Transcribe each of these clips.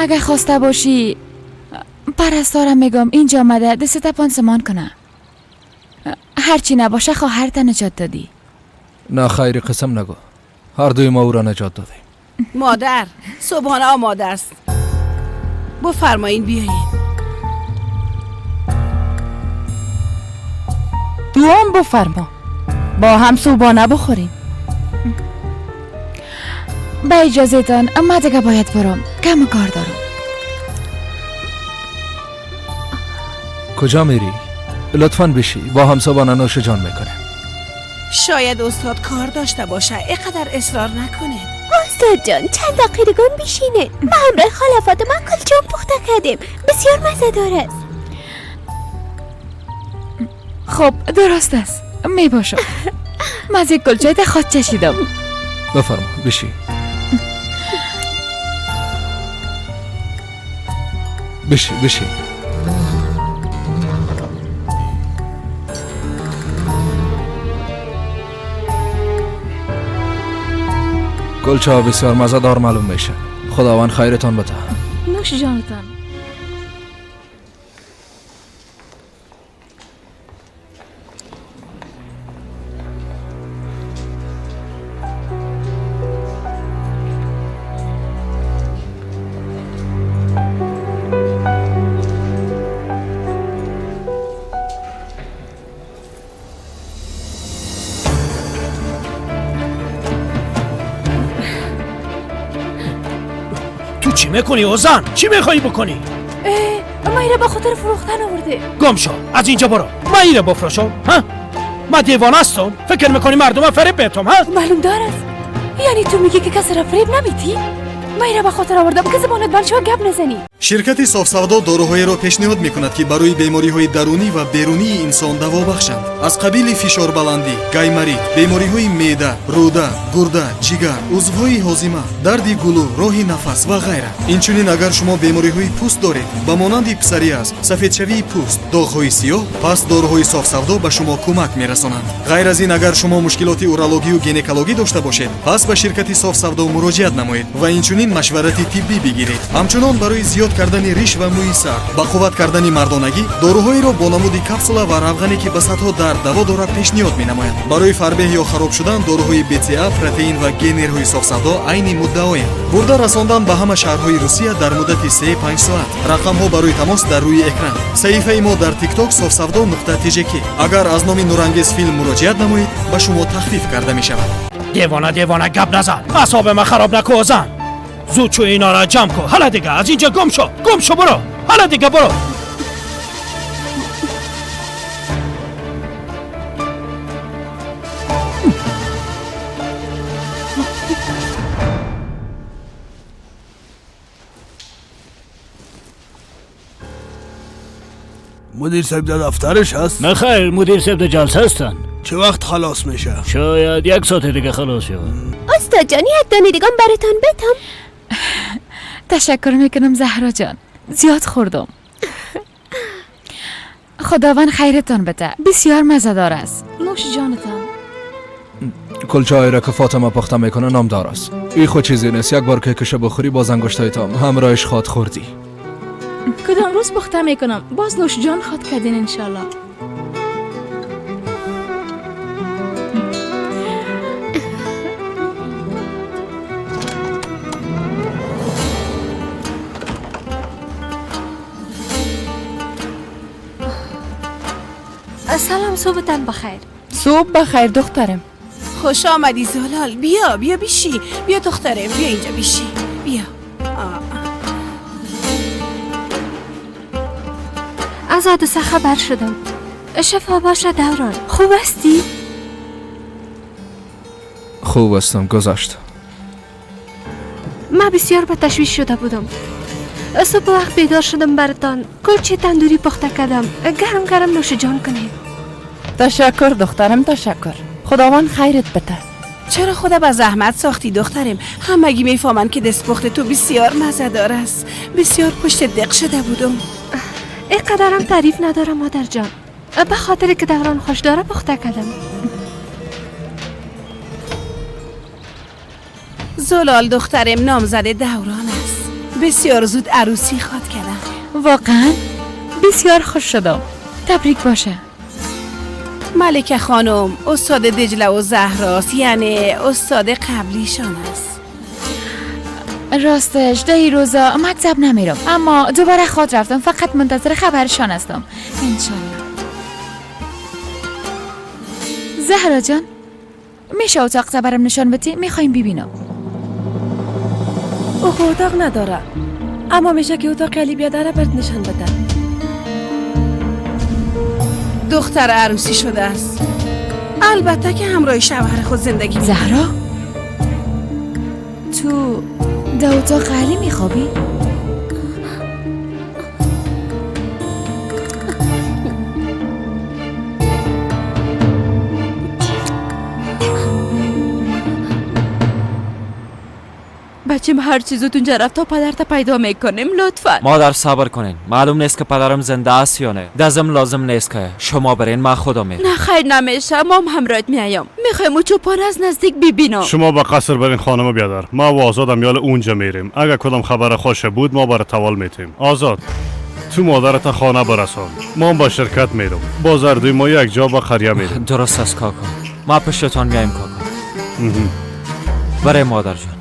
اگه خواسته باشی پرستارم میگم اینجا آمده دستت پانسمان کنه. هرچی نباشه خواهرت نجات دادی. نه خیر قسم نگو، هر دوی ما او را نجات دادیم. مادر صبحانه آماده است، بفرمایین بیایین. دوام بفرما، با هم صبحانه بخوریم. به اجازه تان ما دیگه باید برم، کم کار دارم. کجا میری؟ لطفاً بشی با هم صبحانه نوش جان میکنیم. شاید استاد کار داشته باشه، اینقدر اصرار نکنه. استاد جان چند دقیقه دیگه بشینه، ما همراه خاله فاطمه کلچه پخته کردیم، بسیار مزه دار است. خب درست است، می باشم. مزه کلچه تا خود چشیدم. بفرما بشی. بشی بشی. کلچه بسیار مزه دار معلوم میشه. خداوند خیرتان بده. نوش جانتان. چی میکنی اوزان؟ چی میخوایی بکنی؟ ما ایره به خاطر فروختن آورده. گم شو از اینجا برو. ما ایره بفروشم؟ ها؟ ما دیوانه هستم؟ فکر میکنی مردم فریب بهتم؟ ها؟ معلوم دار است. یعنی تو میگی که کسی را فریب نمیتی؟ ما ایره به خاطر آوردم که زبانت بند شو گپ نزنی. شرکت صاف سودا داروهایی را پیشنهاد میکند که برای بیماری‌های درونی و بیرونی انسان دوا بخشند، از قبیل فشار بلندی، گایماریت، بیماری‌های معده، روده، گرده، جگر، عضوهای هاضمه، درد گلو، راه نفس و غیره. اینچنین اگر شما بیماری‌های پوست دارید به مانند پسوریاز، سفیدشوی پوست، داغ‌های سیاه، پس داروهای صاف سودا به شما کمک میرسانند. غیر از این اگر شما مشکلات اورولوژی و گینکولوژی داشته باشید، پس به شرکت صاف سودا مراجعت نمایید و اینچنین مشورت طبی بگیرید. همچنان برای زیاد کردن ریش و موی سر، با قوت کردن مردانگی، داروهایی را با نمود کپسولا و روغنی که به صدها درد دوا دارد پیشنهاد می‌نماید. برای فربه یا خراب شدن داروهای BCA، پروتئین و گنرهای صاف سودا عین مدعایند. برده رساندن به همه شهرهای روسیه در مدت 3-5 ساعت. رقم ها برای تماس در روی اکران. صفحه ما در تیک تاک صافسودا.tjk. اگر از نام نورانگیز فیلم مراجعت نمایید به شما تخفیف کرده می شود. دیوانه دیوانه گپ نزن، اعصاب من خراب نکن زن. زود چو اینا را جمع کن. حالا دیگه از اینجا گم شو، گم شو برو. حالا دیگه برو. مدیر صاحب در دفترش هست؟ نه خیر، مدیر صاحب در جلسه هستن. چه وقت خلاص میشه؟ شاید 1 ساعت دیگه خلاص شود. استاد جان یک دانه دیگه براتون بدم. تشکر میکنم زهرا جان، زیاد خوردم. خداوند خیرتان بده، بسیار مزه‌دار است. نوش جانتان. کلچه را که فاطمه پخته میکنه نامدار است. ای خود چیزی نیست، یک بار که کشه بخوری باز انگشتایتان همراهش خواد خوردی. کدام روز پخته میکنم باز نوش جان خواد کردین انشالله. سلام، صبحتان بخیر. صبح بخیر دخترم. خوش آمدی زلال، بیا بیا بیشی، بیا دخترم، بیا اینجا بیشی، بیا. از حادثه خبر شدم. شفا باشه دوران. خوب هستی؟ خوب هستم، گذشت. من بسیار به تشویش شده بودم. صبح وقت بیدار شدم براتان کلچه تندوری پخته کردم. گرم گرم نوش جان کنید. تشکر دخترم، تشکر. خداوند خیرت بده. چرا خدا به زحمت ساختی دخترم؟ همگی میفهمن که دستپخت تو بسیار مزه دار است. بسیار پشت دق شده بودم. اینقدرم تعریف ندارم مادر جان. به خاطر که دوران خوش داره پخته کردم. زلال دخترم نامزد دوران است. بسیار زود عروسی خواد کردم. واقعا بسیار خوش شدم. تبریک باشه. ملکه خانم استاد دجله و زهراست، یعنی استاد قبلیشان است. راستش ده روزا مکتب نمیرم، اما دوباره خواد رفتم. فقط منتظر خبرشان هستم انشالله. زهرا جان، میشه اتاق برم نشان بدی؟ میخوایم ببینم. او اتاق نداره، اما میشه که اتاق علی بیادره برات نشان بده. دختر عروسی شده است، البته که همراه شوهر خود زندگی میکنه. زهرا، تو در اتاق علی میخوابی؟ بچیم هر چیز اونجا رفت تا پدرت پیدا میکنیم. لطفا مادر صبر کنین، معلوم نیست که پدرم زنده است یا نه. دزم لازم نیست که شما برین، من خودم میرم. نه خیر نمیشه، ما هم همراهت میایم. میخوایم او چوپان از نزدیک ببینم. شما به قصر برین خانم بیادر، ما و آزادم یال اونجا میریم. اگر کدام خبر خوش بود ما بر توال میتیم. آزاد تو مادرت خانه برسان، ما هم با شرکت میرم. باز هر دوی ما یک جا به قریه میریم. درست است کاکا، ما پشتتان میایم کاکا. برای مادر جان.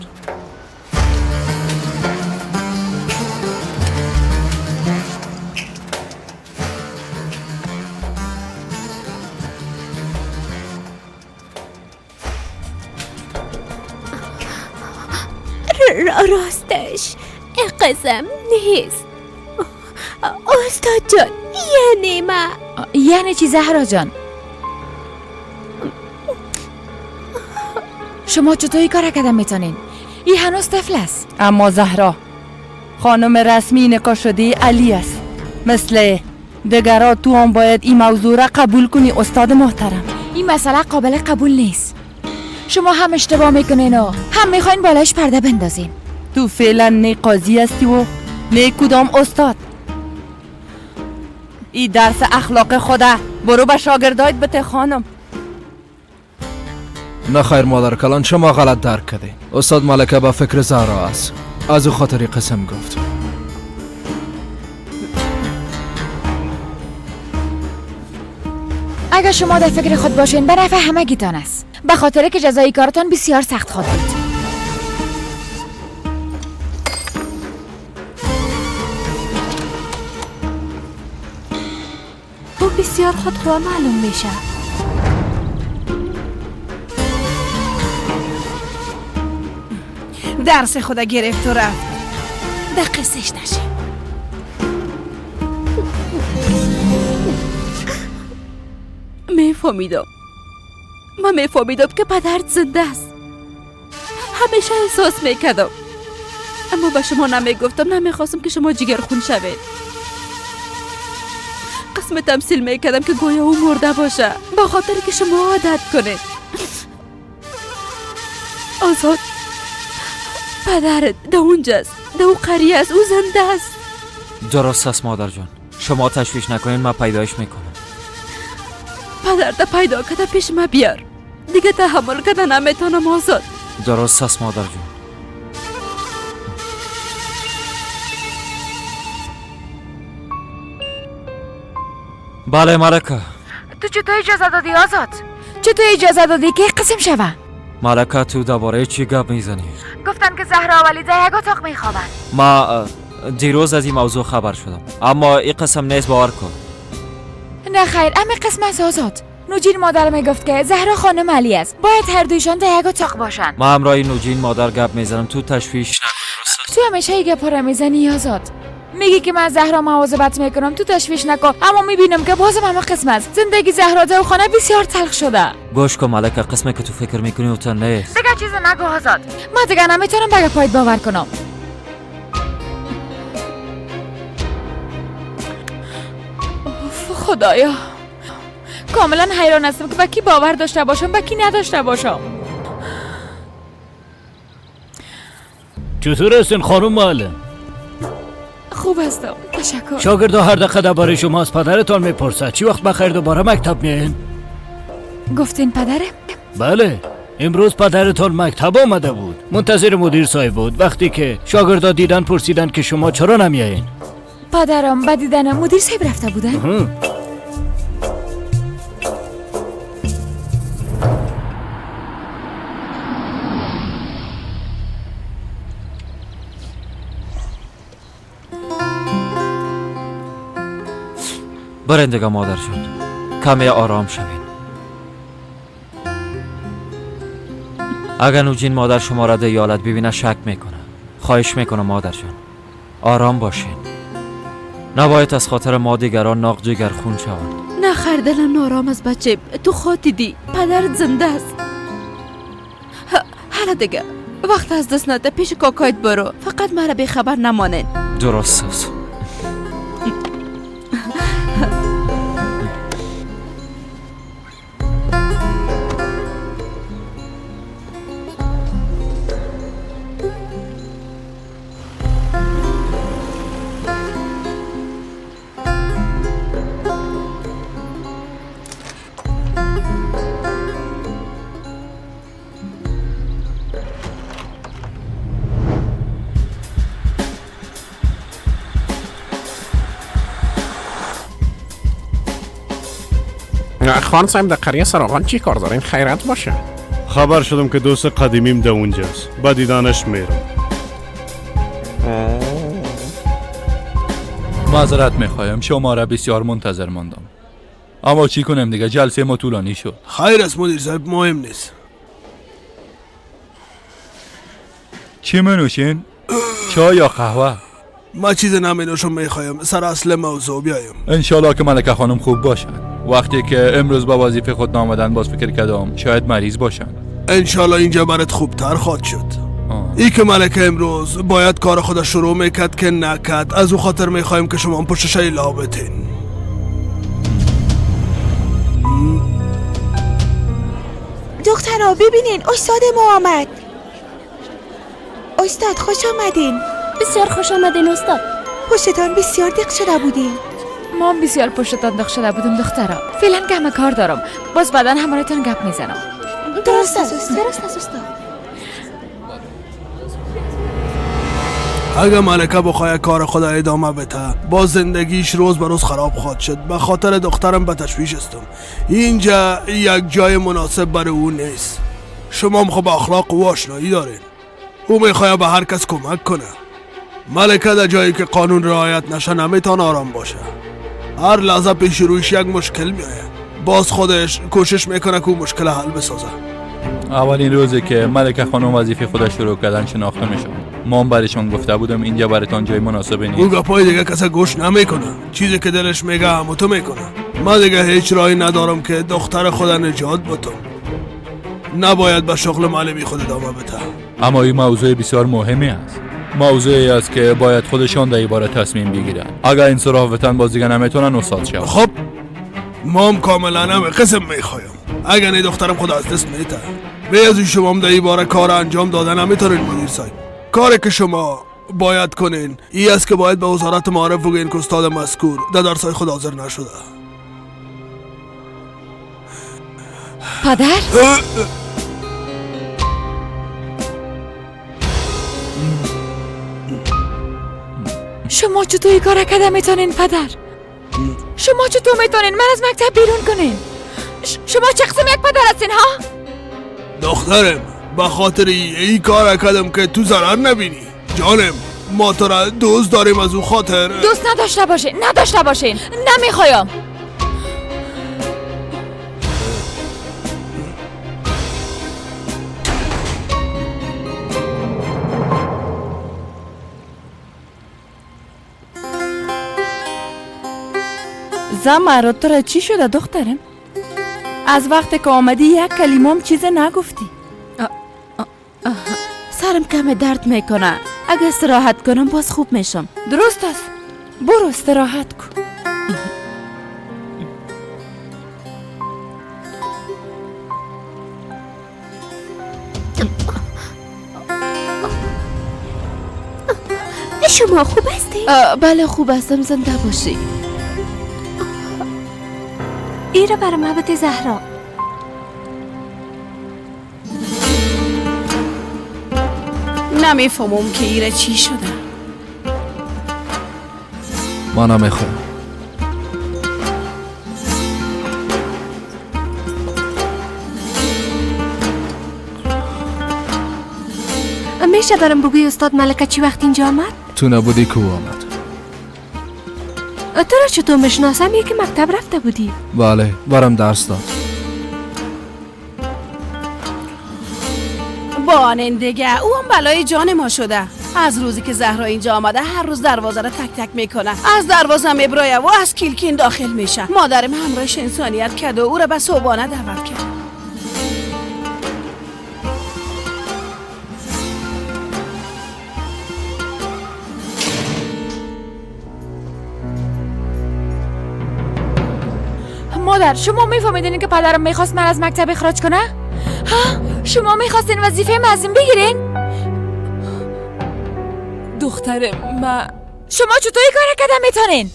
راستش این قسم نیست استاد جان. یعنی ما یعنی چی زهرا جان؟ شما چطور کار کردن میتونین؟ این هنوز طفل است. اما زهرا خانم رسمی نکاح شده علی است. مثل دگرا تو هم باید این موضوع را قبول کنی استاد محترم. این مسئله قابل قبول نیست. شما هم اشتباه میکنین و هم میخواین بالایش پرده بندازین. تو فعلا نه قاضی هستی و نه کدام استاد. این درس اخلاق خوده برو به شاگردایت بده خانم. نه خیر مادر کلان، شما غلط درک کردین. استاد ملکه به فکر زهرا است، از او خاطری قسم گفت. اگر شما در فکر خود باشین به نفع همگیتان است، به خاطر که جزای کارتان بسیار سخت خواهد بود. او بسیار خودخواه معلوم میشه. درس خدا گرفت و رفت، در قصهش نشه. میفهمیدم، من میفهمیدم که پدرت زنده است. همیشه احساس میکردم، اما به شما نمیگفتم. نمیخواستم که شما جگر خون شوید. قسم تمثیل میکردم که گویا او مرده باشه، با خاطر که شما عادت کنید. آزاد، پدرت در اونجاست، در او قریه است، او زنده است. درست است مادر جان، شما تشویش نکنین، من پیدایش میکنم. پدرت پیدا کرده پیش ما بیار، دیگه تحمل کرده نمیتونم آزاد. درست است مادر جان. بله ملکه. تو چطور اجازه دادی آزاد؟ چطور اجازه دادی که قسم شوه؟ ملکه تو درباره چی گپ میزنی؟ گفتن که زهرا و علی در یک اتاق میخوابن. ما دیروز از این موضوع خبر شدم، اما این قسم نیست، باور کن. نه خیر، اما قسم است آزاد. نوجین مادر میگفت که زهرا خانم علی است، باید هر دویشان در یک اتاق باشن. ما همراه نوجین مادر گپ میزنم، تو تشویش نکن. درست؟ تو همیشه این گپ را میزنی آزاد. میگی که من زهرا مواظبت میکنم، تو تشویش نکن، اما میبینم که بازم همه قسم است. زندگی زهرا در خانه بسیار تلخ شده. گوش کن ملکه، قسمه که تو فکر میکنی و تو نیست. دیگه چیز نگو آزاد، من دیگه نمیتونم به گپایت باور کنم. خدایا، کاملا حیران هستم که به کی باور داشته باشم، به کی نداشته باشم. چطور هستین خانم معلم؟ خوب هستم تشکر. شاگردا هر دقیقه درباره شما از پدرتان میپرسد. چی وقت بخیر دوباره مکتب میاین؟ گفتین پدره؟ بله. امروز پدرتان مکتب آمده بود، منتظر مدیر صاحب بود. وقتی که شاگردا دیدن پرسیدن که شما چرا نمیایین. پدرم به دیدن مدیر صاحب رفته بودن. برین دیگه مادر جان، کمی آرام شوین. اگر نوجین مادر شما را در ایالت ببینه شک میکنه. خواهش میکنم مادر جان آرام باشین. نباید از خاطر ما دیگران ناق جگر خون شوند. نه خیر، دلم نارام است بچه. تو خود دیدی پدرت زنده است. حالا دیگه وقت از دست نده، پیش کاکایت برو، فقط مرا بی خبر نمانین. درست است. خان صاحب در قریه سراغان چی کار دارین؟ خیرت باشه. خبر شدم که دوست قدیمیم در اونجاست، به دیدنش میرم. معذرت میخوایم، شما را بسیار منتظر ماندم. اما چی کنم دیگه، جلسه ما طولانی شد. خیر است مدیر صاحب، مهم نیست. چی منوشین؟ چای یا قهوه؟ ما چیز نمینوشم، میخوایم سر اصل موضوع بیایم. انشالله که ملکه خانم خوب باشد. وقتی که امروز با وظیفه خود نامدن باز فکر کردم شاید مریض باشن. انشالله اینجا برات خوبتر خواهد شد. ای که ملکه امروز باید کار خود شروع میکرد که نکرد، از او خاطر میخوایم که شما پشتش ایلا بتین. دخترها ببینین استاد ما آمد. استاد خوش آمدین. بسیار خوش آمدین استاد. پشتتان بسیار دق شده بودین. ما هم بسیار پشتتان دق شده بودم دخترا. فعلا که کار دارم، باز بعدا همراهتان گپ میزنم. درست است، درست است استاد. اگه ملکه بخواه کار خود ادامه بده، با زندگیش روز به روز خراب خواهد شد. به خاطر دخترم به تشویش هستم. اینجا یک جای مناسب برای او نیست. شما هم خب اخلاق و آشنایی دارین. او میخواه به هر کس کمک کنه. ملکه در جایی که قانون رعایت نشه نمیتونه آرام باشه. هر لحظه پیش رویش یک مشکل میآید، باز خودش کوشش میکنه که مشکل حل بسازه. اولین روزی که ملکه خانم وظیفه خودش شروع کردن شناخته میشد. ما هم برایشان گفته بودم اینجا براتان جای مناسبی نیست. او گپای دیگه کسی گوش نمیکنه. چیزی که دلش میگه هم تو میکنه. من دیگه هیچ راهی ندارم که دختر خود نجات بدم. نباید به شغل معلمی خود ادامه بده. اما این موضوع بسیار مهمی است. موضوعی است که باید خودشان در این باره تصمیم بگیرند. اگر این صرافتن باز دیگه نمیتونن استاد شوند. خب ما هم کاملا هم قسم میخوایم. اگر نه دخترم خود از دست میته. به از شما هم در این باره کار انجام دادن نمیتونین مدیر صاحب. کاری که شما باید کنین ای است که باید به وزارت معارف بگین که استاد مذکور در درسای خود حاضر نشده. پدر؟ شما چطور این کار کرده میتونین پدر؟ شما چطور میتونین من از مکتب بیرون کنین؟ شما چه قسم یک پدر هستین ها؟ دخترم به خاطر این کار کردم که تو ضرر نبینی. جانم ما تو را دوست داریم، از او خاطر دوست نداشته باشین، نداشته باشین، نمیخوایم. زمرد تو را چی شده دخترم؟ از وقتی که آمدی یک کلمه هم چیز نگفتی. سرم کم درد میکنه. اگه استراحت کنم باز خوب میشم. درست است، برو استراحت کن. شما خوب هستی؟ بله خوب هستم، زنده باشی. ای را برای محبت زهرا. نمیفهمم که ایره چی شده. ما نمیخورم. میشه برام بگوی استاد ملکه چی وقت اینجا آمد؟ تو نبودی که او آمد. تو را چطور میشناسم؟ یکی مکتب رفته بودی. بله، برام درس داد. بانن دیگه، او هم بلای جان ما شده. از روزی که زهرا اینجا آمده هر روز دروازه را تک تک میکنه. از دروازه میبرایه و از کلکین داخل میشه. مادرم همراهش انسانیت کرد و او را به صبحانه دعوت کرد. مادر، شما میفهمیدین که پدرم میخواست من از مکتب اخراج کنه؟ ها؟ شما میخواستین وظیفه من از این بگیرین؟ دختر ما، شما چطور این کار کردن میتونین؟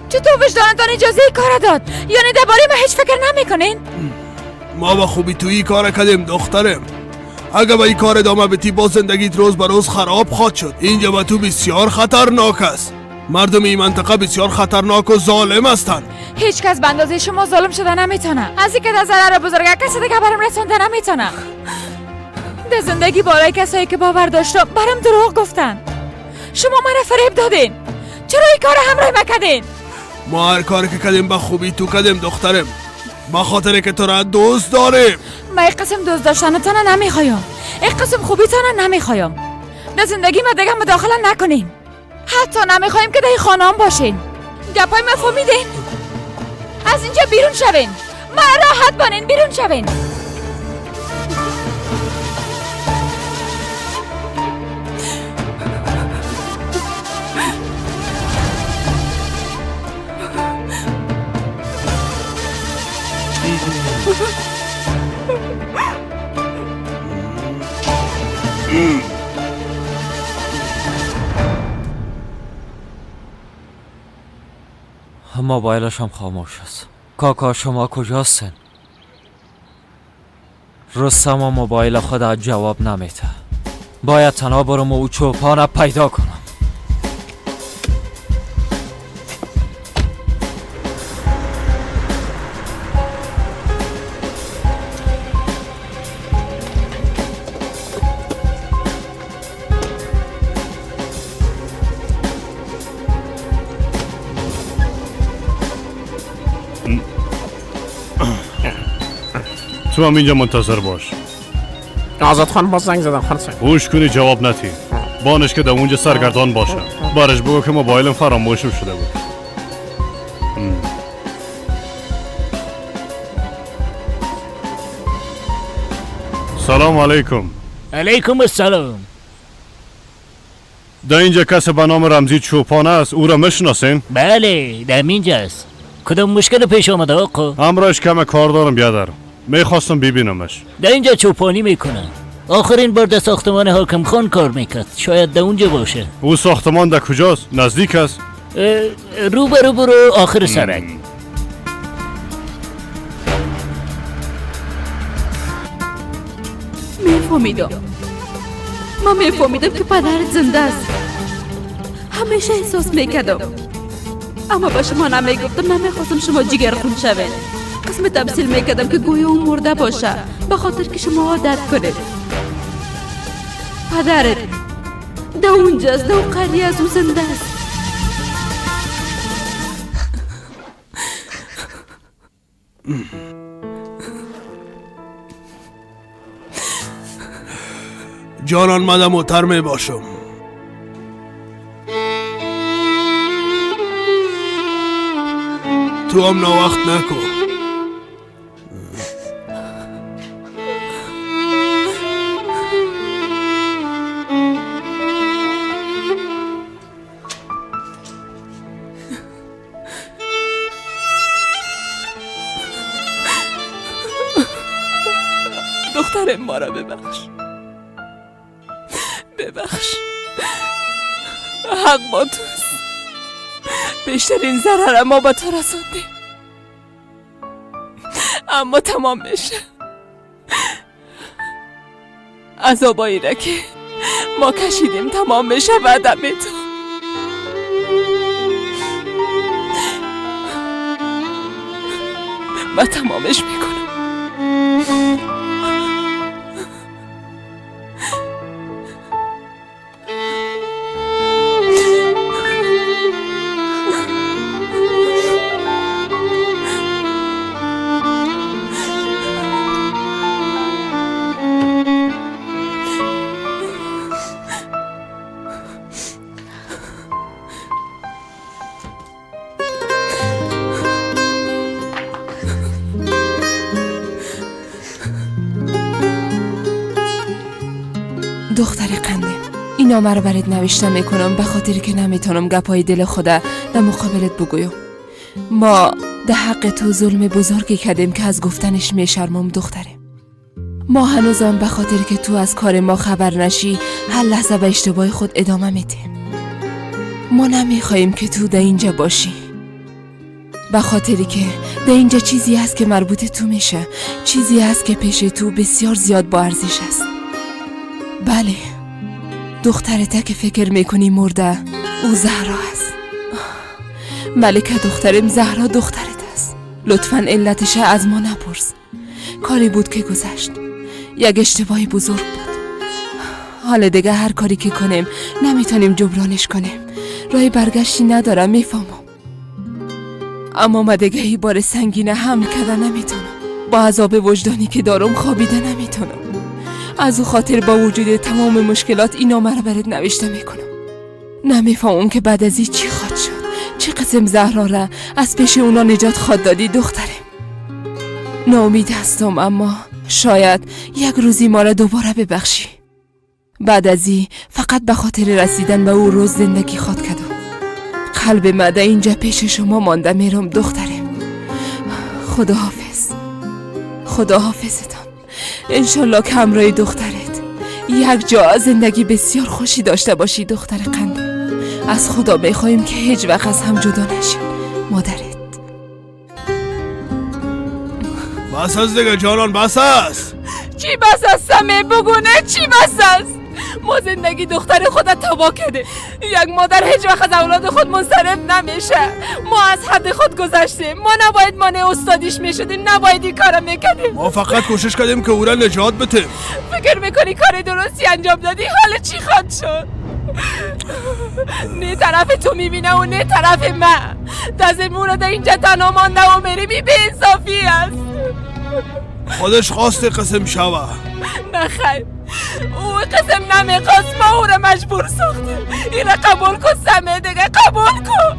چطور وجدانتان اجازه این کار داد؟ یعنی درباره ما هیچ فکر نمیکنین؟ ما با خوبی تو این کار کردیم دخترم. اگه به این کار ادامه بدی با زندگیت روز به روز خراب خواهد شد. اینجا به تو بسیار خطرناک است. مردم این منطقه بسیار خطرناک و ظالم هستند. هیچ کس به اندازه شما ظالم شده نمیتونه. از اینکه در ضرر بزرگ کسی دیگه برام رسونده نمیتونه. در زندگی بالای کسایی که باور داشتم برام دروغ گفتن. شما مرا فریب دادین. چرا این کار همراه مکردین؟ ما هر کاری که کردیم به خوبی تو کردیم دخترم، به خاطر که تو را دوست داریم. ما یک قسم دوست داشتنتان نمیخوایم، یک قسم خوبیتان نمیخوایم. در زندگی ما دیگه مداخله نکنین. حتی نمیخوایم که در خانه هم باشین. گپای ما فهمیدین؟ از اینجا بیرون شوین. مرا راحت بانین، بیرون شوین. موبایلش هم خاموش است. کاکا شما کجاستین؟ رستم و موبایل خود جواب نمیده. باید تنها برم و او چوپانه پیدا کنم. تو هم اینجا منتظر باش. آزاد خان باز زنگ زدم خان صاحب. گوش کنی جواب نتی. بانش که در اونجا سرگردان باشه. بارش بگو که موبایلم فراموشم شده بود. سلام علیکم. علیکم السلام. در اینجا کسی به نام رمزی چوپان است، او را میشناسین؟ بله، در اینجا است. کدام مشکل پیش آمده آقا؟ همراهش کم کار دارم بیادر. میخواستم ببینمش. در اینجا چوپانی میکنه. آخرین بار در ساختمان حاکم خان کار میکرد. شاید در اونجا باشه. او ساختمان در کجاست؟ نزدیک است؟ رو به رو برو آخر سرک. میفهمیدم. من میفهمیدم که پدرت زنده است. همیشه احساس میکردم. اما با شما نمیگفتم، نمیخواستم شما جگر خون شوید. قسم تمثیل میکردم که گویا او مرده باشه، به خاطر که شما عادت کنید. پدرت در اونجاست، در اون قریه از او زنده است. جانان مدام اتر می باشم. تو هم ناوقت نکن. دختر ما را ببخش، ببخش، حق با توست. بیشترین ضرر ما با تو رساندیم، اما تمام میشه. عذابایی را که ما کشیدیم تمام میشه وعده میتم. من تمامش میکنم. دختر قنده، این نامه رو برات نوشته میکنم به خاطر که نمیتونم گپای دل خدا در مقابلت بگویم. ما در حق تو ظلم بزرگی کردیم که از گفتنش میشرمم دختره. ما هنوزم به خاطر که تو از کار ما خبر نشی هر لحظه به اشتباه خود ادامه میدیم. ما نمیخواهیم که تو در اینجا باشی، به خاطری که در اینجا چیزی هست که مربوط تو میشه، چیزی هست که پیش تو بسیار زیاد با ارزش است. بله، دخترته که فکر میکنی مرده، او زهرا است. ملکه دخترم، زهرا دخترت است. لطفاً علتش از ما نپرس. کاری بود که گذشت، یک اشتباهی بزرگ بود. حالا دیگه هر کاری که کنیم نمیتونیم جبرانش کنیم. راه برگشتی ندارم، میفهمم. اما ما دیگه ای بار سنگینه حمل کرده نمیتونم. با عذاب وجدانی که دارم خوابیده نمیتونم. از او خاطر با وجود تمام مشکلات این نامه رو برات نوشته میکنم. نمیفهمم که بعد از این چی خواد شد، چه قسم زهرا را از پیش اونا نجات خواد دادی دخترم. ناامید هستم، اما شاید یک روزی ما را دوباره ببخشی. بعد از این فقط به خاطر رسیدن به او روز زندگی خواد کردم. قلب مده اینجا پیش شما مانده میرم دخترم. خداحافظ، خداحافظتان. انشالله که همراه دخترت یک جا زندگی بسیار خوشی داشته باشی دختر قنده. از خدا میخواهیم که هیچ وقت از هم جدا نشین مادرت. بس از دیگه جانان، بس است. چی بس است سمه؟ بگو نه چی بس است؟ ما زندگی دختر خودت تباه کرده. یک مادر هیچ وقت از اولاد خود منصرف نمیشه. ما از حد خود گذشتیم. ما نباید مانع استادیش میشدیم، نباید این کارو میکردیم. ما فقط کوشش کردیم که او را نجات بدیم. فکر میکنی کار درستی انجام دادی؟ حالا چی خواهد شد؟ نه طرف تو میبینه و نه طرف من. دست را در اینجا تنها مانده و میریم. این بی‌انصافی است. خودش خواست قسم شوه. نه خیر، او قسم نمیخواست، ما او را مجبور ساختیم. این را قبول کن سمه، دیگه قبول کن.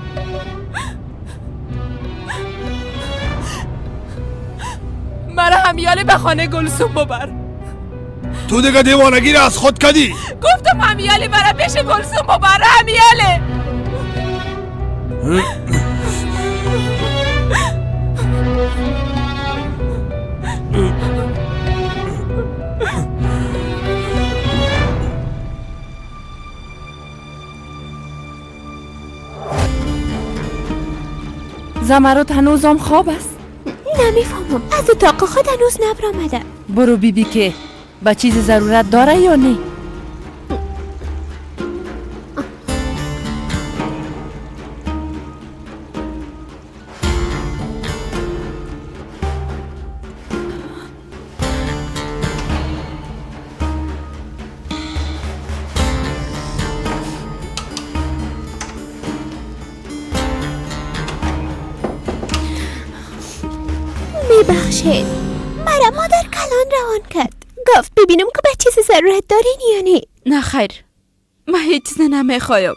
مرا همیاله به خانه گلسوم ببر. تو دیگه دیوانگی را از خود کدی. گفتم همیاله مرا پیش گلسوم ببر. همیاله. زمرد هنوزم خواب است؟ نمیفهمم، از اتاق خود هنوز نبرآمده. برو بیبی که به چیز ضرورت داره یا نه؟ میبخشید، مرا مادر کلان روان کرد. گفت ببینم که به چیز ضرورت دارین یا نه. نه خیر، من هیچ چیز نمیخوایم.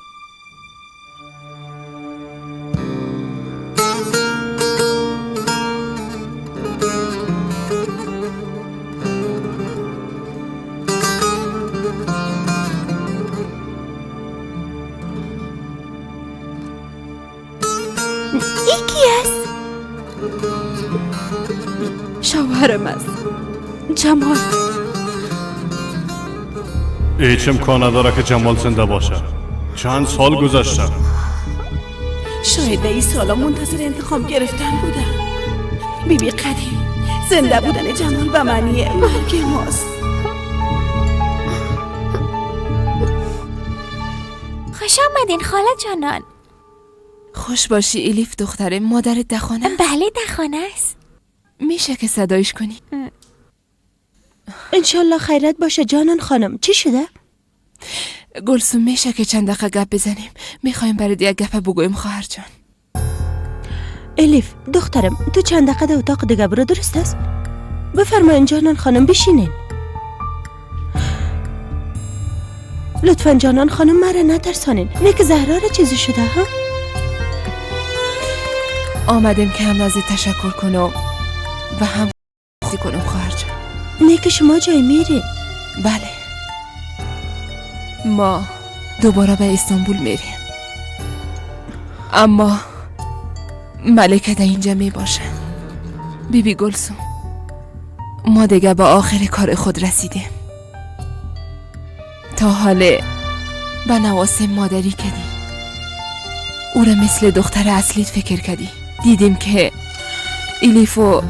ای کی است؟ شوهرم است، جمال. هیچ امکان نداره که جمال زنده باشه. چند سال گذشته. شاید این سالا منتظر انتقام گرفتن بودم. بیبی قدیم، زنده بودن جمال به معنی مرگ ماست. خوش آمدین خاله جانان. خوش باشی الیف دختره. مادرت در خانه است؟ بله در خانه است. میشه که صدایش کنی؟ انشالله خیرت باشه جانان خانم. چی شده؟ گلسوم میشه که چند دقیقه گپ بزنیم؟ میخوایم برات یک گپ بگویم خواهر جان. الیف دخترم تو چند دقیقه در اتاق دیگه برو، درست است؟ بفرمایین جانان خانم بشینین. لطفا جانان خانم مرا نترسانین. نه که زهرا را چیزی شده ها؟ آمدیم که هم ازت تشکر کنم و هم کنم خواهر جان. نه که شما جای میرین؟ بله ما دوباره به استانبول میریم، اما ملکه در اینجا می باشه. بیبی گلسوم ما دیگه به آخر کار خود رسیدیم. تا حال به نواسه مادری کردی، او را مثل دختر اصلیت فکر کردی. دیدیم که الیف و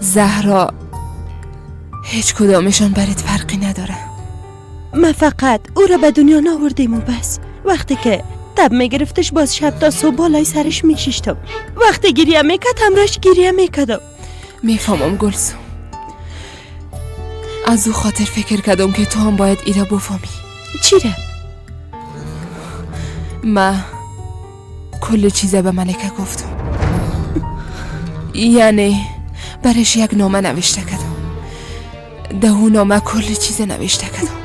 زهرا هیچ کدامشان برات فرقی نداره. من فقط او را به دنیا ناوردیم و بس. وقتی که تب میگرفتش باز شب تا صبح بالای سرش میشیشتم. وقتی گریه میکرد همراهش گریه میکردم. میفهمم گلسوم، از او خاطر فکر کردم که تو هم باید ایرا بفهمی. چی را؟ من کل چیزه به ملکه گفتم، یعنی برش یک نامه نوشته کردم. ده اون نامه کل چیز نوشته کردم.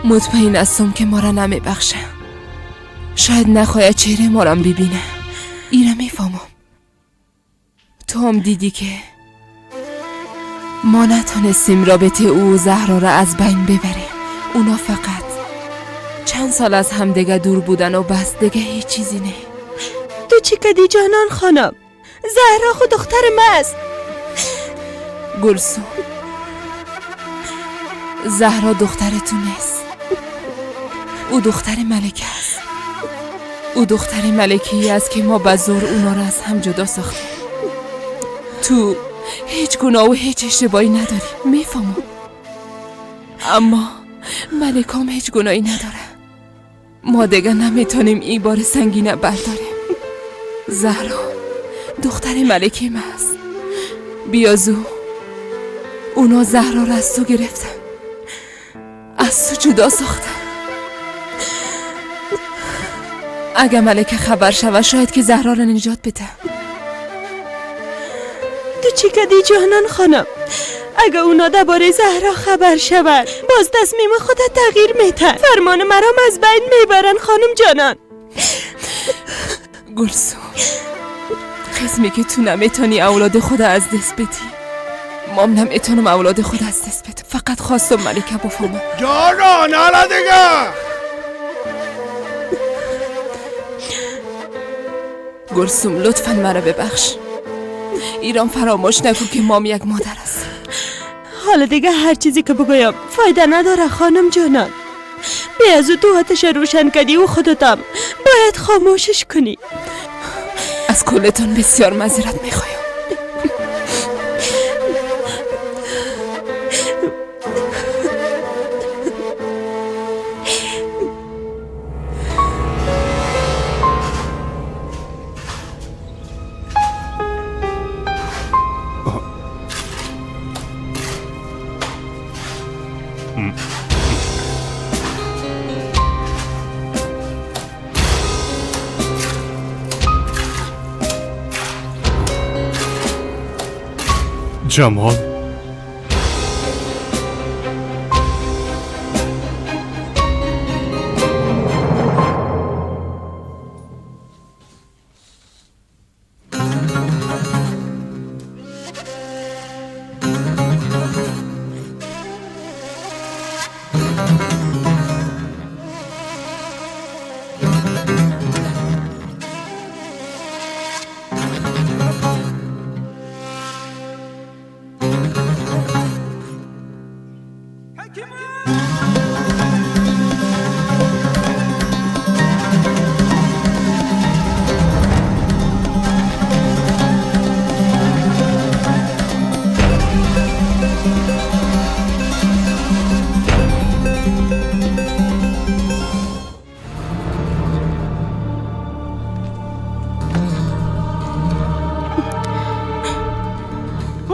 مطمئن هستم که ما را نمیبخشه. شاید نخواهد چهره ما را ببینه. ایرا میفهمم. تو هم دیدی که ما نتانستیم رابطه او و زهرا را از بین ببریم. اونا فقط چند سال از همدیگه دور بودن و بس، دیگه هیچ چیزی نه. تو چی کدی جانان خانم؟ زهرا خود دختر ما است. گلسوم زهرا دختر تو نیست، او دختر ملکه است. او دختر ملکی است که ما به زور اونا را از هم جدا ساختیم. تو هیچ گناه و هیچ اشتباهی نداری، میفهمم، اما ملکام هیچ گناهی نداره. ما دیگه نمیتونیم این بار سنگینه برداریم. زهرا دختر ملکی ما است. بیازو اونا زهرا را از تو گرفتن، از تو جدا ساختن. اگه ملکه خبر شوه شاید که زهرا را نجات بده. تو چی کدی جانان خانم؟ اگه اونا درباره زهرا خبر شود باز تصمیم خود تغییر میتن، فرمان مرام از بین میبرن خانم جانان. گلسوم قسمی که تو نمیتونی اولاد خود از دست بدی، مام نمیتونم اولاد خود از دست بدم. فقط خواستم ملکه بفهمم. جانان حالا دیگه. گلسوم لطفا مرا ببخش. ایران فراموش نکن که مام یک مادر است. حالا دیگه هر چیزی که بگویم فایده نداره خانم جانان. بی از او تو آتش روشن کردی و خودتم باید خاموشش کنی. از کلتان بسیار معذرت میخوایم. جمال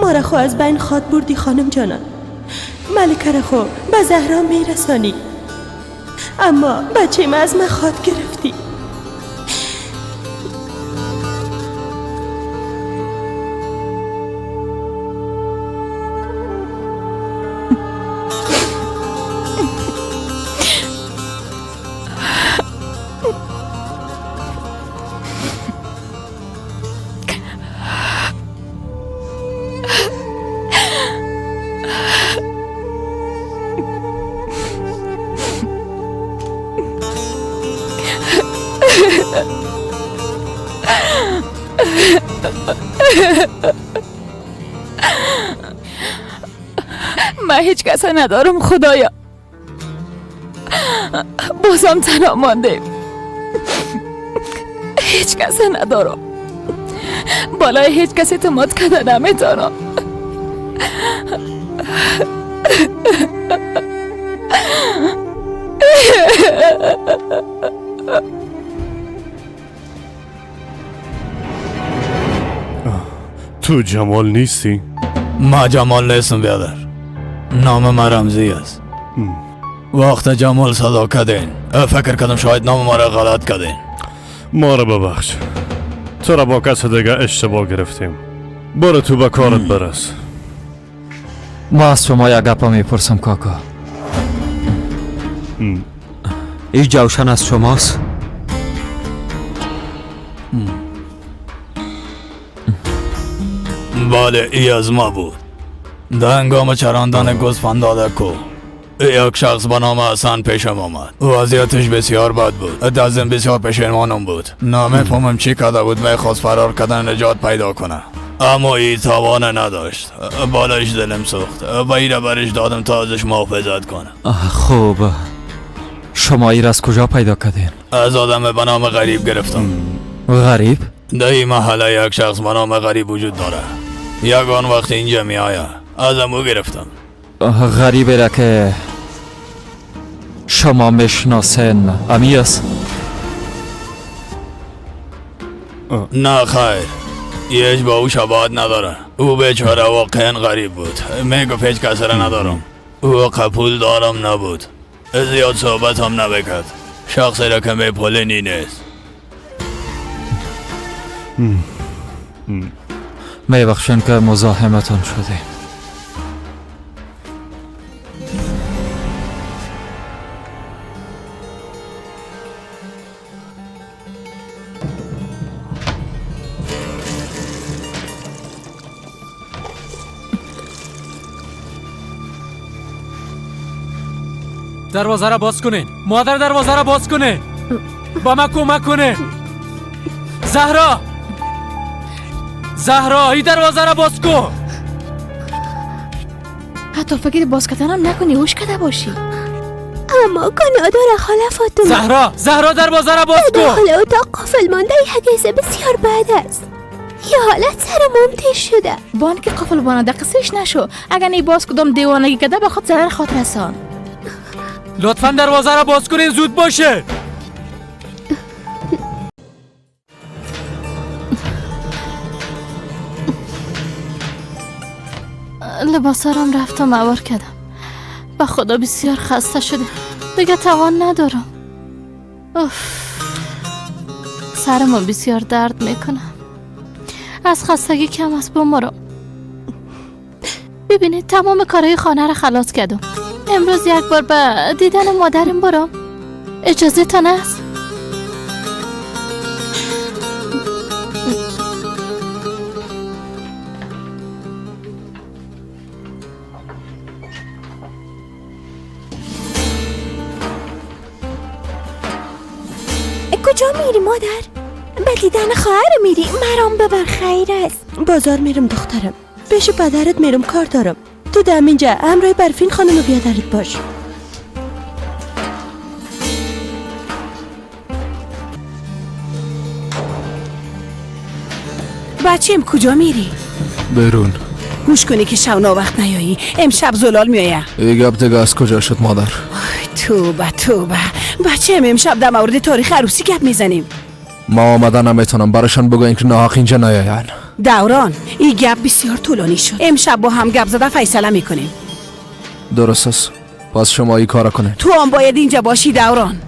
ما را خو از بین خواد بردی خانم جانان. ملکه را خو به زهرا میرسانی، اما بچه ما از من خواد گرفتی. من هیچ کس ندارم خدایا، بازم تنها مانده، هیچ کس ندارم، بالای هیچ کس اعتماد کرده نمیتونم. تو جمال نیستی؟ ما جمال نیستم بیادر، نام ما رمزی است. وقت جمال صدا کردین فکر کردم شاید نام ما را غلط کردین. ما را ببخش، تو را با کس دیگه اشتباه گرفتیم. برو تو به کارت برس. ما از شما یک گپا میپرسم کاکا. این جوشن از شماست؟ بله، ای از ما بود. در هنگام چراندن گوسفندان کو یک شخص به نام حسن پیشم آمد. وضعیتش بسیار بد بود، دزم بسیار پشیمانم بود. نمیفهمم چی کرده بود، میخواست فرار کردن نجات پیدا کنه، اما ای توان نداشت. بالایش دلم سوخت و ای را برش دادم تا ازش محافظت کنه. خوب، شما ای را از کجا پیدا کردین؟ از آدم به نام غریب گرفتم. غریب؟ در این محله یک شخص به نام غریب وجود داره، یگان وقت اینجا می آید. ازم او گرفتم. غریبه را که شما میشناسین امی است؟ نه خیر، هیچ با او شباهت نداره. او بیچاره واقعا غریب بود. میگفت هیچ کس را ندارم. او قبول دارم نبود، زیاد صحبت هم نمیکرد. شخصی را که میپولینی نیست. میبخشین که مزاحمتان شده. دروازه را باز کنین مادر، دروازه را باز کنین، با ما کمک کنین. زهرا، زهرا، این دروازه را باز کن. حتی فکر باز کردنم نکنی، هوش کرده باشی. اما گناه داره خاله فاطمه. زهرا، زهرا، دروازه را باز کن. داخل اتاق قفل مانده یک بسیار بد است. یه حالت سر ممتش شده. بانک قفل مانده قصهش نشو. اگر نی باز کدام دیوانگی کرده به خود ضرر خاطر رسان. لطفا دروازه را باز کنین، زود باشه. لباسارم رفتم عوار کردم. به خدا بسیار خسته شده، دیگه توان ندارم. اوف، سرم بسیار درد میکنه از خستگی. کم است بمرم. ببینید تمام کارهای خانه را خلاص کردم. امروز یک بار به دیدن مادرم برم. اجازه تان است؟ کجا میری مادر؟ به دیدن خواهر میری؟ مرام ببر خیر است. بازار میرم دخترم، پیش پدرت میرم، کار دارم. تو دم اینجا همراه برفین خانم و بیادرت باش. بچیم کجا میری؟ بیرون. گوش کنی که شونا وقت نیایی، امشب زلال میآید. ای گپ دیگه از کجا شد مادر؟ توبه توبه، بچیم امشب در مورد تاریخ عروسی گپ میزنیم. ما آمدن نمیتونم، براشان بگوین که ناحق اینجا نیاین. دوران، این گپ بسیار طولانی شد. امشب با هم گپ زده فیصله میکنیم. درست است. پس شما این کارا کنه. تو هم باید اینجا باشی دوران.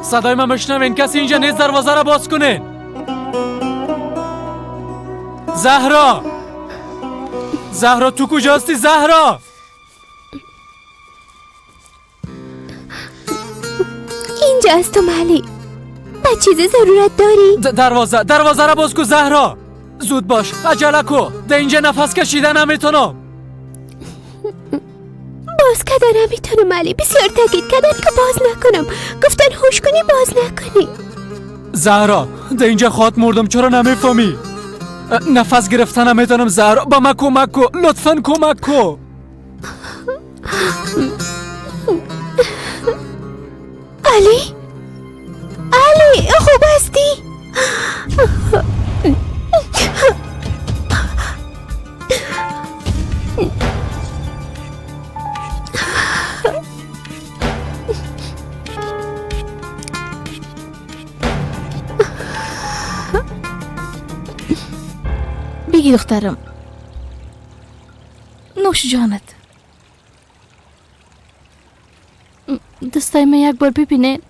صدای من بشنوین، کسی اینجا نیست، دروازه را باز کنین. زهرا، زهرا تو کجاستی زهرا؟ اینجا هستم علی. به چیز ضرورت داری؟ دروازه را باز کو زهرا. زود باش، عجله کو. در اینجا نفس کشیده نمیتونم. باز کردن نمیتونم علی. بسیار تاکید کردن که باز نکنم. گفتن هوش کنی باز نکنی. زهرا در اینجا خواد مردم، چرا نمیفهمی؟ نفس گرفتن نمیتونم زهرا. با من کمک کو، لطفا کمک کو. علی، علی خوب هستی؟ بگی دخترم، نوش جانت. دستای من یک بار ببینین.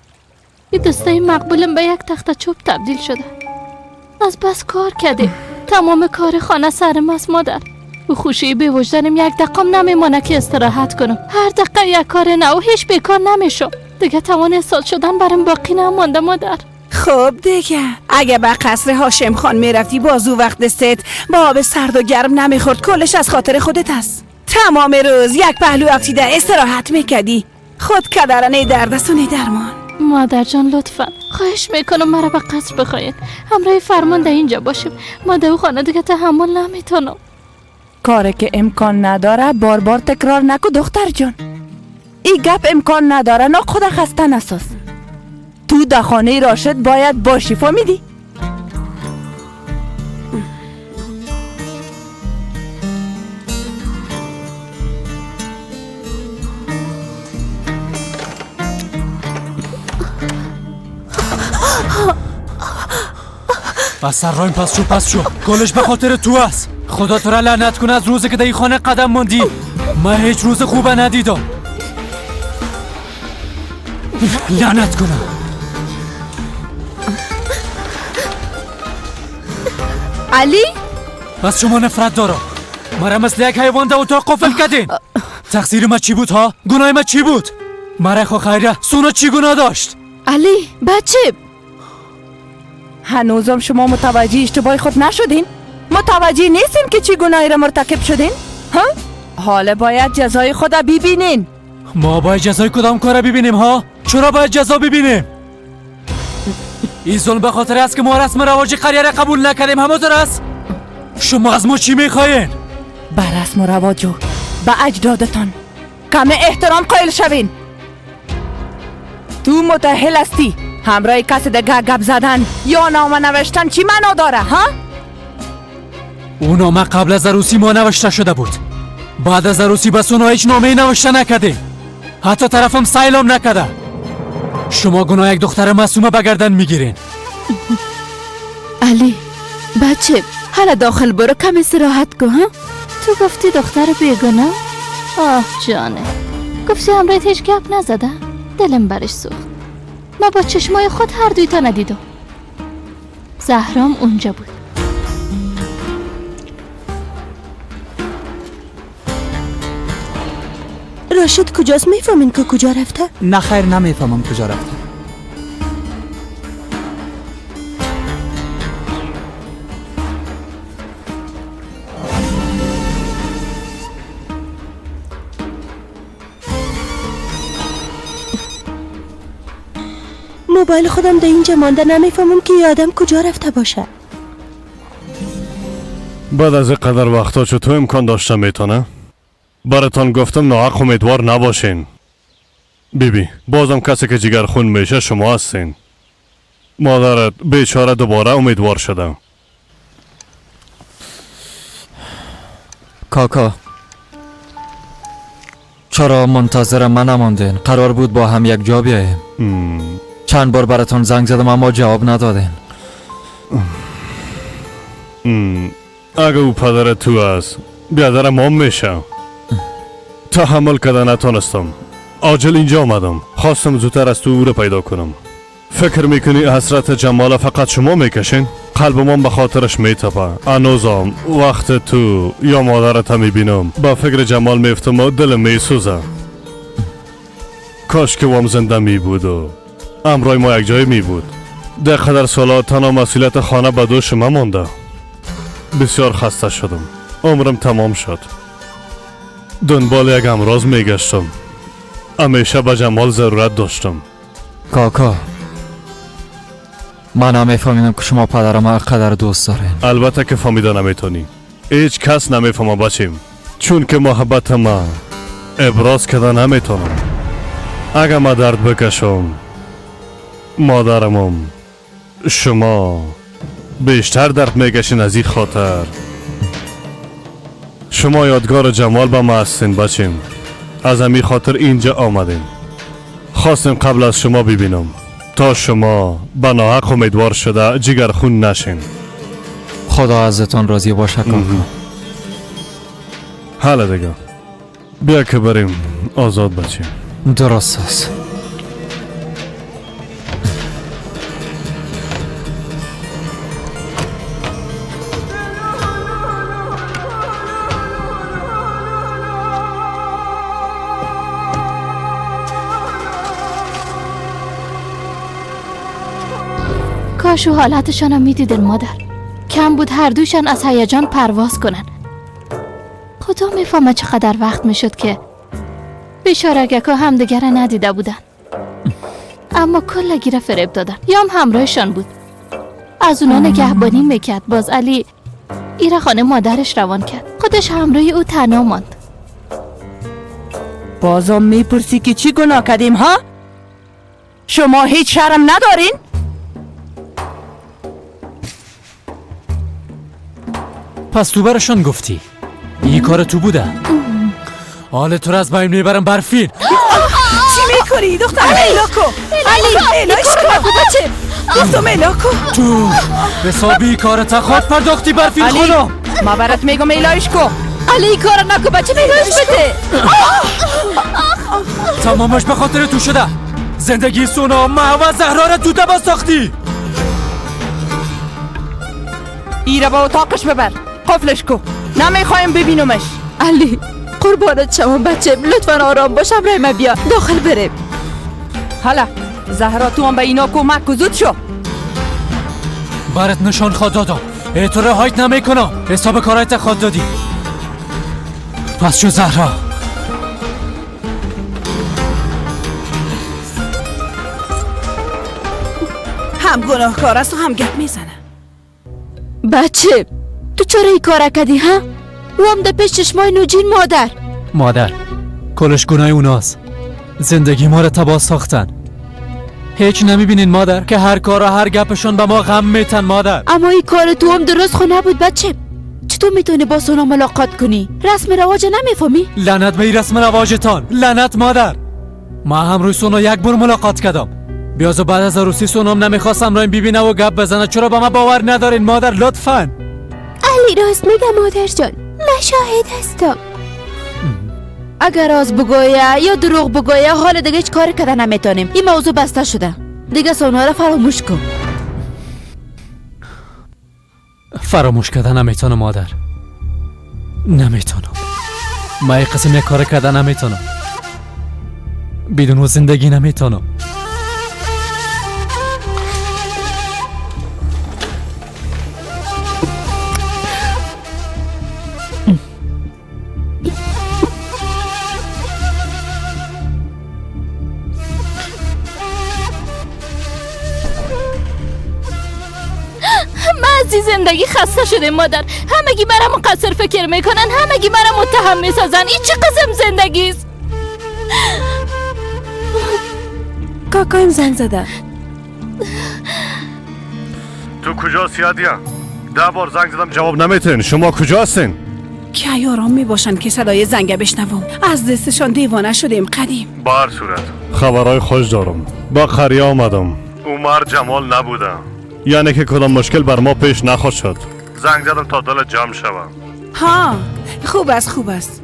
این دستای مقبولم به یک تخت چوب تبدیل شده. از بس کار کردیم، تمام کار خانه سر ماست مادر. و خوشی به وجدانم یک دقیقه نمیمانه که استراحت کنم. هر دقیقه یک کار نه و هیچ بیکار نمیشم. دیگه توان سال شدن برام باقی نمانده مادر. خب دیگه اگه به قصر هاشم خان میرفتی باز او وقت دستت با آب سرد و گرم نمیخورد. کلش از خاطر خودت است. تمام روز یک پهلو افتیده استراحت میکردی. خود کدره نه درد است و نه درمان. مادر جان لطفا خواهش میکنم مرا به قصر بخواین. همراه فرمان در اینجا باشیم. ما در خانه دیگه تحمل نمیتونم. کاری که امکان نداره بار بار تکرار نکو دختر جان. این گپ امکان نداره. نه خود خسته نساز. تو در خانه راشد باید باشی، فهمیدی؟ بس سر رایم، پس شو، پس شو. گلش به خاطر تو است. خدا تو را لعنت کنه از روزی که در این خانه قدم ماندی. من هیچ روز خوبه ندیدم. لعنت کنه. علی؟ بس شما نفرت دارم. مرا مثل یک حیوان در اتاق قفل کردین. تقصیر ما چی بود ها؟ گناه ما چی بود؟ مرا خو خیره سونا چی گناه داشت؟ علی بچه، هنوزم شما متوجه اشتباه خود نشدین؟ متوجه نیستین که چی گناهی را مرتکب شدین؟ ها؟ حالا باید جزای خود را ببینین. ما باید جزای کدام کار را ببینیم ها؟ چرا باید جزا ببینیم؟ این ظلم به خاطر است که ما رسم رواج قریه را قبول نکردیم. همونطور است؟ شما از ما چی میخواین؟ به رسم و رواج و به اجدادتان کم احترام قائل شوین. تو متأهل هستی. همراه کسی دیگه گپ زدن یا نامه نوشتن چی معنا داره ها؟ اون نامه قبل از عروسی ما نوشته شده بود. بعد از عروسی بس اونا هیچ نامه نوشته نکرده. حتی طرفم سیلام نکرده. شما گناه یک دختر معصومه به گردن میگیرین. علی بچه، حالا داخل برو کم استراحت کن. ها؟ تو گفتی دختر بیگناه؟ آه جانه، گفتی همراهت هیچ گپ نزده؟ دلم برش سوخت. ما با چشمای خود هر دوی تا ندیدم. زهرام اونجا بود. راشد کجاست؟ میفهمین که کجا رفته؟ نه خیر، نمیفهمم کجا رفته. موبایل خودم در اینجا مانده، نمیفهمم که یادم کجا رفته باشه. بعد از قدر وقتا چطور امکان داشته میتونه؟ براتان گفتم ناحق امیدوار نباشین. بی بی، بازم کسی که جگر خون میشه شما هستین. مادرت بیچاره دوباره امیدوار شده. کاکا، چرا منتظر من نماندین؟ قرار بود با هم یک جا بیاییم. چند بار براتون زنگ زدم اما جواب ندادین. اگه او پدر تو است، بیادر مام میشه. تحمل کرده نتانستم. عاجل اینجا آمدم. خواستم زودتر از تو او رو پیدا کنم. فکر میکنی حسرت جمال فقط شما میکشین؟ قلب من به خاطرش میتپه. هنوزم وقت تو یا مادرت میبینم با فکر جمال میفتم و دلم میسوزه. کاش که وام زنده میبود و امرای ما یک جای میبود. در قدر سالا تنها مسئولیت خانه به دوش من مانده. بسیار خسته شدم. عمرم تمام شد. دنبال یک امراض میگشتم. همیشه به جمال ضرورت داشتم. کاکا، من نمیفهمیدم که شما پدرم قدر دوست دارین. البته که فهمیده نمیتونی. هیچ کس نمیفهمه بچیم، چون که محبت ما ابراز کرده نمیتونم. اگه ما درد بکشم، مادرمم شما بیشتر درد میکشین. از این خاطر شما یادگار جمال به ما هستین بچیم. از همین خاطر اینجا آمدیم. خواستیم قبل از شما ببینم تا شما به ناحق امیدوار شده جگرخون نشین. خدا ازتان راضی باشه کاکا. حالا دیگه بیا که بریم آزاد بچیم. درست است. کاش و حالتشان هم میدیدن مادر. کم بود هر دوشان از هیجان پرواز کنن. خدا میفهمه چقدر وقت میشد که بیچارگکا همدیگه را ندیده بودن. اما کل گیره فریب دادن. یام همراهشان بود. از اونا نگهبانی میکرد. باز علی ایره خانه مادرش روان کرد. خودش همراه او تنها ماند. بازم میپرسی که چی گناه کردیم ها؟ شما هیچ شرم ندارین؟ پس تو برشان گفتی این کار تو بوده. حال تو را از بین میبرم برفین. چی میکنی دختر؟ میلاکو علی میلاش کن بچه. گفتم میلاکو تو به حسابی کارت خود پرداختی برفین. خدا ما برات میگم میلایش کو. علی کار نکو بچه، میلایش بده. تمامش به خاطر تو شده. زندگی سونا ما و زهرا را تو تباه ساختی. ایره با اتاقش ببر، قفلش کو، نمیخوایم ببینمش. علی قربانت شما بچه، لطفا آرام باش، همراه من بیا داخل بریم. حالا زهرا تو هم به اینا کمک کو، زود شو. برات نشان خواد دادم، تو رهایت نمیکنم. حساب کارایت خواد دادی. پس شو زهرا. هم گناهکار است و هم گپ میزنه. بچه تو چرا این کار کردی ها؟ او هم در پیش چشمای نوجین مادر. مادر کلش گناه اوناست. زندگی ما را تباه ساختن. هیچ نمیبینین مادر که هر کار و هر گپشون به ما غم میتن مادر. اما این کار تو هم درست خو نبود بچه. چطور میتونی با سونا ملاقات کنی؟ رسم رواج نمیفهمی؟ لعنت به این رسم رواجتان، لعنت مادر. ما هم روی سونا یک بار ملاقات کردم. بیاز و بعد از عروسی سونام نمیخواستم رایم ببینه و گپ بزنه. چرا با ما باور ندارین مادر؟ لطفاً. ای راست میگه مادر جان، من شاهد هستم. اگر راست بگویه یا دروغ بگویه حال دیگه هیچ کاری کده نمیتونیم. این موضوع بسته شده دیگه، سونا را فراموش کن. فراموش کردن نمیتونم مادر، نمیتونم. من این قسم یک کار کردن نمیتونم، بدون او زندگی نمیتونم. زندگی خسته شده مادر. همگی مرا مقصر فکر میکنن، همگی مرا متهم میسازن. این چه قسم زندگی است؟ کاکایم زنگ زده. تو کجا هادیا؟ 10 بار زنگ زدم جواب نمیتین. شما کجا هستین؟ که یاران میباشن که صدای زنگ بشنوم. از دستشان دیوانه شدیم قدیم. به هر صورت خبرهای خوش دارم. با قریه آمدم. عمر جمال نبوده، یعنی که کدام مشکل بر ما پیش نخواهد شد. زنگ زدم تا دل جمع شوم. ها خوب است، خوب است.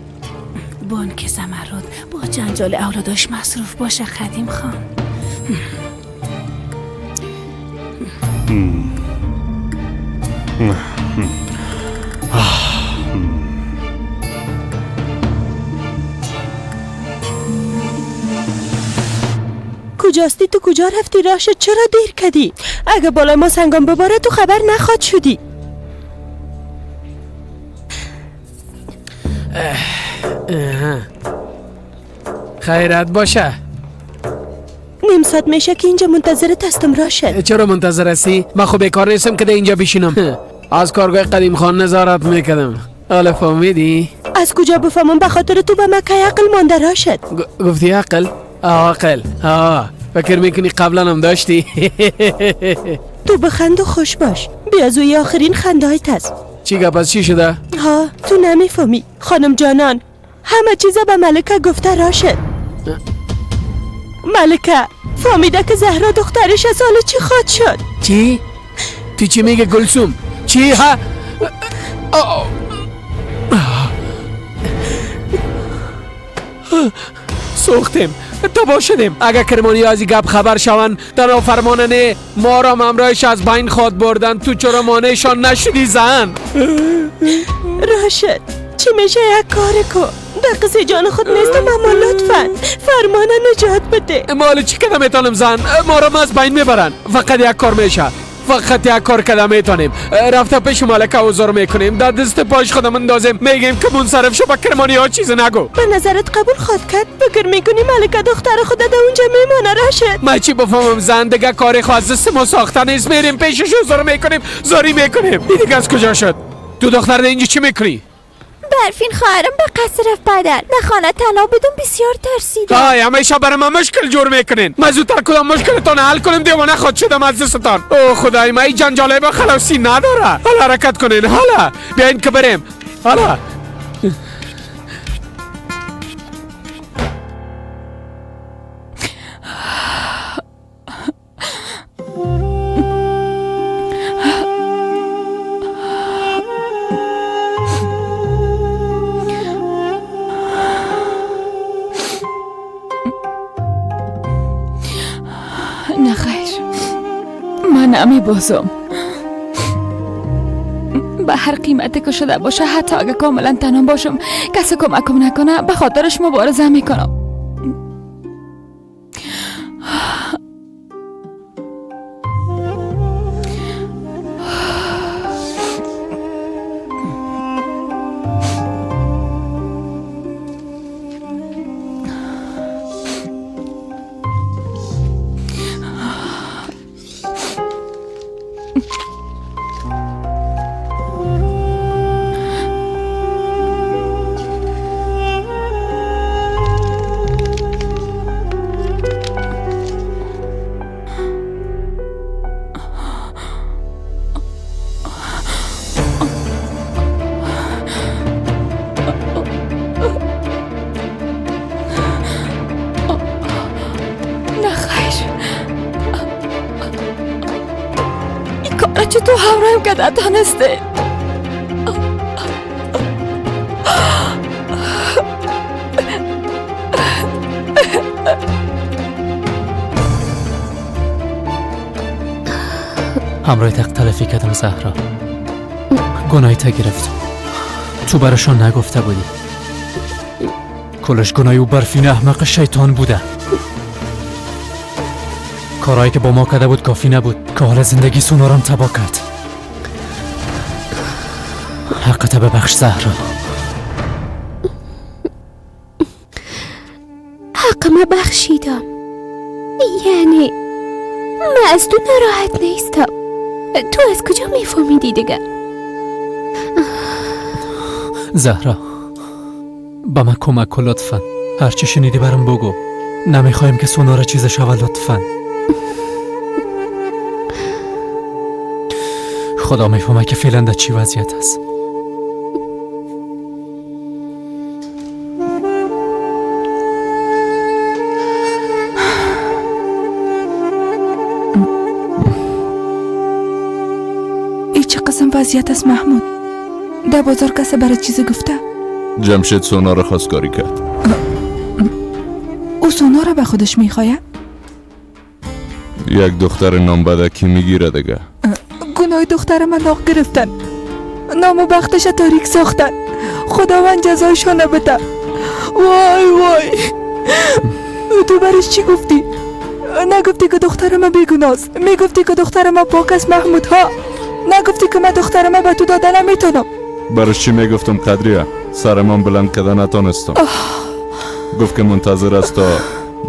بانک زمرد با جنجال اولاداش مصروف باشه قدیم خان. کجاستی تو؟ کجا رفتی راشد؟ چرا دیر کردی؟ اگه بالای ما سنگان بباره تو خبر نخواد شدی. خیرت باشه. نیم ساعت میشه که اینجا منتظرت هستم راشد. چرا منتظر هستی؟ من خب بیکار نیستم که در اینجا بشینم. از کارگاه قدیم خان نظارت میکردم. حالا فهمیدی؟ از کجا بفهمم؟ به خاطر تو به مکه عقل مانده راشد. گفتی عقل؟ عقل. فکر میکنی قبلا هم داشتی؟ تو بخند و خوش باش. بیا زوی آخرین خندهایت هست. چی گپ از چی شده؟ ها تو نمیفهمی خانم جانان، همه چیزا به ملکه گفته راشد. ملکه فهمیده که زهرا دخترش از حال چی خواد شد. چی؟ تو چی میگه گلسوم؟ چی ها؟ سوختیم، تباه شدیم. اگر کرمانی از این گپ خبر شوند در فرمان نه ما را همراهش از بین خواد بردن. تو چرا مانعشان نشدی زن؟ راشد چی میشه؟ یک کار کو در قصه جان خود نیستم، اما لطفا فرمان نجات بده. مال چی کدام میتونم زن؟ ما را از بین میبرن. فقط یک کار میشه، فقط یک کار کدام میتونیم. رفته پیش مالک حضور میکنیم، در دست پاش خودم اندازیم، میگیم که منصرف شو، با کرمانی ها چیز نگو. به نظرت قبول خواد کرد؟ فکر میکنی ملکه دختر خود در اونجا میمانه راشد؟ من چی بفهمم زن؟ دیگه کاری خو از دست ما ساخته نیست. میریم پیشش حضور میکنیم، زاری میکنیم. این دیگه از کجا شد؟ تو دختر اینجا چی میکنی؟ برفین خواهرم به قصر رفت پدر. در خانه تنها بودم، بسیار ترسیدم. آی همیشه برای من مشکل جور میکنین. من زودتر کدام مشکلتان حل کنیم. دیوانه خود شدم از دستتان. او خدای من، این جنجاله به خلاصی نداره. حالا حرکت کنین، حالا بیاین که بریم. حالا نمی بازم. به هر قیمتی که شده باشه، حتی اگه کاملا تنها باشم، کسی کمکم نکنه، به خاطرش مبارزه میکنم. چطور همراهیم کده تانسته؟ همراه تق تلفی کردم زهرا. گناهی تا گرفتم. تو براشان نگفته بودی. کلش گناهی و برفین احمق شیطان بوده. کارهایی که با ما کرده بود کافی نبود که حال زندگی سونارم تباه کرد. حقت ببخش زهرا. حق ما بخشیدم، یعنی من از تو ناراحت نیستم. تو از کجا میفهمیدی دیگه؟ زهرا با من کمک کن لطفا. هرچی شنیدی برام بگو. نمیخوایم که سونارا چیز شود لطفا. خدا میفهمه که فعلا در چی وضعیت است. ای چه قسم وضعیت است محمود؟ در بازار کسی برای چیزی گفته؟ جمشید سونا را خواستگاری کرد. او سونا را به خودش میخواید؟ یک دختر نامبدکی میگیره دیگه. گناه دختر من ناق گرفتن، نام و بختش تاریک ساختن. خداوند جزایشان بده. وای وای، تو برش چی گفتی؟ نگفتی که دختر من بیگناست؟ میگفتی که دختر من پاک است محمود ها؟ نگفتی که من دختر من به تو داده نمیتونم؟ برش چی میگفتم قدریه؟ سرمان بلند کده نتانستم. گفت که منتظر است تا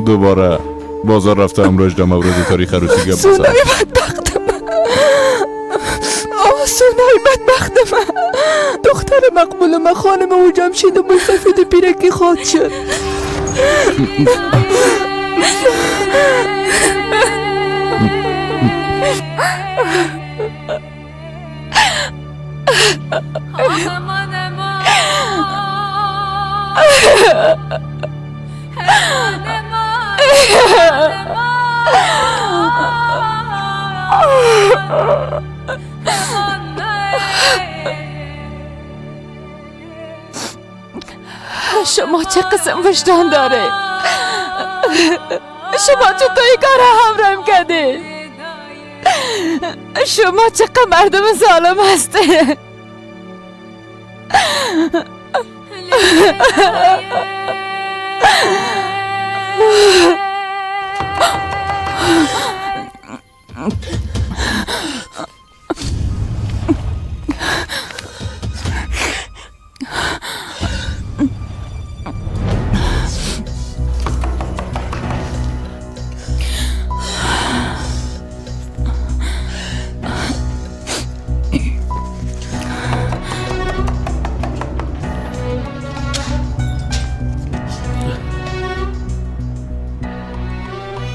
دوباره بازار رفته امروز در مورد تاریخ عروسی گپ بزنه. سونای بدبخت من، آه سونای بدبخت من، دختر مقبول من خانم او جمشید و مستفید پیرکی خواهد شد. شما چه قسم وجدان داره؟ شما چطور این کار همراهیم کردید؟ شما چقدر مردم ظالم هسته.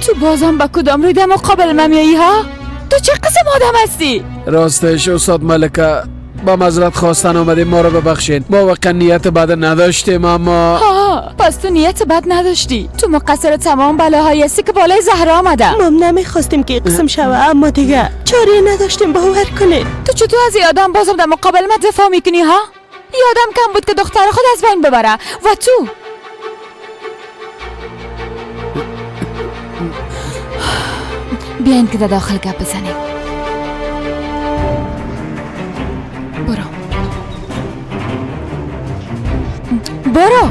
تو بازم با کدام روی در مقابل من میایی ها؟ تو چه قسم آدم هستی؟ راستش استاد ملکه با معذرت خواستن آمدیم، ما رو ببخشین. ما واقعا نیت بد نداشتیم. اما ها، پس تو نیت بد نداشتی. تو مقصر تمام بلاهایی هستی که بالای زهرا آمده. ما نمیخواستیم که قسم شوه، اما دیگه چاره نداشتیم، باور کنین. تو چطور از این آدم بازم در مقابل من دفاع میکنی ها؟ یادم کم بود که دختر خود از بین ببره و تو بیاین که در داخل گپ بزنیم. برو برو.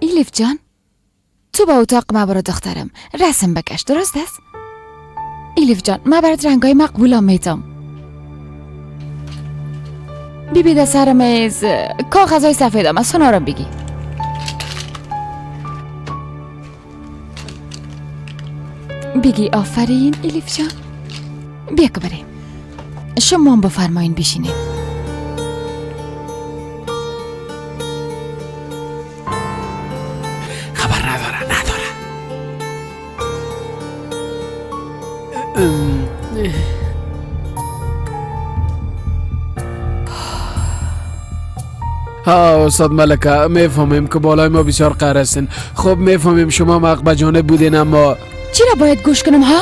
ایلیف جان، تو با اتاق ما برو دخترم رسم بکش، درست است؟ ایلیف جان، من برات رنگای مقبولم میتم. بیبی در سر میز کاغذهای سفیدم از هنرم بگی. بگی آفرین ایلیف جان. بیا که بریم. شما هم بفرمایین بشینین. خبر نداره نداره. ها استاد ملکه، میفهمیم که بالای ما بسیار قهر هستین. خب میفهمیم شما مقبه جانب بودین، اما چرا باید گوش کنم ها؟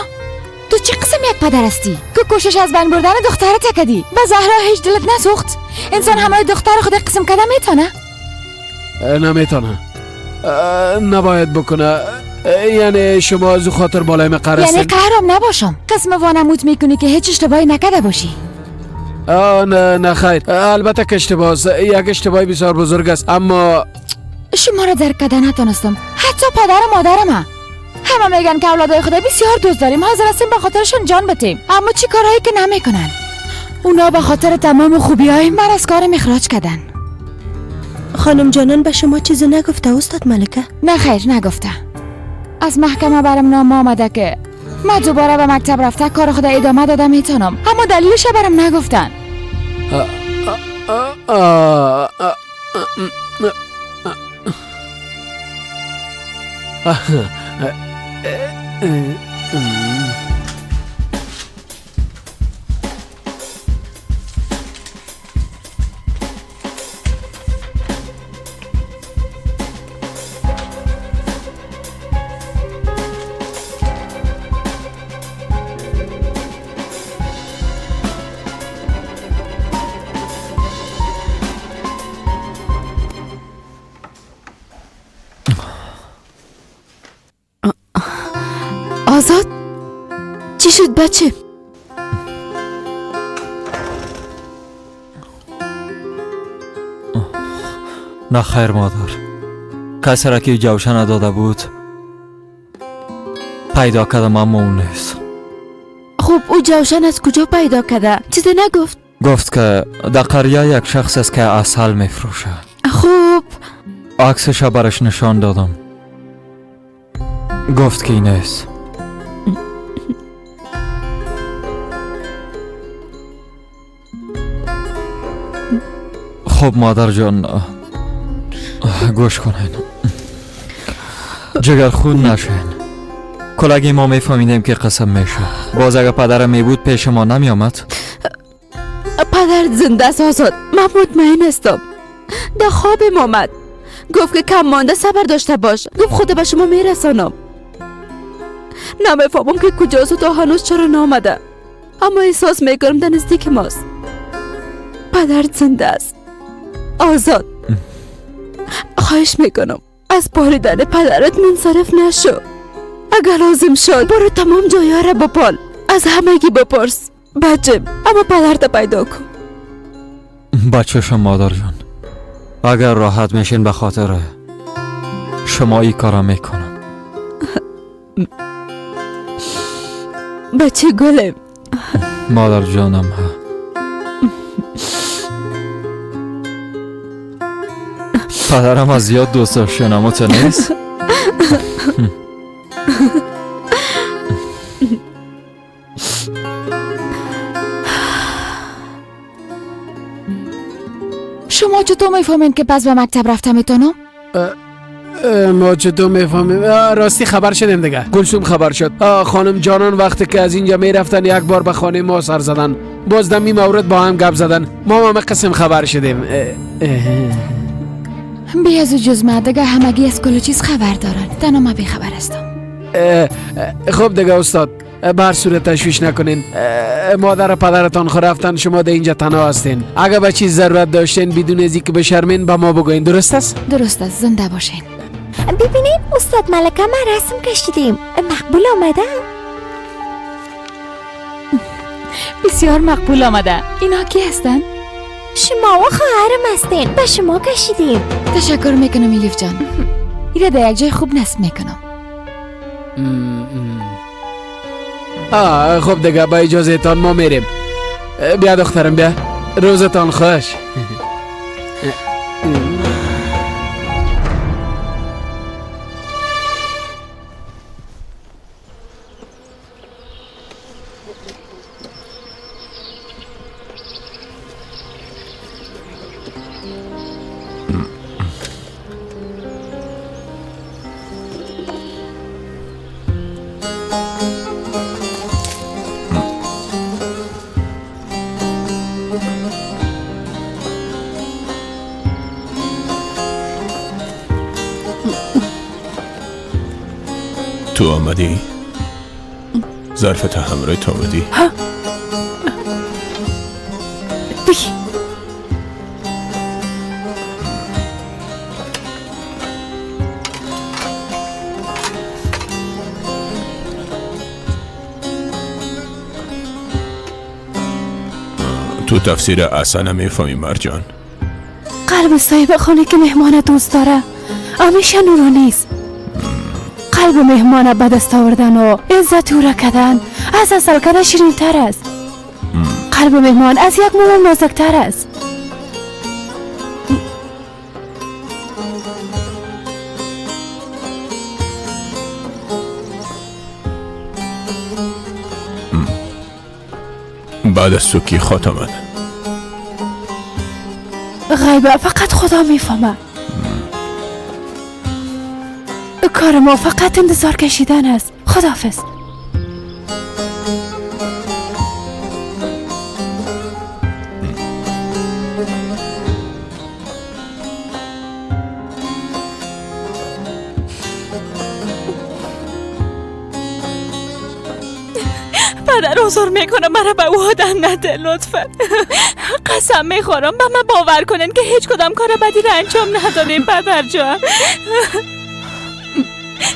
تو چه قسم یک پدر هستی که کوشش از بین بردن دخترت کردی؟ به زهرا هیچ دلت نسوخت؟ انسان همه دختر خود قسم کده میتونه؟ نمیتونه، نباید بکنه. یعنی شما از خاطر بالای من قهر هستین؟ یعنی قهرم نباشم. قسم وانمود میکنی که هیچ اشتباهی نکرده باشی. نه نه خیر، البته که اشتباه است، یک اشتباهی بسیار بزرگ است، اما شما را درک کرده نتونستم. حتی پدر و مادرم همه میگن که اولادای خدا بسیار دوست داریم، حاضر هستیم به خاطرشون جان بدیم، اما چی کارهایی که نمیکنن. اونا به خاطر تمام خوبیای من از کار اخراج کردن. خانم جانان به شما چیزی نگفته استاد ملکه؟ نه خیر نگفته. از محکمه برم نامه آمده که من دوباره به مکتب رفته کار خود ادامه داده میتونم، اما دلیلش برم نگفتن. آزاد چی شد بچه؟ نه خیر مادر، کسی را که جوشن داده بود پیدا کردم، اما اون نیست. خب او جوشن از کجا پیدا کرده؟ چیزی نگفت؟ گفت که در قریه یک شخص است که عسل میفروشه. خب عکسش برش نشان دادم، گفت که این نیست. خب مادر جان گوش کنین، جگر خون نشین. کلگی ما میفهمیدیم که قسم میشه. باز اگه پدرم میبود پیش ما نمیامد. پدر زنده است آزاد، من مطمئن هستم. در خوابم آمد، گفت که کم مانده صبر داشته باش، گفت خدا به شما میرسانم. نمیفهمم که کجاست و تا هنوز چرا نامده، اما احساس میکنم در نزدیک ماست. پدر زنده است آزاد، خواهش میکنم از پالیدن پدرت منصرف نشو. اگر لازم شد برو تمام جایا را بپال، از همگی بپرس بچه، اما پدرت پیدا کن. بچه مادر جان، اگر راحت میشین به خاطر شما این کارا میکنم. بچه گلم. مادر جانم پدرم از زیاد دوست داشتن، اما تو نیست. شما چطور میفهمین که پس به مکتب رفته میتونم؟ ما چطور میفهمیم؟ راستی خبر شدیم دیگه، گلسوم خبر شد. خانم جانان وقتی که از اینجا میرفتن یک بار به خانه ما سر زدن، باز در این مورد با هم گپ زدن، ما هم قسم خبر شدیم. بی از جز ما دیگه همگی از کل چیز خبر دارن، تنها ما بی خبر هستم. خب دیگه استاد، به هر صورت تشویش نکنین. مادر و پدرتان خو رفتن، شما در اینجا تنها هستین. اگه به چیز ضرورت داشتین بدون از اینکه بشرمین به ما بگوین، درست است؟ درست است، زنده باشین. ببینین استاد ملکه، ما رسم کشیدیم، مقبول آمده؟ بسیار مقبول آمده. اینا کی هستن؟ شما و خواهرم هستین، به شما کشیدیم. تشکر میکنم ایلیف جان. ایره در یک جای خوب نصب میکنم. خب دیگه با اجازه تان ما میریم. بیا دخترم بیا، روزتان خوش. تو آمدی؟ ظرف تا همراه تا آمدی؟ ها بگی. تو تفسیر اصلا نمیفهمی مرجان. قلب صاحب خانه که مهمان دوست داره همیشه نورانی است. قلب مهمان به دست آوردن و عزت او را کردن از عسل کردن شیرین تر است. قلب مهمان از یک موم نازکتر است. بعد از تو کی خواهد آمد؟ غیبه فقط خدا میفهمه. کار ما فقط انتظار کشیدن است. خداحافظ. پدر عذر میکنم، مرا به او آدم نده لطفا. قسم میخورم به من باور کنن که هیچ کدام کار بدی را انجام ندادیم پدر جان.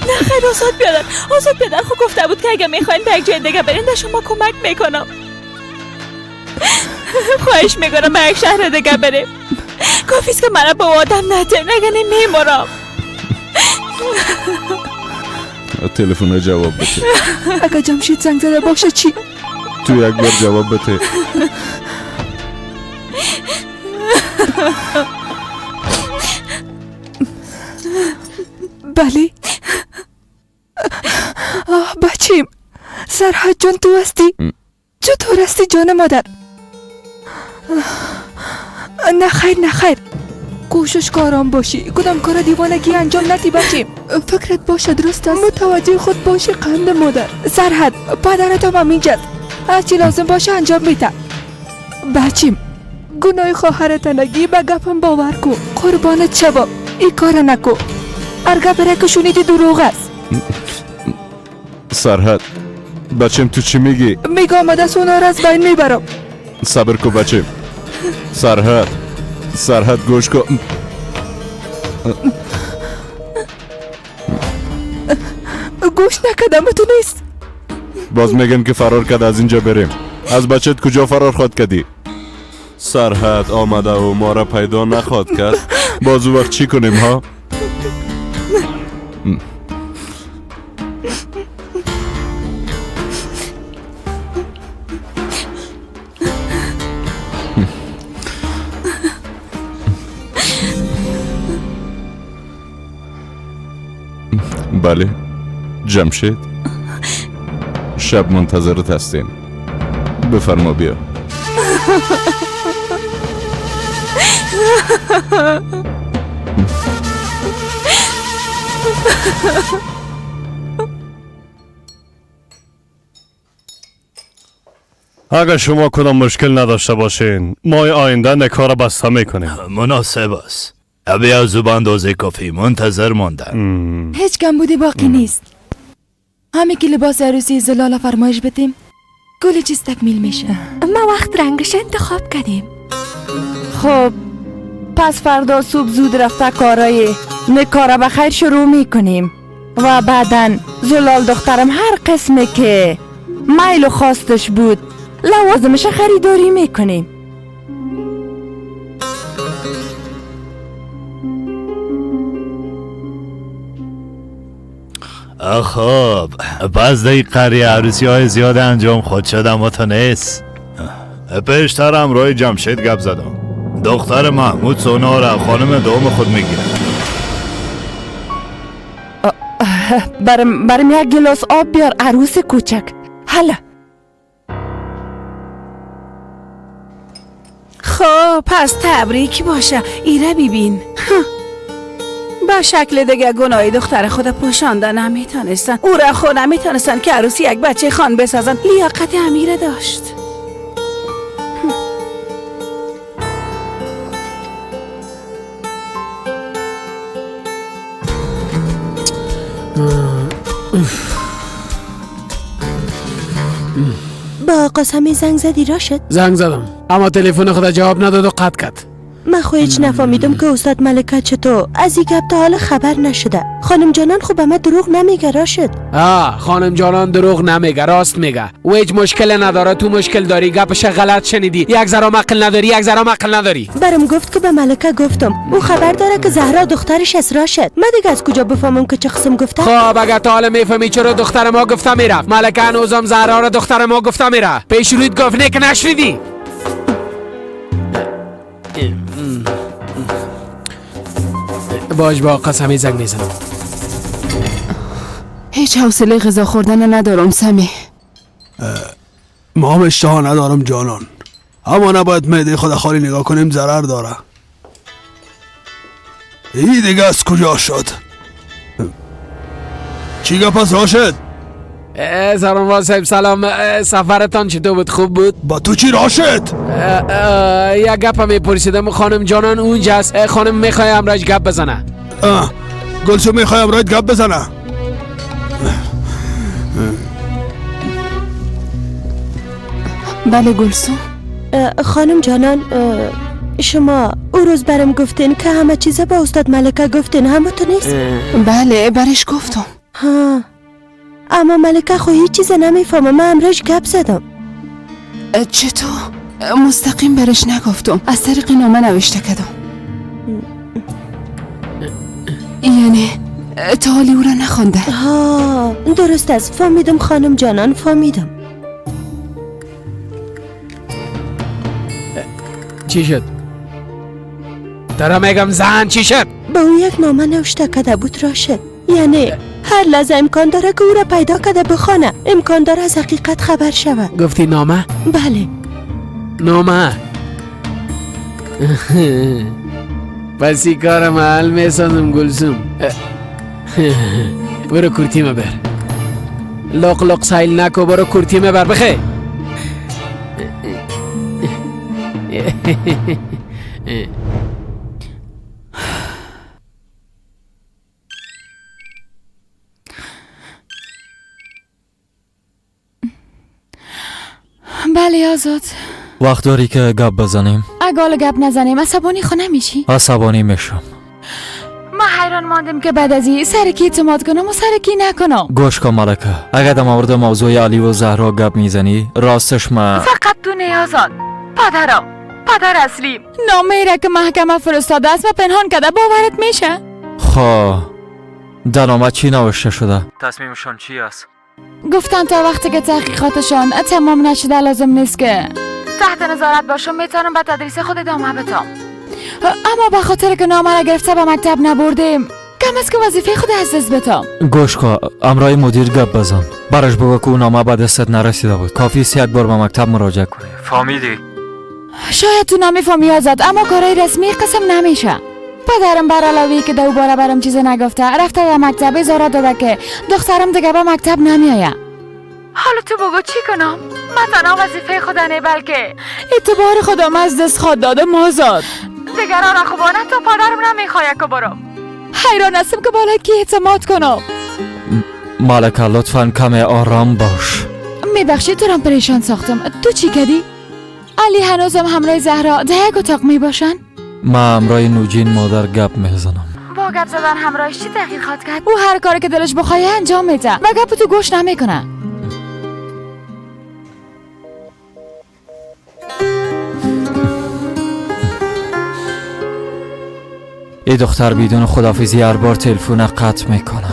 نه خیر آزاد بیادر، آزاد بیادر خود گفته بود که اگه میخواین به یک جای دیگه برین در شما کمک میکنم. خواهش میکنم به یک شهر دیگه بریم. کافیست که مرا به آدم نده، نگنه میمرم. تلفن جواب بده. اگه جمشید زنگ زده باشه چی؟ تو یک بار جواب بده. بله. آه بچیم سرحد جان تو هستی؟ چطور هستی جان مادر؟ نه خیر نه خیر، کوشش کارام باشی، کدام کار دیوانگی انجام ندی بچیم. فکرت باشه درست است، متوجه خود باشی قند مادر. سرحد پدرت هم اینجاست، هرچی لازم باشه انجام میده. بچیم گناه خواهرت نگی، به گپم باور کن، قربانت شوم، این کار نکو. هر گپ را که شنیدی دروغ است. سرحد بچم تو چی میگی؟ میگم آمده سونا را از بین میبرم. صبر کن بچم. سرحد سرحد گوش کن. گوش نکردم تو نیست. باز میگن که فرار کرد از اینجا بریم. از بچت کجا فرار خواد کردی؟ سرحد آمده و ما را پیدا نخواد کرد. باز او وقت چی کنیم ها؟ بله جمشید، شب منتظرت هستیم، بفرما بیا. اگر شما کدام مشکل نداشته باشین ما آینده نکار بسته میکنیم. مناسب است. ابی از او اندازه کافی منتظر ماندن. هیچ کمبودی باقی نیست. همه که لباس عروسی زلال فرمایش بدیم کلی چیز تکمیل میشه. ما وقت رنگش انتخاب کردیم. خب پس فردا صبح زود رفته کارای نکاره بخیر شروع میکنیم و بعدا زلال دخترم هر قسمه که میل و خواستش بود لوازمش خریداری میکنیم. خب پس در قریه عروسی های زیاد انجام خود شد اما تا نیست. پیشتر همراه جمشید گپ زدم. دختر محمود سونا را خانم دوم خود میگیره. برم یک گلاس آب بیار عروس کوچک. هلا. خب پس تبریک باشه. ایره ببین به شکل دیگه گناهی دختر خود پوشانده نمیتونستن. او را خود نمیتونستن که عروسی یک بچه خان بسازن. لیاقت امیره داشت. آقا سمی زنگ زدی راشد؟ زنگ زدم اما تلفن خود جواب نداد و قطع کرد. من خو هیچ نفهمیدم که استاد ملکه چطور از این گپ تا حال خبر نشده. خانم جانان خب به من دروغ نمیگه راشد. خانم جانان دروغ نمیگه، راست میگه. و هیچ مشکل نداره، تو مشکل داری، گپش غلط شنیدی. یک ذره عقل نداری، یک ذره عقل نداری. برام گفت که به ملکه گفتم او خبر داره که زهرا دخترش است راشد. من دیگه از کجا بفهمم که چه قسم گفته؟ خب اگه تا حالا میفهمی چرا دختر ما گفته میرفت. ملکه هنوزم زهرا را دختر ما گفته میره. پیش رویت گفت نه که نشنیدی. باش با آقا سمی زنگ میزنم. هیچ حوصله غذا خوردن ندارم سمی. ما هم اشتها ندارم جانان، اما نباید معده خود خالی نگاه کنیم، ضرر داره. ای دیگه از کجا شد؟ چی گپ است راشد؟ سلام صاحب. سلام، سفرتان چطور بود؟ خوب بود؟ با تو چی راشد؟ یک گپ میپرسیدم. خانم جانان اونجاست، خانم میخوای امراج گپ بزنه. گلسو میخوای امراج گپ بزنه. بله گلسو. خانم جانان شما او روز برم گفتین که همه چیزا با استاد ملکه گفتین، همه تو نیست؟ بله برش گفتم. ها اما ملکه خو هیچ چیز نمیفهمه. من امروز گپ زدم. چطور؟ مستقیم برش نگفتم، از طریق نامه نوشته کردم. یعنی تا حالی او را نخوانده. ها درست است، فهمیدم خانم جانان، فهمیدم. چی شد؟ دارم میگم زن چی شد؟ با او یک نامه نوشته کرده بود راشد. یعنی هر لحظه امکان داره که او را پیدا کرده بخوانه، امکان داره از حقیقت خبر شود. گفتی نامه؟ بله نامه. پس این کارم حل میسازم گلسوم. برو کرتی بر. لق لق سایل نکو، برو کرتی بر بخی. بله آزاد. وقت داری که گپ بزنیم؟ اگه گپ نزنیم عصبانی خو نمیشی؟ عصبانی میشم. ما حیران ماندیم که بعد از این سر کی اعتماد کنم و سر کی نکنم. گوش کن ملکه، اگه در مورد موضوع علی و زهرا گپ میزنی راستش من فقط تو نه آزاد. پدرم، پدر اصلی نامه را که محکمه فرستاده است و پنهان کرده، باورت میشه؟ خب در نامه چی نوشته شده؟ تصمیمشان چی است؟ گفتن تا وقتی که تحقیقاتشان تمام نشده لازم نیست که تحت نظارت باشم، میتونم به تدریس خود ادامه بدم. اما به خاطر که نامه را گرفته به مکتب نبردیم، کم است که وظیفه خود از دست بدم. گوش کن، امرای مدیر گپ بزن، برش بگو که اون نامه به دستت نرسیده بود، کافی است یک بار به مکتب مراجعه کنی. فهمیدی؟ شاید تو نمیفهمی آزاد، اما کارهای رسمی قسم نمیشه. پدرم بر علاوه که دوباره برام چیزی نگفته، رفته در مکتب اظهار داده که دخترم دیگه به مکتب نمیآید. حالا تو بگو چی کنم؟ من تنها وظیفه خود نه بلکه اعتبار خودم از دست خود داده آزاد. دیگران را خوبانه تا پدرم نمیخواد که برم. حیران هستم که بالای کی اعتماد کنم. ملکه لطفاً کمی آرام باش. میبخشی تو را پریشان ساختم. تو چی کردی؟ علی هنوزم همراه زهرا در یک اتاق میباشن؟ من همراه نوجین مادر گپ میزنم. با گپ زدن همراهش چی تغییر خواهد کرد؟ او هر کاری که دلش بخواد انجام میده و گپ تو گوش نمیکنه. ای دختر بدون خدافیزی هر بار تلفن قطع میکنه.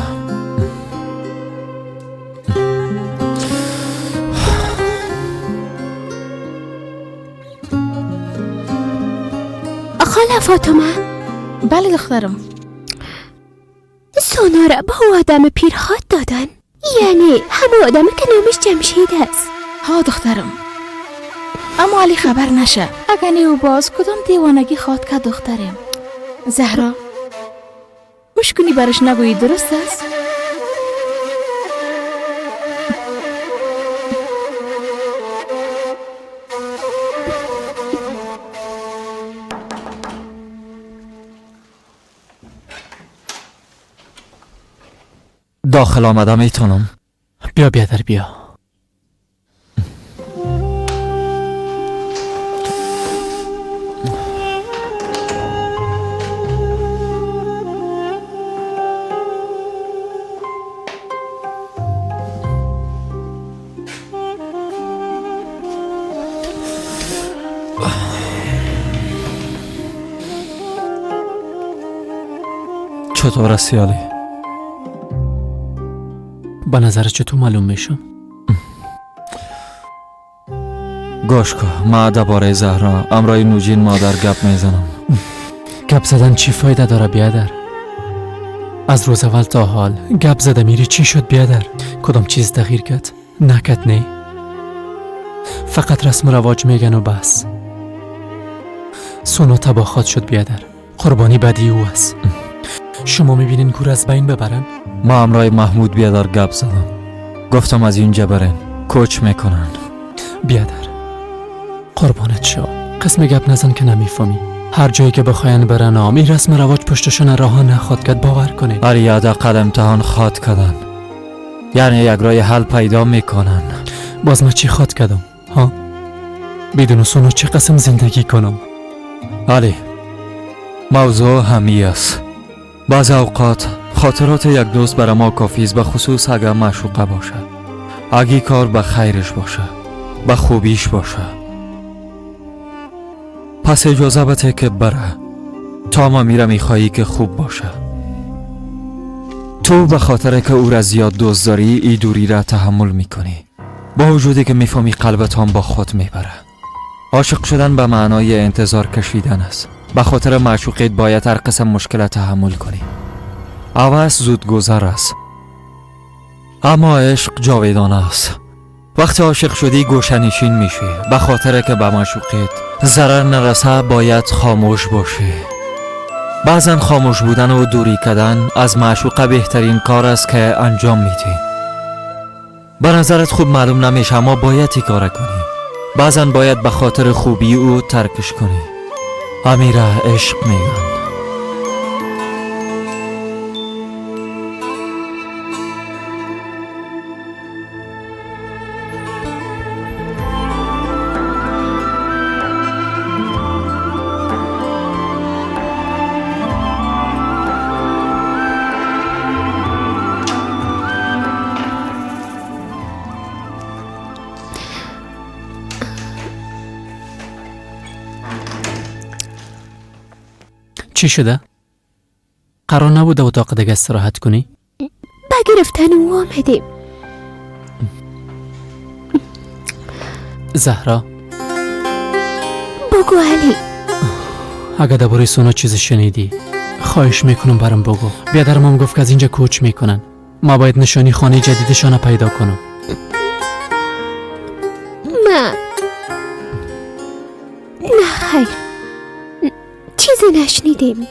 خاله فاطمه. بله دخترم. سونا را با او آدم پیر خواد دادن، یعنی همه آدم که نامش جمشید است. ها دخترم، اما علی خبر نشه، اگه نه او باز کدام دیوانگی خواد که دخترم. زهرا گوش کنی برش نگویی، درست است؟ داخل آمده میتونم؟ بیا بیادر بیا. چطور هستی علی؟ به نظر چطور معلوم میشم؟ گوش کن، ما درباره زهرا امرای نوجین مادر گپ میزنم. گپ زدن چی فایده داره بیادر؟ از روز اول تا حال گپ زده میری، چی شد بیادر؟ کدام چیز تغییر کرد؟ نکد نه، فقط رسم و رواج میگن و بس. سونا تباه خواد شد بیادر، قربانی بدی او است. شما میبینین کور از بین ببرن؟ ما امرای محمود بیادر گپ زدم، گفتم از اینجا برن، کوچ میکنن. بیادر قربانت شو، قسم گپ نزن که نمیفهمی. هر جایی که بخواین برن این رسم رواج پشتشون راه نخواد کرد، باور کنین. آره حداقل امتحان خواد کردن، یعنی یک راه حل پیدا میکنن. باز من چی خواد کردم ها؟ بدون سونا چه قسم زندگی کنم؟ علی موضوع همی است. بعض اوقات خاطرات یک دوست برای ما کافی است، به خصوص اگر معشوقه باشه، اگه کار به خیرش باشه، به خوبیش باشه. پس اجازه بده که بره تا ما میره میخوایی که خوب باشه. تو به خاطر که او را زیاد دوست داری ای دوری را تحمل میکنی، با وجودی که میفهمی قلبت هم با خود میبره. عاشق شدن به معنای انتظار کشیدن است. به خاطر معشوقیت باید هر قسم مشکل تحمل کنی. عوض زود گذر است، اما عشق جاودانه است. وقتی عاشق شدی گوشه‌نشین میشی، به خاطر که به معشوقیت ضرر نرسه باید خاموش باشی. بعضا خاموش بودن و دوری کردن از معشوقه بهترین کار است که انجام میدی. به نظرت خوب معلوم نمیشه، اما باید این کار کنی. بعضا باید به خاطر خوبی او ترکش کنی. امیره عشق میگن. چی شده؟ قرار نبوده اتاق دیگه استراحت کنی؟ با گرفتن او آمدیم. زهرا بگو علی. اگه درباره سونا چیزی شنیدی خواهش میکنم برام بگو. بیادرم گفت که از اینجا کوچ میکنن، ما باید نشانی خانه جدیدشان پیدا کنم. ما نه خیر، چیزی نشنیدیم.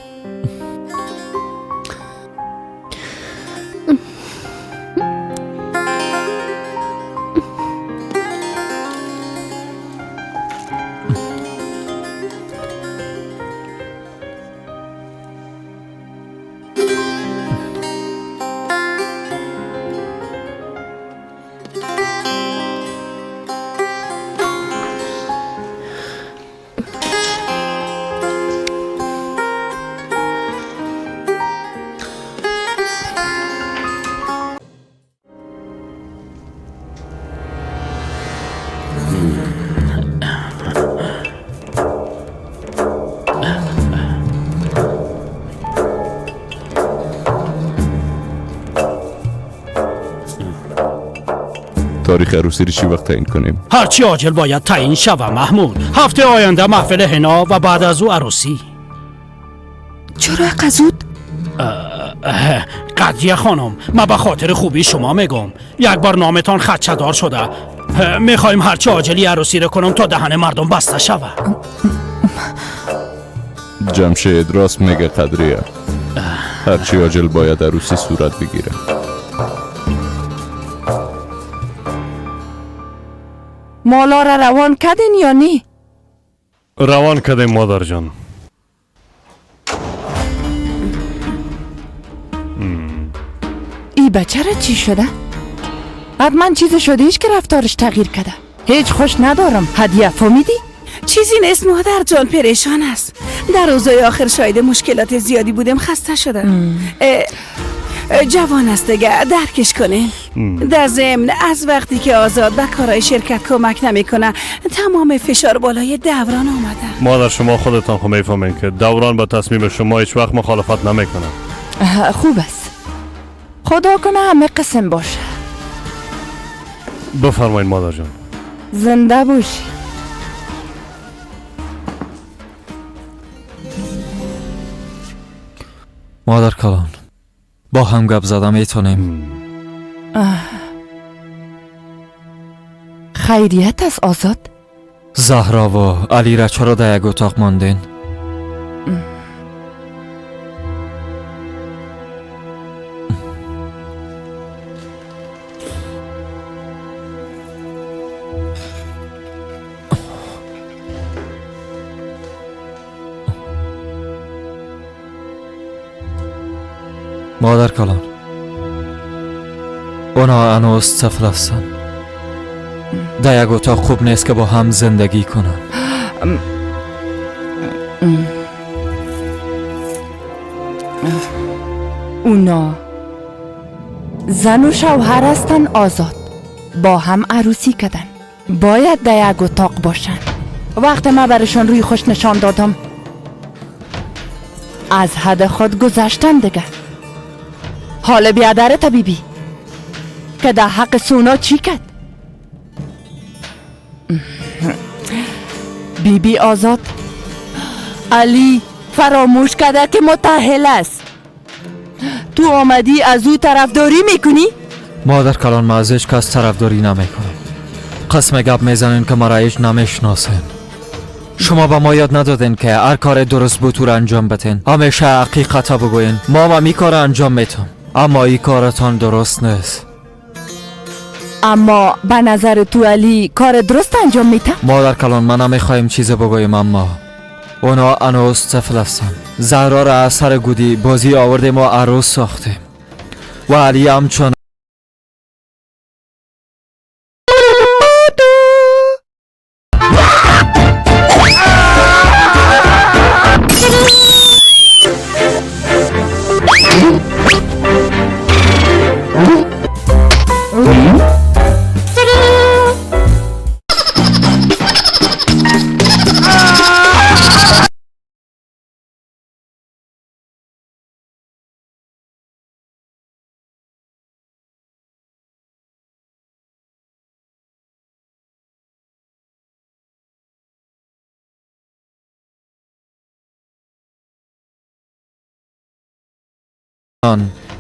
تاریخ عروسی رو چی وقت تعیین کنیم؟ هرچی عاجل باید تعیین شوه محمود. هفته آینده محفل حنا و بعد از او عروسی. چرا زود؟ قضیه خانم، من به خاطر خوبی شما میگم. یک بار نامتان خدشه‌دار شده، میخوایم هرچی عاجلی عروسی رو کنم تا دهن مردم بسته شوه. جمشید راست میگه قدریه، هرچی عاجل باید عروسی صورت بگیره. مالا را روان کردین یا نی؟ روان کردیم مادر جان. ای بچه را چی شده؟ حتما چیز شده ایش که رفتارش تغییر کرده. هیچ خوش ندارم. هدیه فهمیدی؟ چیزی نیست مادر جان، پریشان است. در روزهای آخر شاید مشکلات زیادی بودم، خسته شدم. جوان است دیگه، درکش کنین. در ضمن از وقتی که آزاد به کارهای شرکت کمک نمیکنه تمام فشار بالای دوران آمده. مادر شما خودتان خو میفهمین که دوران با تصمیم شما هیچ وقت مخالفت نمیکنه. خوب است. خدا کنه همه قسم باشه. بفرمایید مادر جان. زنده باشی. مادر کلان، با هم گپ زده میتونیم. خیریت است آزاد. زهرا و علی را چرا در یک اتاق ماندین؟ مادر کلان، اونا هنوز طفل هستن. در یک اتاق خوب نیست که با هم زندگی کنن. اونا زن و شوهر هستن آزاد، با هم عروسی کردن، باید در یک اتاق باشن. وقت ما برشان روی خوش نشان دادم، از حد خود گذشتن دیگه. حال بیادر طبیبی که در حق سونا چی کرد؟ بی بی آزاد، علی فراموش کرده که متأهل است. تو آمدی از او طرفداری میکنی؟ مادر کلان، ما از هیچ کس طرفداری نمیکنم. قسم گپ میزنین که مرا هیچ نمیشناسین. شما به ما یاد ندادین که هر کار درست بود تو را انجام بدین. همیشه حقیقت بگوین. ما هم این کار انجام میتم، اما این کارتان درست نیست. اما به نظر تو علی کار درست انجام میده؟ مادر کلان، من نمیخوایم چیز بگویم، اما اونا هنوز طفل هستن. زهرا را از سر گودی بازی آوردیم و عروس ساختیم و علی همچنان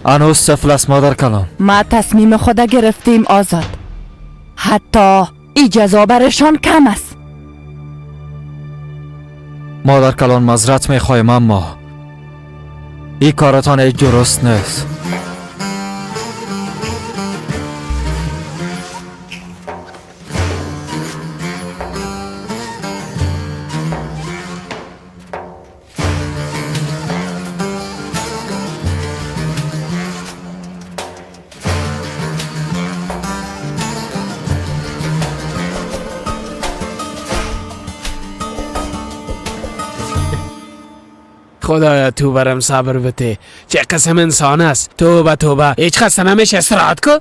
هنوز طفل است مادر کلان. ما تصمیم خود گرفتیم آزاد، حتی اجازه برشان کم است. مادر کلان، معذرت میخوایم، اما این کارتان هیچ درست نیست. خدایا تو برم صبر بده. چه قسم انسان است. توبه توبه، هیچ خسته نمیشه. استراحت کو.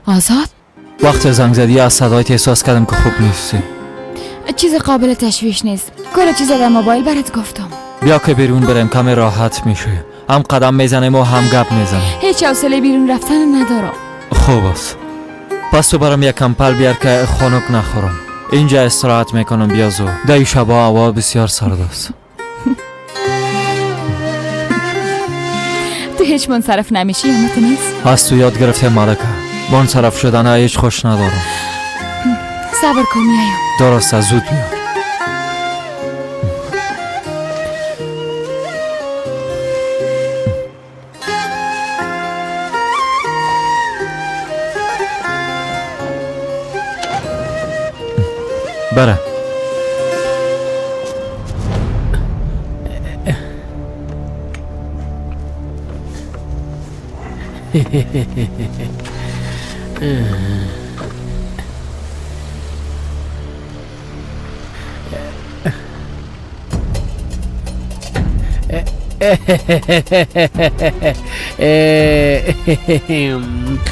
آزاد، وقت زنگ زدی از صدایت احساس کردم که خوب نیستی. چیز قابل تشویش نیست. کل چیز در موبایل برات گفتم. بیا که بیرون بریم، کمی راحت میشه. هم قدم میزنیم و هم گپ میزنیم. هیچ حوصله بیرون رفتن ندارم. خوب است، پس تو برام یک کمپل بیار که خنک نخورم. اینجا استراحت میکنم. بیا زود، در شبا هوا بسیار سرد است. تو هیچ منصرف نمیشی اما تو نیست. از تو یاد گرفته ملکه، منصرف شدن هیچ خوش ندارم. صبر کن میایم. درسته، زود میام. بره.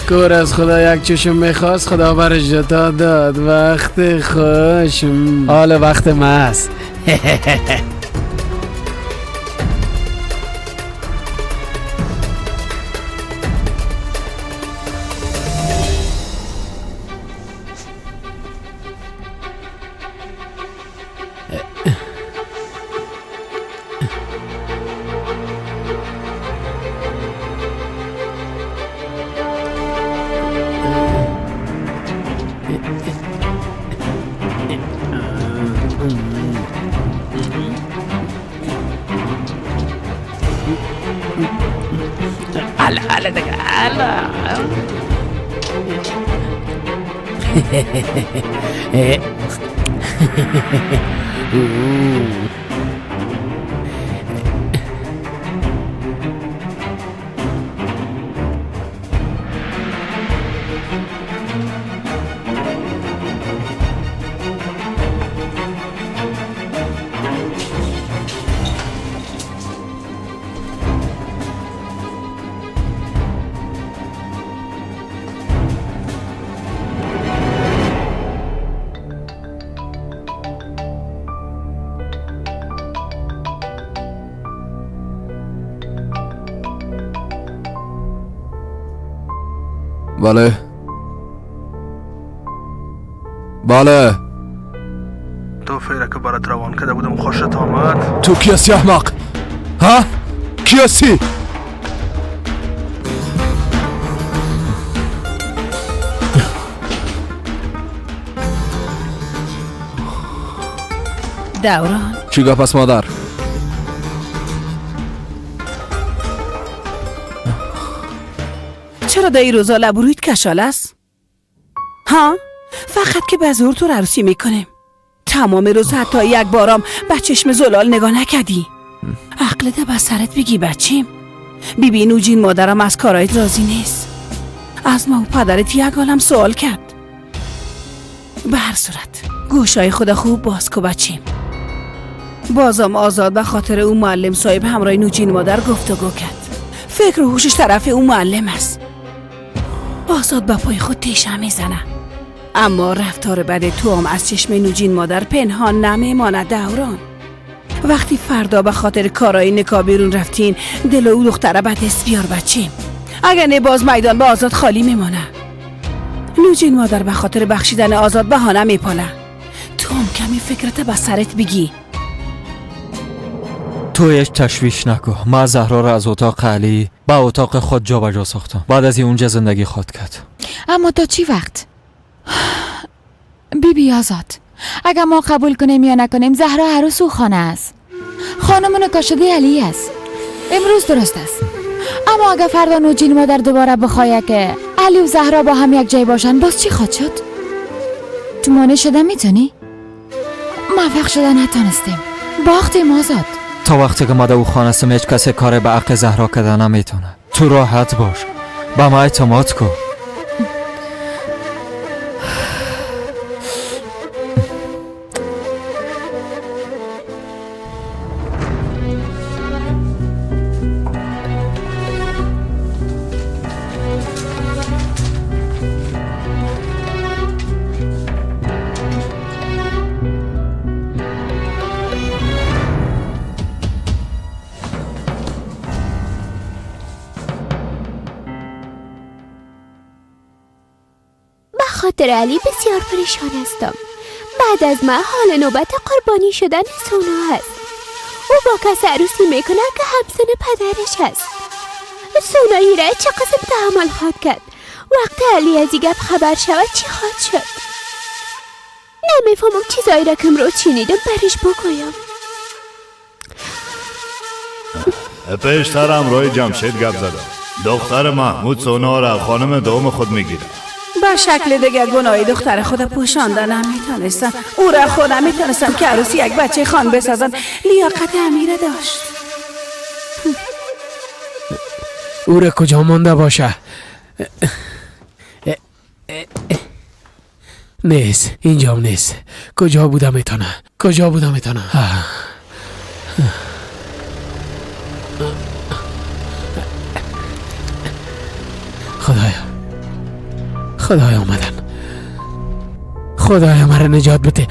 کور از خدا یک چشم میخواست، خدا برش جتا داد. وقت خوش، حال وقت ماست. بله بله. تو فیره که برات روان کرده بودم خوشت آمد؟ تو کی هستی احمق؟ ها؟ کی هستی؟ دوران چی گفت پس مادر؟ چرا در این روزا لب رویت کشال است؟ ها؟ فقط که به زور تو رو عروسی میکنیم. تمام روز حتی یک بارام به چشم زلال نگاه نکردی. عقلت به سرت بگی بچیم. بی بی نوجین مادرم از کارایت راضی نیست. از ما و پدرت یک عالم سوال کرد. به هر صورت گوشای خود خوب باز کو بچیم. بازم آزاد به خاطر او معلم صاحب همراه نوجین مادر گفتگو کرد. فکر و هوشش طرف او معلم است. آزاد به پای خود تیشه میزنه، اما رفتار بد تو هم از چشم نوجین مادر پنهان نمیماند. دوران وقتی فردا به خاطر کارای نکاح بیرون رفتین، دل او دختره به دست بیار بچیم. اگر نه باز میدان به آزاد خالی میمانه. نوجین مادر به خاطر بخشیدن آزاد بهانه میپاله. تو هم کمی فکرت به سرت بگی. تو هیچ تشویش نکن. من زهرا را از اتاق علی به اتاق خود جابجا ساختم. بعد از اونجا زندگی خود کرد. اما تا چی وقت؟ بی بی آزاد، اگر ما قبول کنیم یا نکنیم، زهرا عروس او خانه است. خانم نکاح شده علی است. امروز درست است، اما اگر فردا نوجین مادر دوباره بخواید که علی و زهرا با هم یک جای باشن، باز چی خواهد شد؟ تو مانع شده میتونی؟ موفق شده نتانستیم، باختیم آزاد. تا وقتی که ما در او خانه هستم هیچ کسی کار به حق زهرا کده نمیتونه. تو راحت باش، به ما اعتماد کن. خاطر علی بسیار پریشان هستم. بعد از من حال نوبت قربانی شدن سونا هست. او با کس عروسی میکنه که همسن پدرش هست. سونا ایره چه قسم تحمل خواهد کرد؟ وقت علی از این گپ خبر شود چی خواهد شد؟ نمیفهمم چیزایی را که امروز شنیدم برش بگویم. پیشتر همراه جمشید گپ زدم. دختر محمود سونا را خانم دوم خود میگیره. به شکل دیگه گناهی دختر خود پوشانده نمیتونستم. او را خود نمیتونستم که عروسی یک بچه خان بسازن. لیاقت امیره داشت. او را کجا مانده باشه؟ نیست، اینجام نیست. کجا بودم میتونه؟ کجا بودم میتونه؟ خدایا، خدایا آمدن. خدایا مرا نجات بده.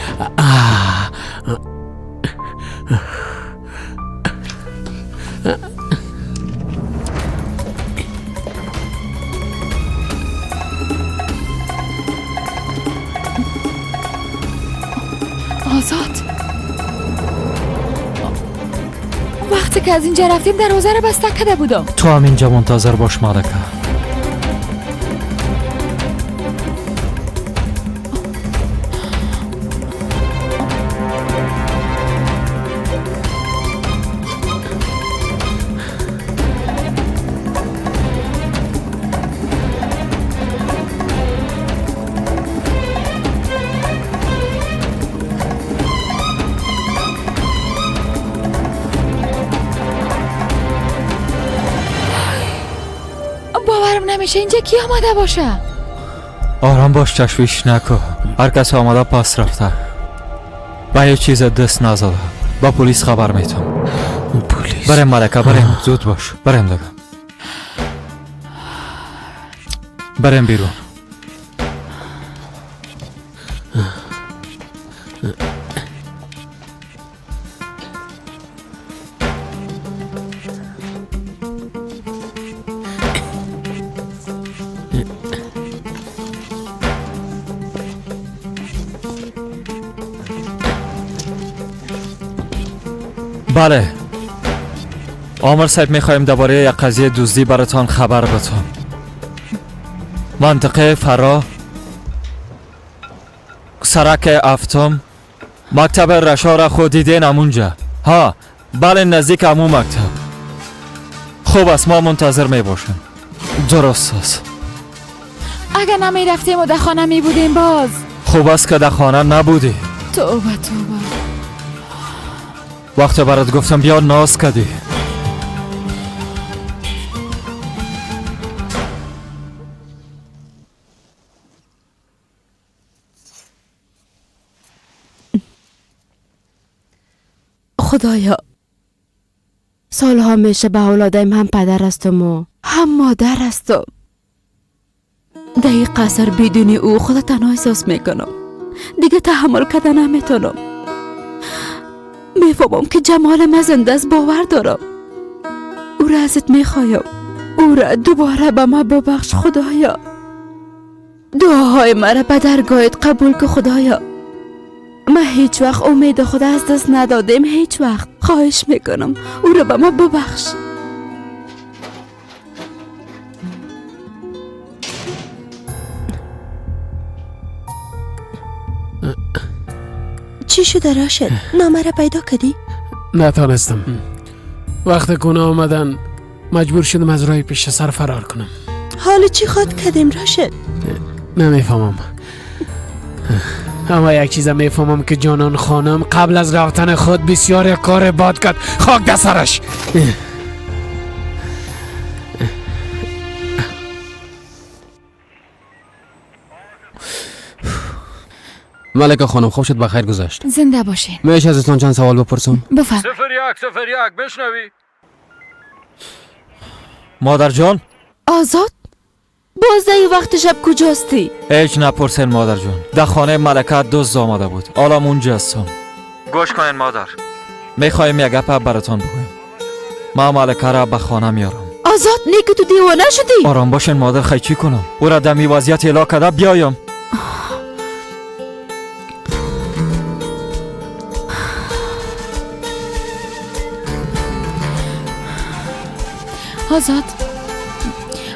آزاد، وقتی که از اینجا رفتیم دروازه رو بسته کرده بودم. تو هم اینجا منتظر باش ملکه. نمیشه اینجا کی آماده باشه؟ آرام باش، تشویش نکن. هر کس آماده پس رفته. با یه چیز دست نزده. با پلیس خبر میتم. پلیس؟ بریم ملکه، بریم. زود باش، بریم دیگه. بریم بیرون. بله آمر صاحب، میخوایم درباره یک قضیه دزدی براتان خبر بدم. منطقه فرا، سرک افتم، مکتب رشا را خود دیدین همونجا. ها بله، نزدیک همون مکتب. خوب است، ما منتظر میباشیم. درست است. اگر نمی رفتیم و در خانه می بودیم باز. خوب است که در خانه نبودی. توبه توبه. وقتی برات گفتم بیا ناز کردی. خدایا، سالها میشه به اولادایم هم پدر هستم و هم مادر هستم. در این قصر بدون او خود تنها احساس میکنم. دیگه تحمل کردن نمیتونم. میفهمم که جمال من زنده است، باور دارم. او را ازت میخوایم. او را دوباره به ما ببخش خدایا. دعاهای مرا به درگاهت قبول که خدایا. من هیچ وقت امید خدا از دست ندادم، هیچ وقت. خواهش میکنم او را به ما ببخش. چی شده راشد؟ نامه را پیدا کردی؟ نتانستم. وقتی کنه آمدن مجبور شدم از راه پیش سر فرار کنم. حال چی خود کردیم راشد؟ نمیفهمم. اما یک چیز میفهمم که جانان خانم قبل از رفتن خود بسیار یک کار باد کرد. خاک در سرش. ملکه خانم، خوب شد بخیر گذشت. زنده باشین. میشه ازتون چند سوال بپرسم؟ بفرم. 0101 بشنوی. مادر جان. آزاد، باز در این وقت شب کجاستی؟ هیچ نپرسین مادر جان. در خانه ملکه دزد آمده بود. حالا اونجا هستم. گوش کنین مادر، میخوایم یک گپ براتان بگویم. ما ملکه را به خانه میارم. آزاد، نه که تو دیوانه شدی؟ آرام باشین مادر، خی چی کنم؟ او را در می وضعیت اعلا کرده بیایم. آزاد،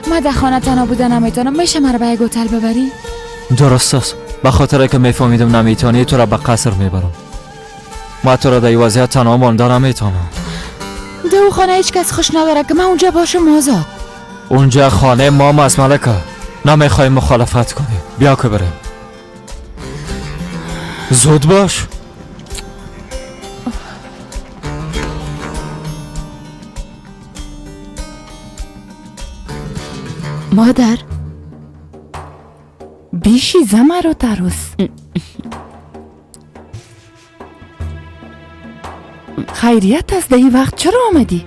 ما در خانه تنها بوده نمیتونم. میشه مرا به یک هتل ببری؟ درست است. به خاطر که میفهمیدم نمیتونی تو را به قصر میبرم. ما تو را در این وضعیت تنها مانده نمیتونم. در او خانه هیچ کس خوش نداره که من اونجا باشم. آزاد، اونجا خانه ما است ملکه. نمیخوایم مخالفت کنی. بیا که بریم. زود باش. مادر، بیشی زمر و تروس. خیریت است، در این وقت چرا آمدی؟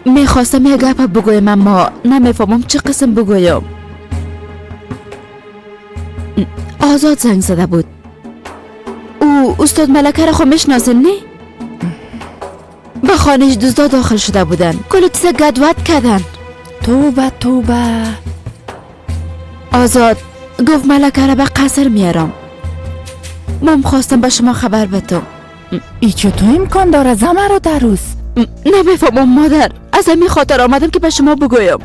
میخواستم یک گپ بگویم اما نمیفهمم چه قسم بگویم. آزاد زنگ زده بود. او استاد ملکه را خو میشناسین نه؟ به خانهش دزدا داخل شده بودن، کل چیز گدود کردن. توبه توبه. آزاد گفت ملکه را به قصر میارم. من خواستم به شما خبر بدم. ای چطور امکان داره زمر و دروس؟ نمیفهمم مادر، از همین خاطر آمدم که به شما بگویم.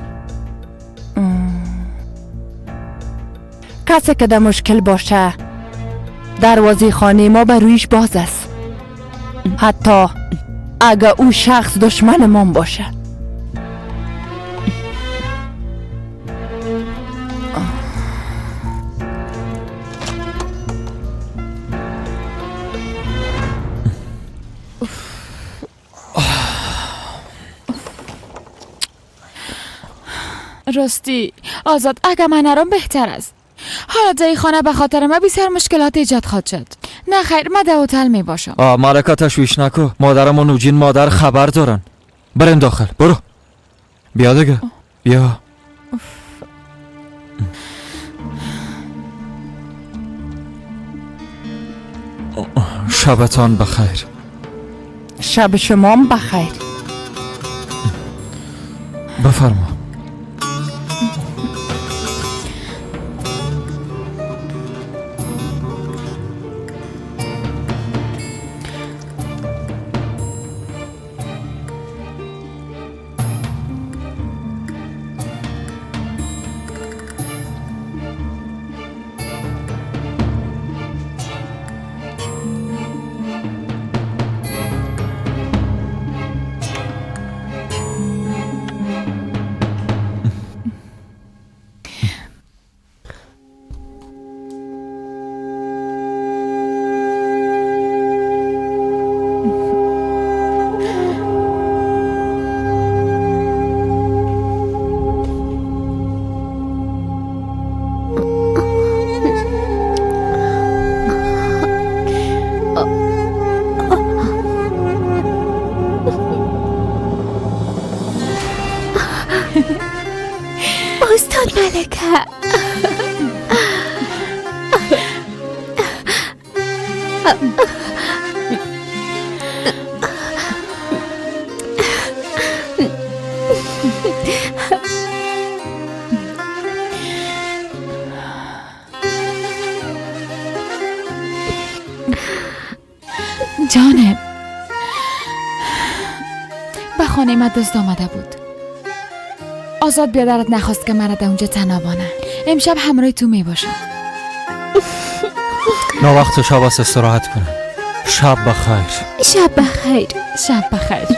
کسی که در مشکل باشه دروازه خانه ما بر رویش باز است، حتی اگه او شخص دشمن ما باشه. راستی آزاد، اگه من نرم بهتر است. حالا در خانه به خاطر من بسیار مشکلات ایجاد خواهد شد. نه خیر، من در هتل می باشم. ملکه تشویش نکو، مادرم و نوجین مادر خبر دارن. بریم داخل، برو. بیا دیگه، بیا. شبتان بخیر. شب شما بخیر. بفرما. استاد ملکه، جانم، به خانه ما دزد آمده بود. آزاد بیادرت نخواست که مرا در اونجا تنها بانه. امشب همراه تو می باشم. نه وقت شب است، استراحت کنم. شب بخیر. شب بخیر. شب بخیر.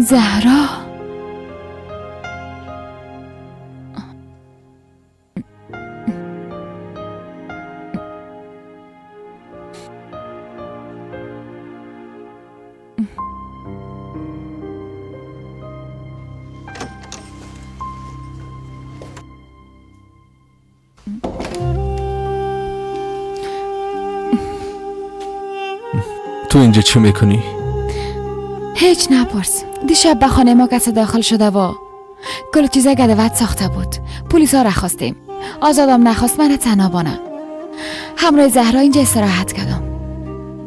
زهرا، تو اینجا چی میکنی؟ هیچ نپرس. دیشب به خانه ما کسی داخل شده و کل چیزا گدوت ساخته بود. پلیس ها را خواستیم. آزادم نخواست من تنها بانم. همراه زهرا اینجا استراحت کردم.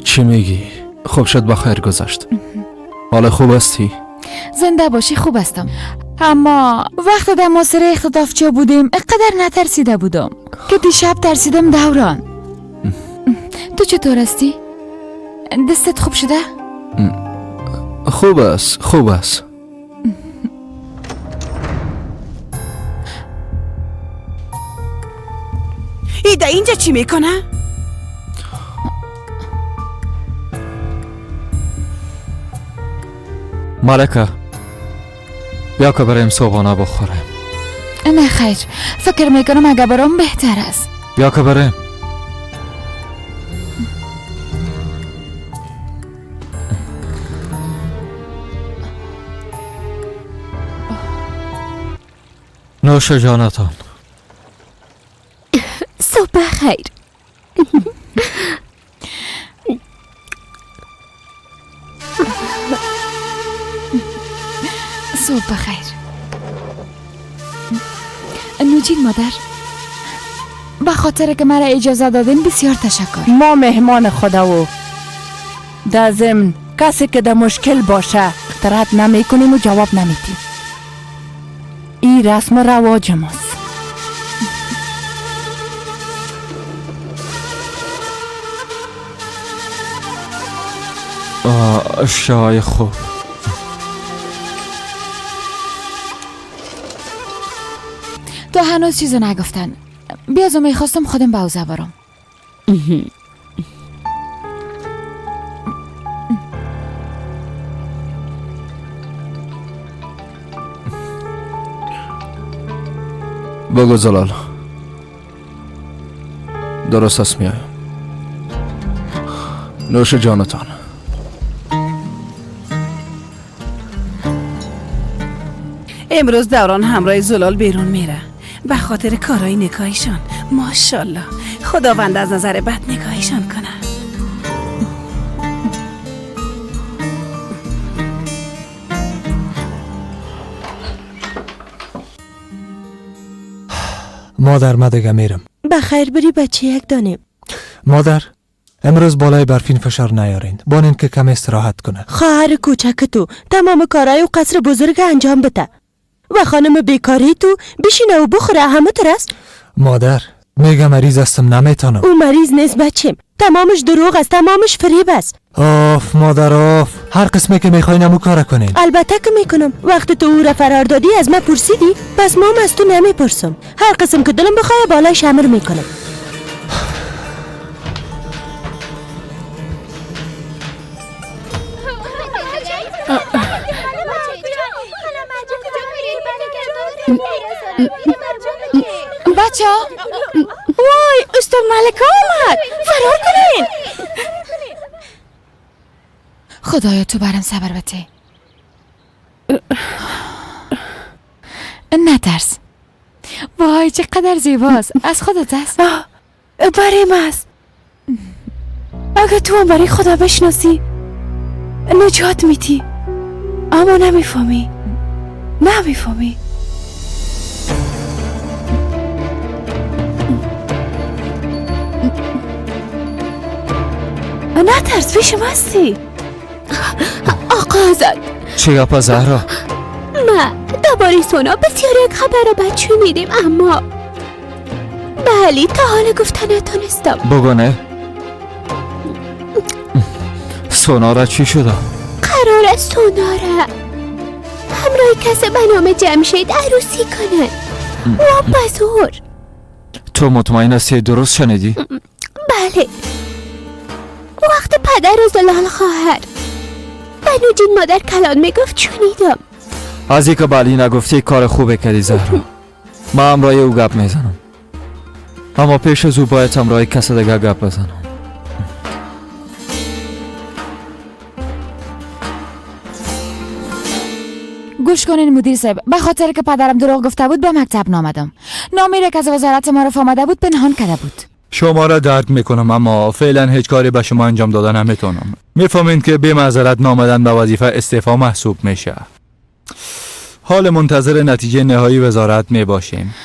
چی میگی؟ خوب شد بخیر گذشت. حالا خوب هستی؟ زنده باشی خوب هستم. اما وقت در محاصره اختطافچی بودیم اقدر نترسیده بودم که دیشب ترسیدم دوران. تو چطور هستی؟ دستت خوب شده؟ خوب است، خوب است. ایده اینجا چی میکنه؟ ملکه بیا که بریم صبحانه بخوریم. نه خیر، فکر میکنم اگه برام بهتر است. بیا که بریم. نوش جانتان. صبح بخیر. صبح بخیر. نوجین مادر، به خاطر که مرا اجازه دادین بسیار تشکر. ما مهمان خدا و در ضمن کسی که در مشکل باشه رد نمی کنیم و جواب نمیدیم. این رسم رواج ماست. شای خوب. تو هنوز چیزو نگفتن. بیازو میخواستم خودم به اوزه برم. بگو زلال. درست است میایم. نوش جانتان. امروز دوران همراه زلال بیرون میره به خاطر کارهای نکاهیشان. ماشاءالله خداوند از نظر بد نگاهشان کنه. مادر من دیگه میرم. بخیر بری بچه یک دانیم. مادر امروز بالای برفین فشار نیارین، بانین که کم استراحت کنه. خواهر کوچک تو تمام کارهای و قصر بزرگ انجام بده و خانم بیکاری تو بشینه و بخوره، همه ترست. مادر میگه مریض هستم نمیتونم. او مریض نیست بچیم، تمامش دروغ است، تمامش فریب است. آف مادر آف، هر قسمه که میخواین امو کار کنین. البته که میکنم. وقت تو او را فرار دادی از من پرسیدی، پس مام از تو نمیپرسم. هر قسم که دلم بخواه بالای شمر میکنم. بچه ها، وای استاد ملکه آمد، فرار کنین. خدایا تو برم صبر بده. نترس. وای چقدر زیباست. از خودت است؟ برای من است. اگه تو هم برای خدا بشناسی نجات میدی، اما نمیفهمی، نمیفهمی. نترس، پیشم هستی. آقا آزاد. چه گپا زهرا؟ ما درباره سونا بسیار یک خبر را بد شنیدیم، اما بله تا حال گفته نتونستم. بگو نه. سونا را چی شده؟ قرار است سونا را همراه کس به نام جمشید عروسی کنن و بزور. تو مطمئن هستی درست شنیدی؟ بله. وقت پدر و زلال خواهر به نوجین مادر کلان میگفت شنیدم. از اینکه بلی نگفتی کار خوبه کردی زهرا. من همراه او گپ میزنم، اما پیش از او باید همراه کس دیگه گپ بزنم. گوش کنین مدیر صاحب، به خاطر که پدرم دروغ گفته بود به مکتب نامدم. نامی را که از وزارت معارف آمده بود پنهان کرده بود. شما را درک میکنم، اما فعلا هیچ کاری به شما انجام دادن نمیتونم. میفهمین که بی معذرت نامدن به وظیفه استعفا محسوب میشه. حال منتظر نتیجه نهایی وزارت میباشیم.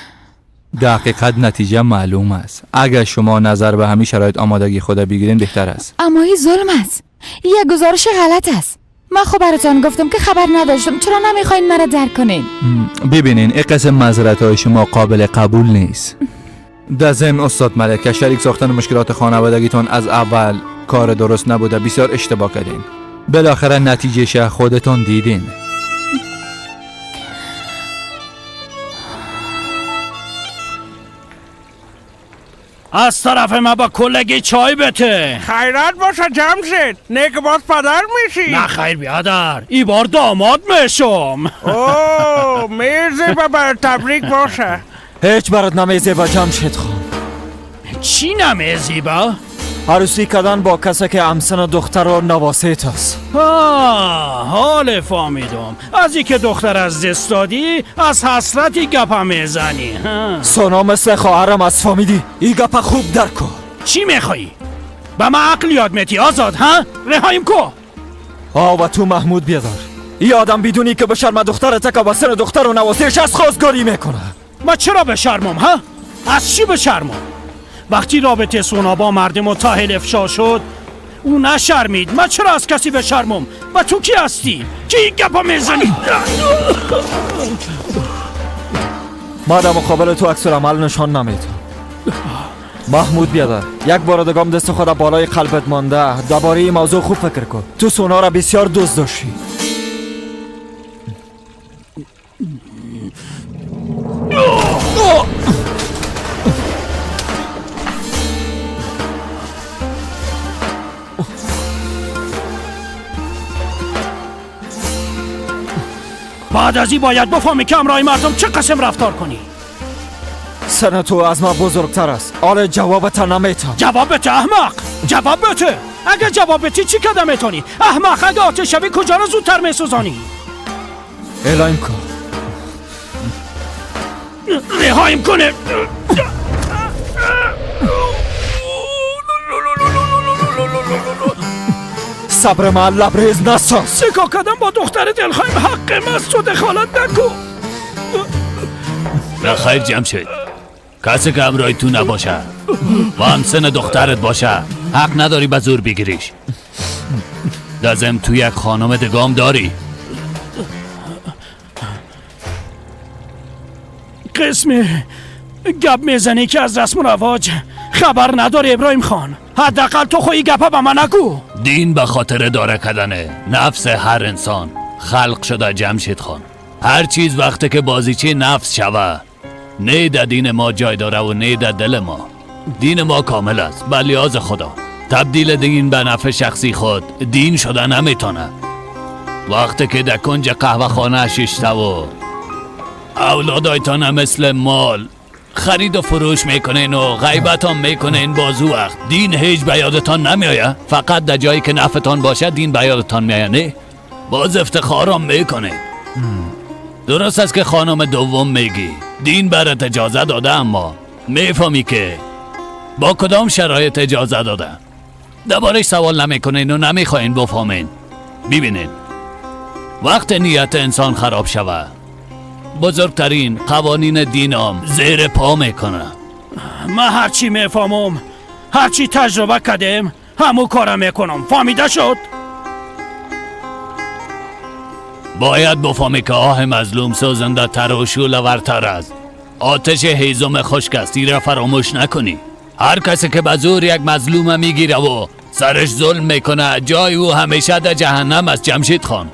دقیقاً نتیجه معلوم است. اگر شما نظر به همین شرایط آمادگی خود بگیرین بهتر است. اما این ظلم است. یک گزارش غلط است. من خب براتان گفتم که خبر نداشتم. چرا نمیخواین مرا درک کنین؟ ببینین این قسم معذرت های شما قابل قبول نیست. در ضمن استاد ملکه، شریک ساختن مشکلات خانوادگیتون از اول کار درست نبوده. بسیار اشتباه کردین. بالاخره نتیجهش خودتون دیدین. از طرف ما با کلگی چای بته. خیرات باشه جمشید، نیک باز پدر میشی. نه خیر بیادر، ای بار داماد میشم. اوه میزی بابا، تبریک باشه. هیچ برات نمیزی با جمشید خان. چی نمیزی با؟ عروسی کردن با کسی که همسن دختر و نواسیت است. حال فهمیدم. از اینکه دختر از دست دادی از حسرتی گپا میزنی. سونا مثل خواهرم از فهمیدی. این گپا خوب درک کن. چی میخوایی؟ به من عقل یاد میتی آزاد ها؟ رهایم کو. و تو محمود بیادر، این آدم بدونی که به شرم دختر تک و سن دختر و نواسیش از خواستگاری میکنه. ما چرا به شرمم ها؟ از چی به شرمم؟ وقتی رابطه سونا با مردم و تاهل افشا شد او نشرمید. من چرا از کسی بشرمم؟ و تو کی هستی؟ کی این گپا میزنی؟ ما در مقابل تو عکس العمل نشان نمیدم. محمود بیادر، یک بار دیگه دست خود بالای قلبت مانده. درباره این موضوع خوب فکر کن. تو سونا را بسیار دوست داشتی. بعد از این باید بفهمی که همراه مردم چه قسم رفتار کنی. سن تو از ما بزرگتر است. آره جوابت نمیتم. جواب بده احمق، جواب بده. اگه جواب بتی چی کدم میتونی؟ احمق اگه آتش شوی کجا را زودتر میسوزانی؟ اعلام کن. رهایم کنه. صبر من لبریز نساز. سکا کدم با دختر دلخواهیم حق ماست، تو دخالت نکن. نه خیر جمشید، کسی که همراه تو نباشه و همسن دخترت باشه حق نداری به زور بگیریش. لازم تو یک خانم دگام داری. قسم گپ میزنی که از رسم و رواج خبر نداری ابراهیم خان. حداقل تو خواهی گپا به من نگو. دین به خاطر داره کردنه نفس هر انسان خلق شده جمشید خان. هر چیز وقتی که بازیچه نفس شوه نه در دین ما جای داره و نه در دل ما. دین ما کامل است به لحاظ خدا. تبدیل دین به نفع شخصی خود دین شده نمیتونه. وقتی که در کنج قهوه خانه ششته و اولادایتان مثل مال خرید و فروش میکنین و غیبتان میکنین، بازو وقت دین هیچ به یادتان نمیآید. فقط در جایی که نفتان باشه دین به یادتان میآید. نه باز افتخارم میکنین. درست است که خانم دوم میگی دین برات اجازه داده، اما میفهمی که با کدام شرایط اجازه داده. دربارش سوال نمیکنین و نمیخواین بفهمین. ببینین وقت نیت انسان خراب شوه بزرگترین قوانین دینام زیر پا میکنه. من هرچی میفهمم، هرچی تجربه کردم همو کارم میکنم. فهمیده شد؟ باید بفهمی که آه مظلوم سوزنده تر و شعله‌ورتر است. آتش هیزم خشک است، این را فراموش نکنی. هر کسی که به زور یک مظلوم میگیره و سرش ظلم میکنه جای او همیشه در جهنم است جمشید خان.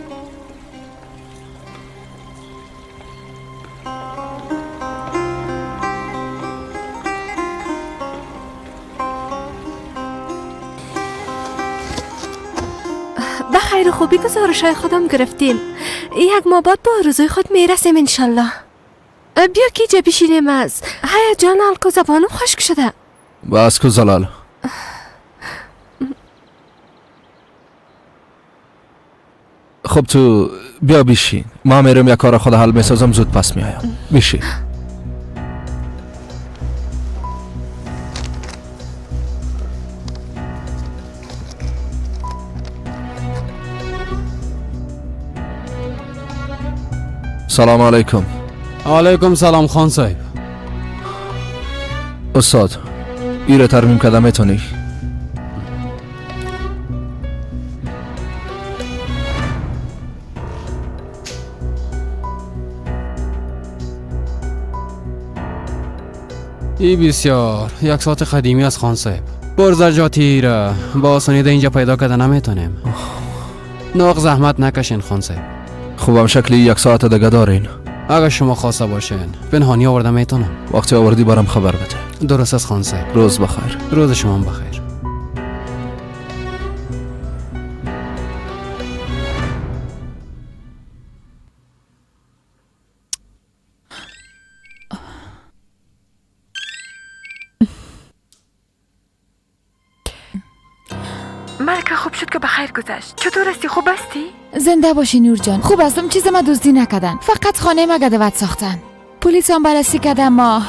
خیر و خوبی گزارش‌های خودم گرفتیم. یک ماه بعد با آرزوی خود میرسیم انشالله. بیا که اینجا بشینیم. از هیجان حلق و زبانم خشک شده. بس کو زلال. خب تو بیا بشین، ما میرم یک کار خود حل میسازم، زود پس میایم. بشین. سلام علیکم. علیکم سلام خان صاحب. استاد ایره ترمیم کده میتونی؟ ای بسیار یک ساعت قدیمی از خان صاحب. برزجاتی را با آسانی در اینجا پیدا کرده نمیتونیم. ناق زحمت نکشین خان صاحب. خوبم شکلی یک ساعت دیگه دارین. اگر شما خواسته باشین پنهانی آورده میتونم. وقتی آوردی برام خبر بده. درست از خان صاحب. روز بخیر. روز شما بخیر. ملکه خوب شد که بخیر گذشت. چطور هستی؟ خوب هستی؟ زنده باشی نور جان. خوب هستم. چیز ما دزدی نکردن، فقط خانه ما گدوت ساختن. پلیس هم بررسی کرد اما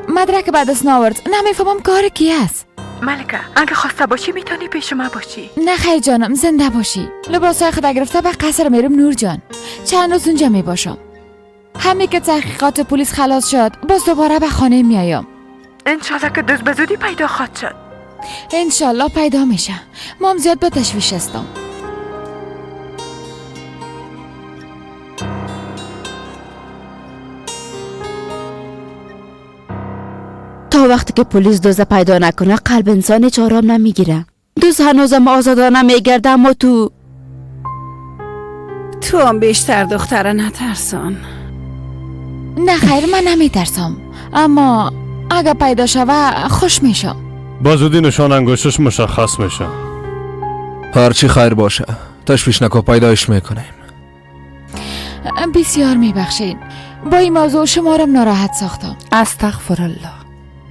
مدرک به دست نآورد. نمیفهمم کار کی است. ملکه اگه خواسته باشی میتونی پیش ما باشی. نه خیر جانم، زنده باشی. لباسای خود گرفته به قصر میرم نور جان. چند روز اونجا میباشم. همین که تحقیقات پلیس خلاص شد باز دوباره به خانه میایم. انشالله که دزد به زودی پیدا خواهد شد. انشالله پیدا میشه. ما هم زیاد به تشویش هستم. تا وقتی که پلیس دزد پیدا نکنه قلب انسان هیچ آرام نمیگیره. دزد هنوزم آزادانه میگرده اما تو هم بیشتر دختره نترسان. نه خیر من نمیترسم، اما اگه پیدا شوه خوش میشم. با زودی نشان انگشتش مشخص میشه. هرچی خیر باشه تشویش نکن، پیدایش میکنیم. بسیار میبخشین، با این موضوع شما را ناراحت ساختم. استغفر الله.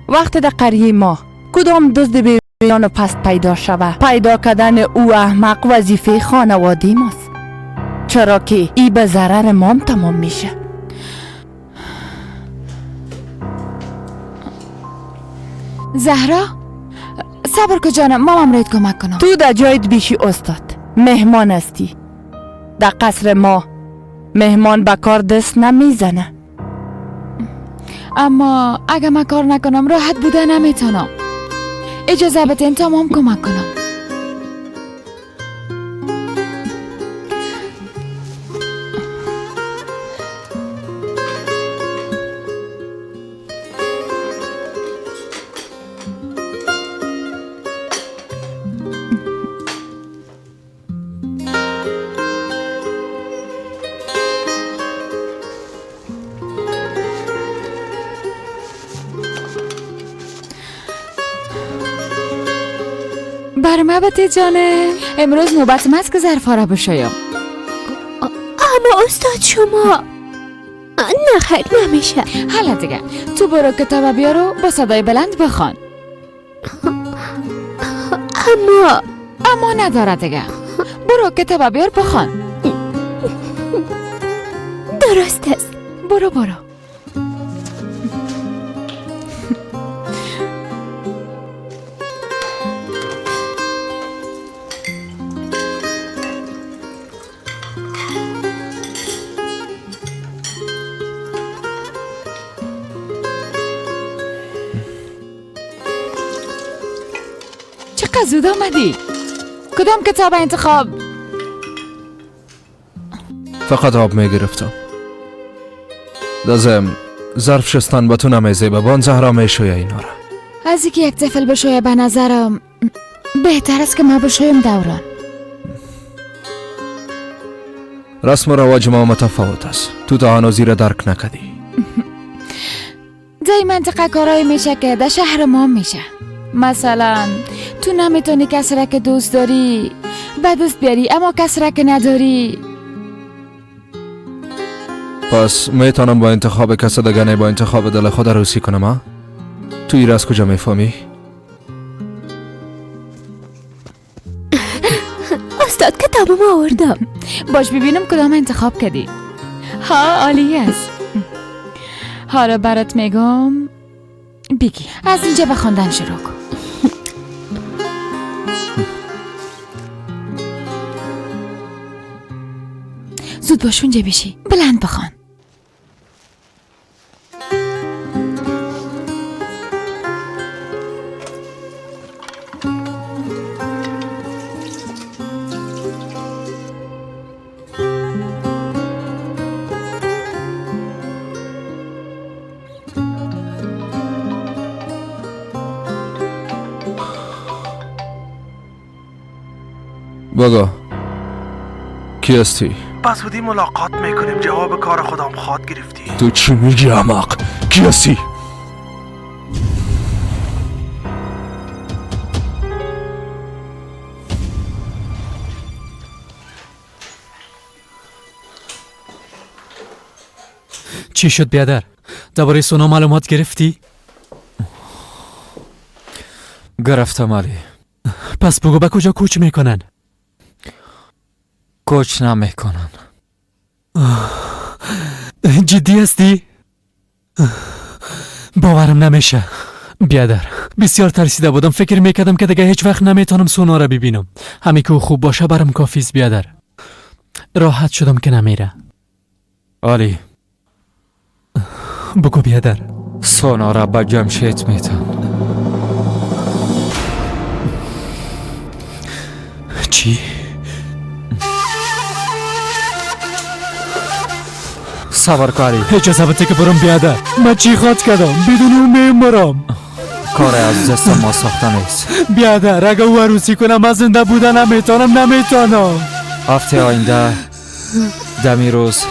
وقت در قریه ما کدام دزد بیان و پست پیدا شوه، پیدا کردن او احمق وظیفه خانواده ماست، چرا که ای به ضرر مام تمام میشه. زهرا صبر که جانم، مامم رایت کمک کنم. تو در جایت بیشی استاد، مهمان هستی. در قصر ما مهمان به کار دست نمیزنه. اما اگه من کار نکنم راحت بوده نمیتونم. اجازه بدین تا مام کمک کنم. برمبتی جانه، امروز نوبت من است که ظرفا را بشویم. اما استاد شما نه خیر نمیشه. حالا دیگه تو برو کتاب بیارو با صدای بلند بخوان. اما نداره دیگه، برو کتاب بیار بخوان. درست است. برو برو. چقدر زود آمدی؟ کدام کتاب انتخاب؟ فقط آب میگرفتم. دازم ظرف شستن به تو نمیزیبه، بان زهرا میشویه اینا را. از اینکه یک طفل بشویه به نظرم بهتر است که ما بشویم دوران. رسم و رواج ما متفاوت است، تو تا هنوز را درک نکردی. در این منطقه کارایی میشه که در شهر ما میشه. مثلا تو نمیتونی کسی را که دوست داری به دست بیاری، اما کس را که نداری. پس میتونم با انتخاب کس دیگه نه با انتخاب دل خود عروسی کنم ها؟ تو این از کجا میفهمی؟ استاد کتابم آوردم. باش ببینم کدام انتخاب کردی. ها عالی است. حالا برات میگم بگی از اینجا به خواندن شروع کن. زود باش اونجا بشی، بلند بخوان. بگو کی هستی؟ پس بودی ملاقات میکنیم، جواب کار خودم خواد گرفتی. تو چی میگی احمق؟ کی هستی؟ چی شد بیادر؟ درباره سونا معلومات گرفتی؟ گرفتم علی. پس بگو به کجا کوچ میکنن؟ کوچ نمیکنن. جدی هستی؟ باورم نمیشه بیادر، بسیار ترسیده بودم، فکر میکردم که دیگه هیچ وقت نمیتونم سونا را ببینم. همین که خوب باشه برم کافیست بیادر. راحت شدم که نمیره. علی بگو بیادر. سونا را به جمشید میتن. چی؟ صبر کاری. اجازه بده که برم بیادر. من چی خواد کردم؟ بدون او میمرم. کار از دست ما ساخته نیست بیادر. اگه او عروسی کنم من زنده بودن نمیتونم، نمیتونم. هفته آینده دمی روز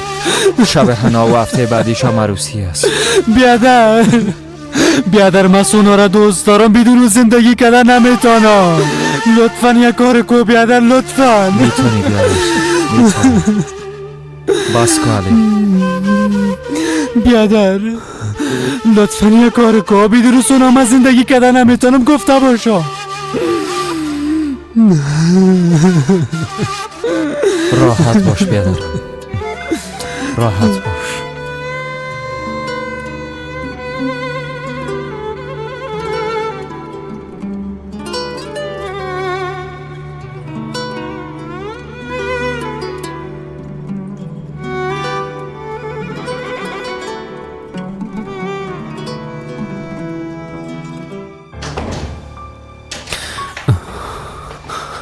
شب حنا و هفته بعدی شام عروسی است. بیادر بیادر من سونا را دوست دارم، بدون او زندگی کردن نمیتونم. لطفا یک کار کو بیادر، لطفا. میتونی بیادر، میتونی. بس کن علی. بیادر لطفا یک کار کو، بدون سونا من زندگی کردن نمیتونم، گفته باشم. راحت باش بیادر، راحت باش.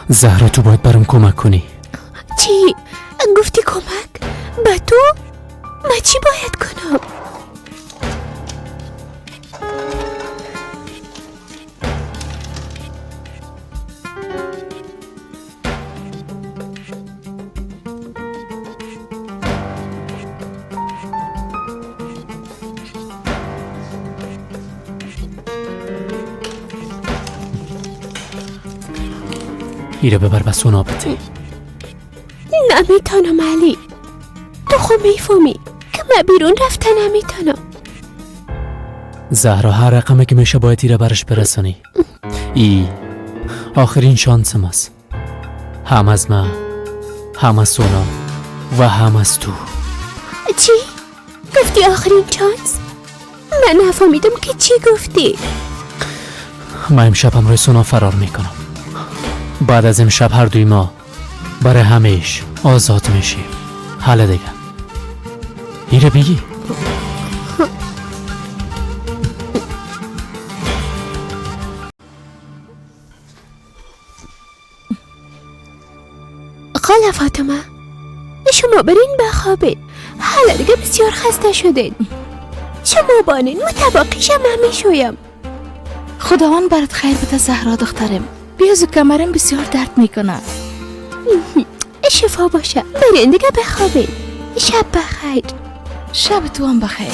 زهرا تو باید برام کمک کنی. چی؟ گفتی کمک؟ به تو؟ من چی باید کنم؟ ایره ببر به سونا بده. نمیتونم علی، تو خود میفهمی که من بیرون رفته نمیتونم. زهرا هر رقمی که میشه باید ایره برش برسانی. ای آخرین شانس ماست، هم از من، هم از سونا و هم از تو. چی؟ گفتی آخرین شانس؟ من نفهمیدم که چی گفتی. من امشب همراه سونا فرار میکنم. بعد از امشب هر دوی ما برای همیش آزاد میشیم. حالا دیگه ایره بگی. خاله فاطمه شما برین بخوابین، حالا دیگه بسیار خسته شدین. شما بانین متباقیشم هم میشویم. خداوند برات خیر بده زهرا دخترم. بیاز و کمرم بسیار درد میکنه. شفا باشه، برین دیگه بخوابین. شب بخیر. شب تو هم بخیر.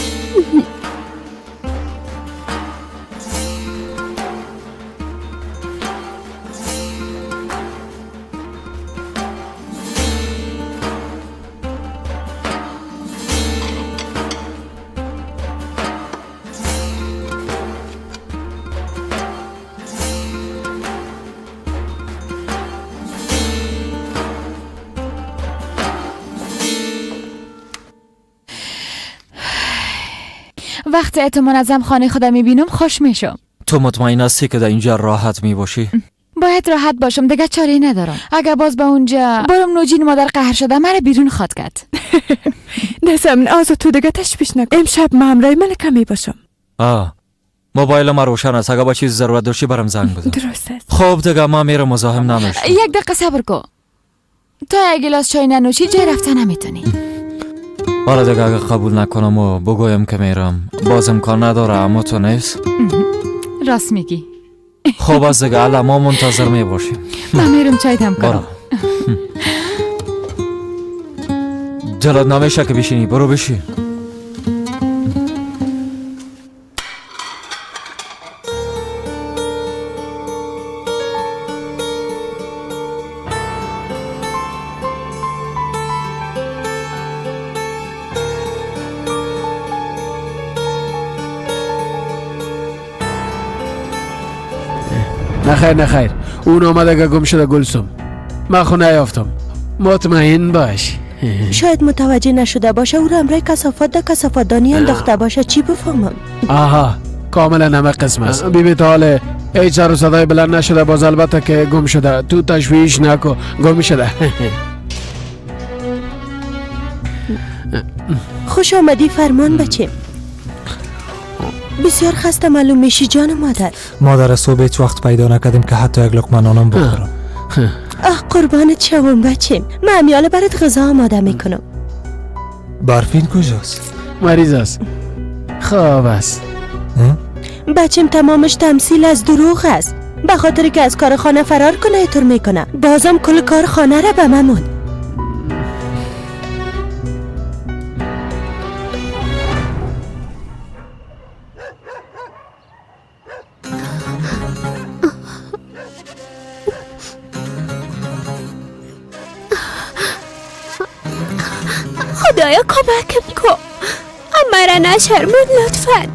وقتی اتو منظم خانه خودم میبینم خوش میشم. تو مطمئن هستی که در اینجا راحت میباشی؟ باید راحت باشم دیگه، چاره ندارم. اگر باز به اونجا برم نوجین مادر قهر شده مرا بیرون خواد کرد. نزم آزاد تو دیگه تشویش نکن. امشب من همراه ملکه میباشم. موبایل ما روشن است، اگه با چیز ضرورت داشتی برام زنگ بزن. درست است. خب دیگه ما میرم، مزاحم نمیشم. یک دقیقه صبر کن. تا یک گلاس چای ننوشی جای رفتن نمیتونی. حالا دیگه اگه قبول نکنم و بگویم که میرم باز امکان نداره، اما تو نیست. راست میگی. خب از دیگه الان ما منتظر میباشیم. من میرم چای دم کنم. دلت نمیشه که بشینی، برو بشین. نخیر نخیر، اون آمده که گم شده گلسم. من خو نیافتم، مطمئن باش. شاید متوجه نشده باشه، او را امرای کثافات در کثافاتدانی انداخته باشه. چی بفهمم؟ آها کاملا همه قسم است. بیبی تا حال هیچ سر و صدای بلند نشده، باز البته که گم شده. تو تشویش نکو، گم شده. خوش آمدی فرمان بچه. بسیار خسته معلوم میشی جان مادر. مادر صبح هیچ وقت پیدا نکردیم که حتی یک لقمه نانم بخورم. آه قربانت شوم بچه، من امیاله برات غذا آماده میکنم. برفین کجاست؟ مریض است، خواب است. بچم تمامش تمثیل از دروغ است. به خاطر که از کار خانه فرار کنه اینطور میکنه. بازم کل کار خانه را به من موند. خدایا کمکم کن، مرا نشرمون لطفا.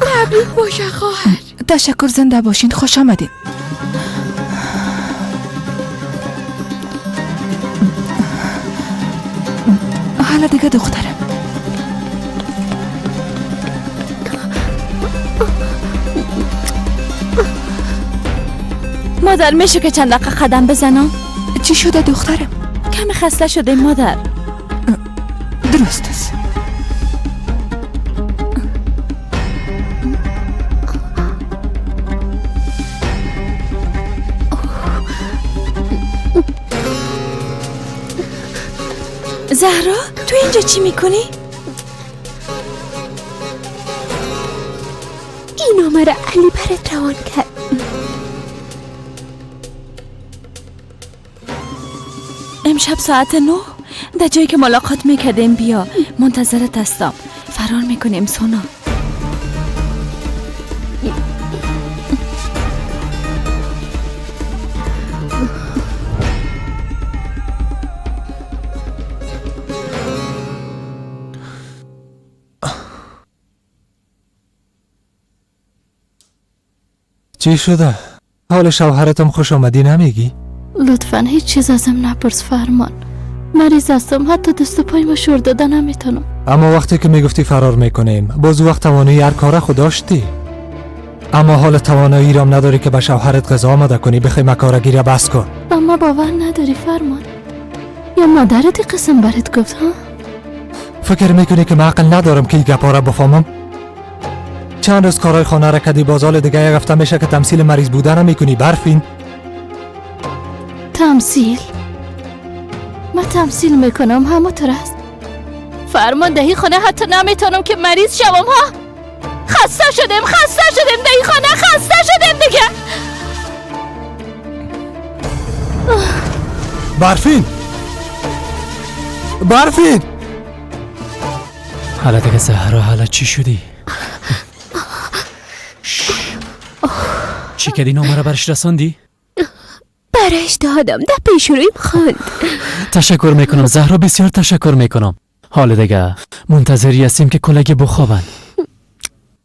تبریک باشه خواهر. تشکر، زنده باشین، خوش آمدین. حالا دیگه دخترم. مادر میشه که چند دقیقه قدم بزنم؟ چی شده دخترم؟ کمی خسته شده مادر. درست است. زهرا تو اینجا چی میکنی؟ این نامه را علی برات روان کرد. امشب ساعت 9 در جایی که ملاقات میکردیم بیا، منتظرت هستم. فرار میکنیم سونا. چی شده؟ حال شوهرتم خوش آمدی نمیگی؟ لطفا هیچ چیز ازم نپرس فرمان. مریض هستم، حتی دست و پایمو شور داده نمیتونم. اما وقتی که میگفتی فرار میکنیم باز وقت توانایی هر کاره خود داشتی. اما حال توانایی رام نداری که به شوهرت غذا آماده کنی. بخی مکارگی را بس کن. اما باور نداری فرمان؟ یا مادرت قسم برات گفت ها؟ فکر میکنی که من عقل ندارم که این گپا را بفهمم؟ چند روز کارهای خانه را کدی، بازال دیگه یک هفته میشه که تمثیل مریض بودن میکنی برفین. تمثیل؟ من تمثیل میکنم همونطور است فرمان. دهی خانه حتی نمیتونم که مریض شوم ها. خسته شدم، خسته شدم دهی خانه، خسته شدم دیگه. برفین، برفین. حالا دیگه زهرا، حالا چی شدی؟ چی کردی؟ نامه را برش رساندی؟ برش دادم، در پیش رویم خواند. تشکر میکنم زهرا، بسیار تشکر میکنم. حالا دیگه منتظری هستیم که کلگی بخوابن.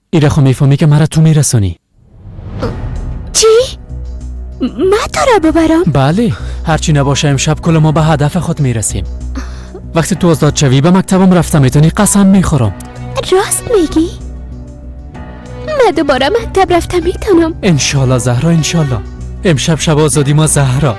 ایره خو میفهمی که مرا تو میرسونی. چی؟ من تو را ببرم؟ بله، هرچی نباشه امشب کل ما به هدف خود میرسیم. وقتی تو آزاد شوی به مکتبم رفته میتونی، قسم میخورم. راست میگی؟ من دوباره مکتب رفته میتونم؟ انشالله زهرا، انشالله. امشب شب آزادی ما زهرا.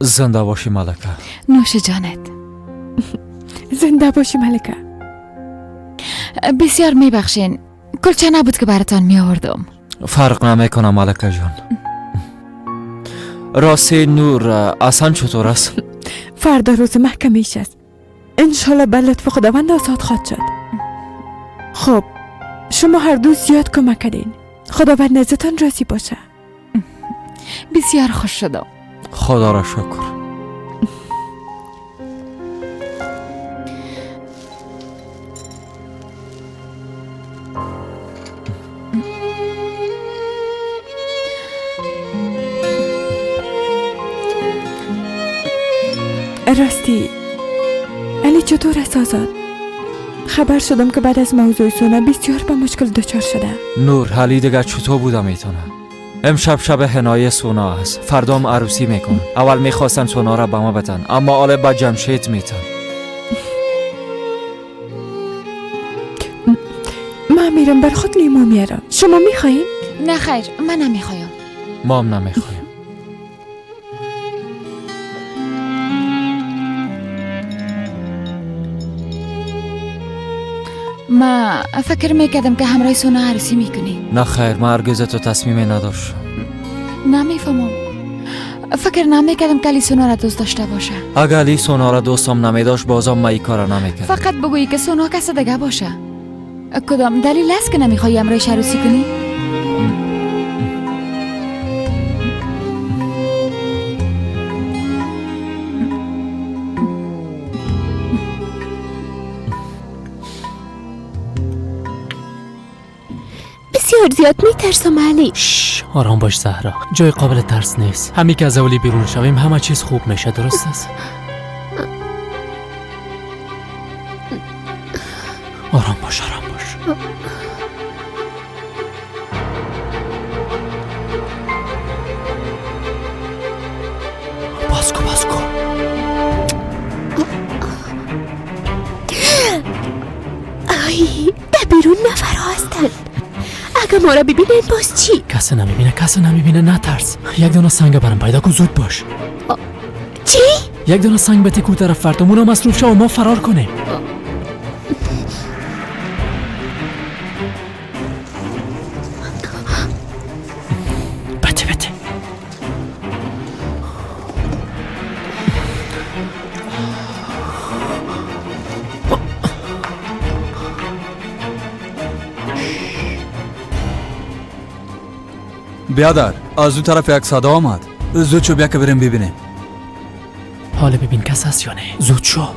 زنده باشی ملکه. نوش جانت. زنده باشی ملکه. بسیار میبخشین، کلچه نبود که براتان میآوردم. فرق نمیکنه ملکه جان. راستی نور اصلا چطور است؟ فردا روز محکمه‌اش است. انشالله به لطف خداوند آزاد خواهد شد. خب شما هر دو زیاد کمک کردین، خداوند ازتان راضی باشه. بسیار خوش شدم. خدا را شکر. راستی علی چطور است آزاد؟ خبر شدم که بعد از موضوع سونا بسیار به مشکل دچار شده. نور علی دیگه چطور بوده میتونه؟ امشب شب حنای سونا است، فردام عروسی میکنن. اول میخواستن سونا را به ما بدن، اما حالا به جمشید میتن. من میرم بر خود لیمو میارم، شما میخواین؟ نه خیر، من نمیخوایم. ما هم نمیخوایم. ما فکر میکردم که همراه سونا عروسی میکنی. نه خیر، من هرگز تو تصمیم نداشتم. نمیفهمم، فکر نمیکردم که علی سونا را دوست داشته باشه. اگه علی سونا را دوستم نمیداشت بازم من این کار نمیکردم. فقط بگویی که سونا کس دیگه باشه. کدام دلیل است که نمیخوای همراهش عروسی کنی؟ بسیار زیاد میترسم علی. آرام باش زهرا، جای قابل ترس نیست. همین که از اولی بیرون شویم همه چیز خوب میشه، درست است؟ آرام باش، آرام باش. باز کو، باز کو. آی، در بیرون نفرها هستند. اگه ما را ببینن باز چی؟ کسی نمیبینه، کسی نمیبینه، نترس. یک دانه سنگ برام پیدا کن، زود باش. چی؟ یک دانه سنگ به تکو طرف فرتمون مصروف شو و ما فرار کنیم. بته بته. بیادر از اون طرف یک صدا آمد، زود شو بیا که بریم ببینیم. حالا ببین کس هست یا نه، زود شو.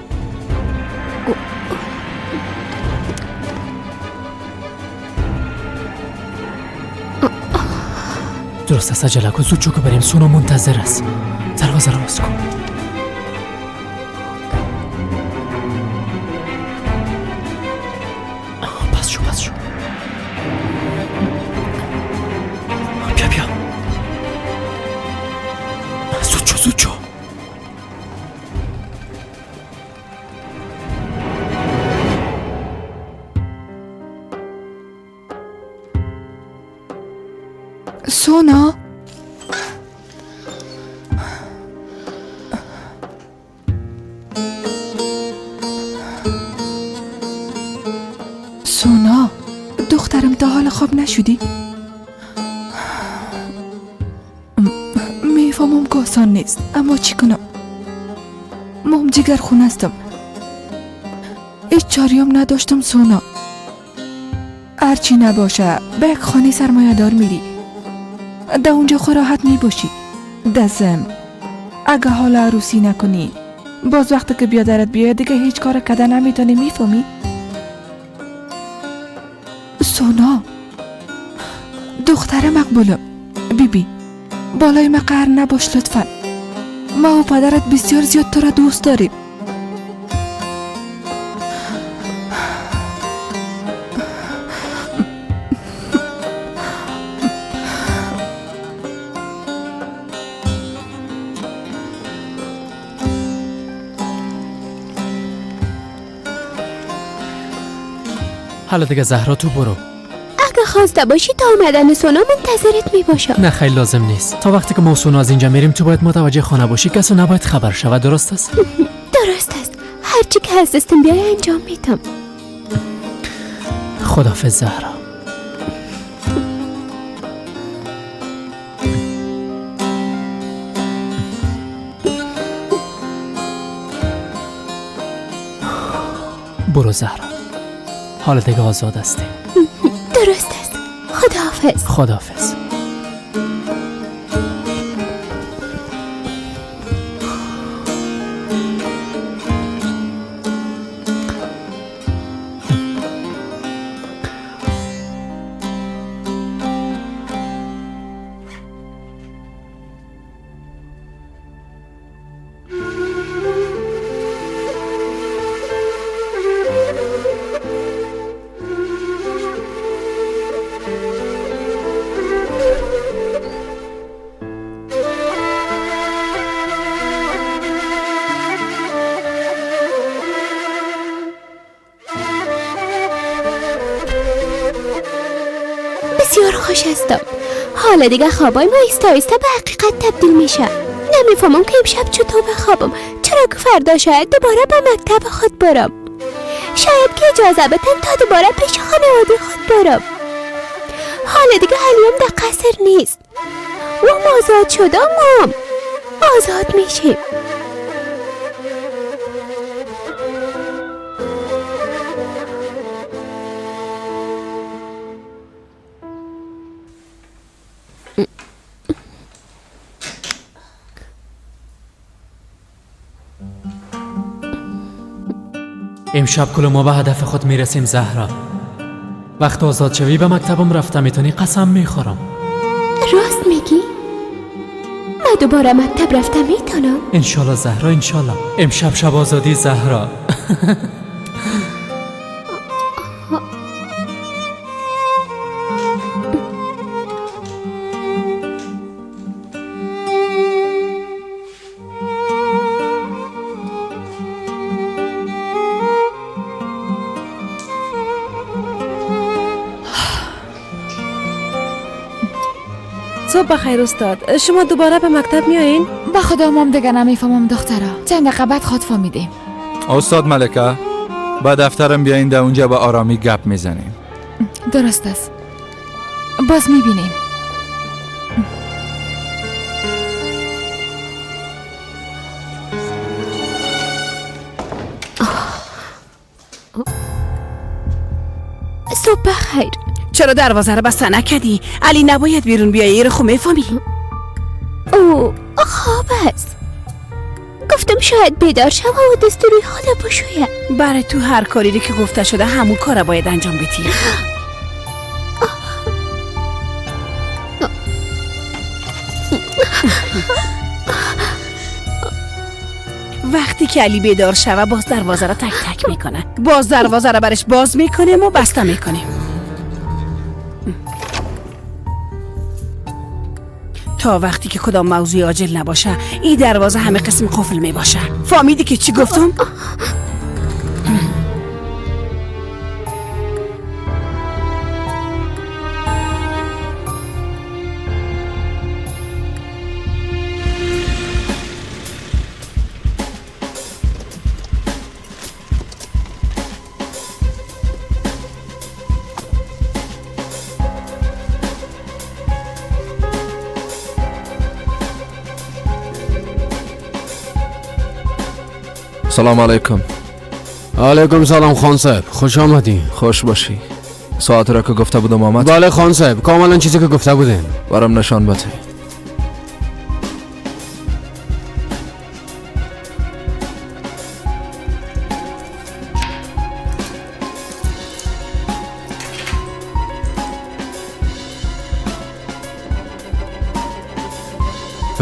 درست است، عجله کن، زود شو که بریم، سونا منتظر است. دروازه را باز کن. پس شو، پس شو. بیا بیا، زود شو، زود شو. سونا، سونا دخترم تا حال خواب نشدی؟ میفهمم که آسان نیست، اما چی کنم؟ مام جگر خون هستم، هیچ چاریم نداشتم سونا. هرچی نباشه به یک خانه سرمایه دار میری، در اونجا خود راحت میباشی. دزم اگه حال عروسی نکنی باز وقتی که بیادرت بیاید دیگه هیچ کار کده نمیتونی، میفهمی؟ سونا دختر مقبولم، بیبی بالای من قهر نباش لطفا. ما و پدرت بسیار زیاد تو را دوست داریم. حالا دیگه زهرا تو برو. اگه خواسته باشی تا آمدن سونا منتظرت میباشم. نه خیلی لازم نیست. تا وقتی که ما سونا از اینجا میریم تو باید متوجه خانه باشی، کسی نباید خبر شود. درست است؟ درست است. هرچی که از دستم بیای انجام میدم. خداحافظ زهرا. برو زهرا، حالا دیگه آزاد هستیم. درست است. خداحافظ. خداحافظ. بسیار خوش هستم. حالا دیگه خوابای ما ایستا ایستا به حقیقت تبدیل میشه. نمیفهمم که امشب چطور بخوابم، چرا که فردا شاید دوباره به مکتب خود برم. شاید که اجازه بدن تا دوباره پیش خانواده خود برم. حالا دیگه علیم در قصر نیست. و آزاد شدم، ما آزاد میشیم. امشب کل ما به هدف خود میرسیم زهرا. وقت آزاد شوی به مکتبم رفته میتونی، قسم میخورم. راست میگی؟ من دوباره مکتب رفته میتونم؟ انشالله زهرا، انشالله. امشب شب آزادی زهرا. صبح بخیر استاد. شما دوباره به مکتب میایین؟ به خدا مام دیگه نمیفهمم دخترا. چند دقیقه بعد خود فهمیدیم. استاد ملکه، با دفترم بیاین، در اونجا به آرامی گپ میزنیم. درست است. باز میبینیم. صبح بخیر. چرا دروازه رو بسته نکردی؟ علی نباید بیرون بیایی، رو خو میفهمی؟ او خواب است. گفتم شاید بیدار شوه و دست روی خود بشوید. برای تو هر کاری که گفته شده همون کار باید انجام بدی. وقتی که علی بیدار شوه باز دروازه رو تک تک میکنه. باز دروازه رو برش باز میکنیم و بسته میکنیم. تا وقتی که کدام موضوع عاجل نباشه این دروازه همه قسم قفل می باشه. فهمیدی که چی گفتم؟ سلام علیکم. علیکم سلام خان صاحب، خوش آمدی. خوش باشی. ساعت را که گفته بودم آمد؟ بله خان صاحب، کاملا چیزی که گفته بودیم. برام نشان بده.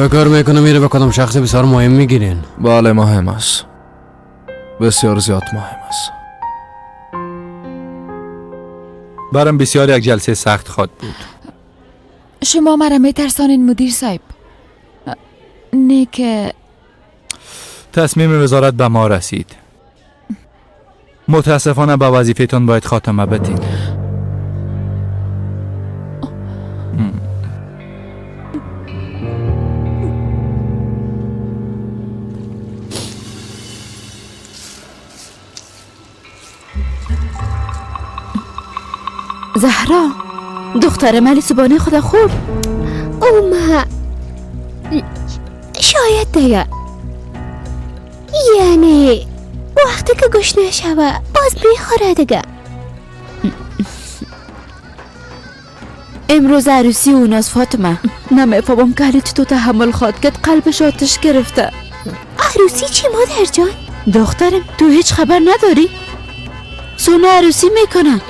فکر میکنم میره به کدام شخص بسیار مهم میگیرین. بله مهم است، بسیار زیاد مهم است. برام بسیار یک جلسه سخت خواد بود. شما مرا میترسانین مدیر صاحب. نه که تصمیم وزارت به ما رسید. متاسفانه به وظیفه‌تان باید خاتمه بدین. زهرا دختر من صبحانه خدا خورد. اوما شاید دیگه، یعنی وقتی که گشنه شوه باز میخوره دیگه. امروز عروسی اوناست فاطمه. نمیفهمم که علی چطور تحمل خواد کرد، قلبش آتش گرفته. عروسی چی مادر جان؟ دخترم تو هیچ خبر نداری؟ سونا عروسی میکنه.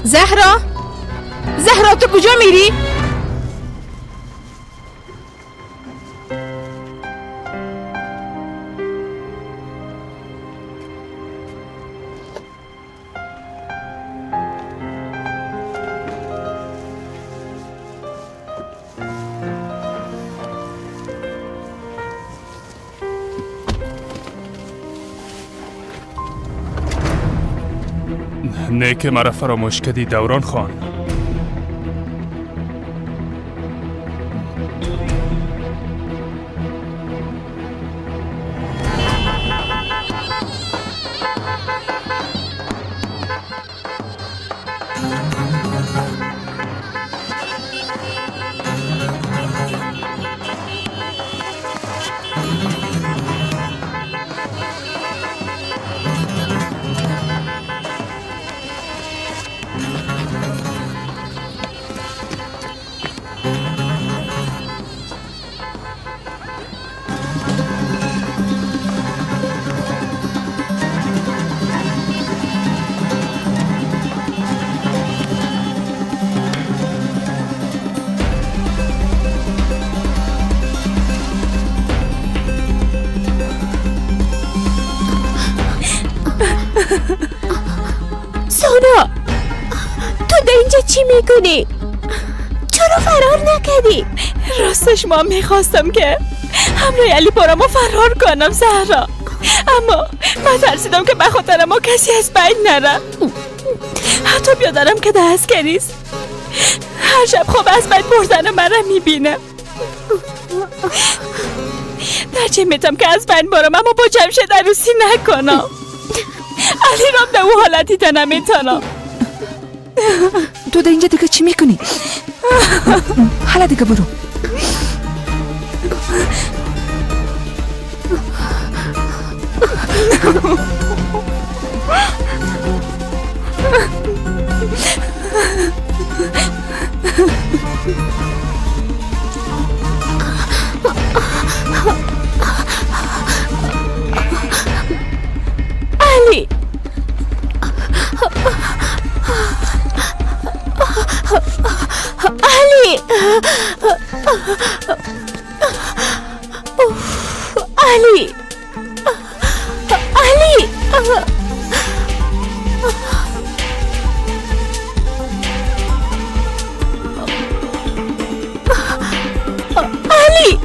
زهرا، زهرا تو کجا میری؟ نه که مرا فراموش کردی دوران خان. سونا تو در اینجا چی میکنی؟ چرا فرار نکردی؟ راستش ما میخواستم که همراه علی بارامو فرار کنم زهرا، اما من ترسیدم که به خاطر ما کسی از بین نره. حتی بیادرم که در عسکریست هر شب خواب از بین بردن مرا میبینه. ترجیح میدم که از بین برم اما با جمشید عروسی نکنم. علی رام در او حالتی تا نمیتونم. تو در اینجا دیگه چی میکنی؟ حالا دیگه برو. علی علی علی علی علی علی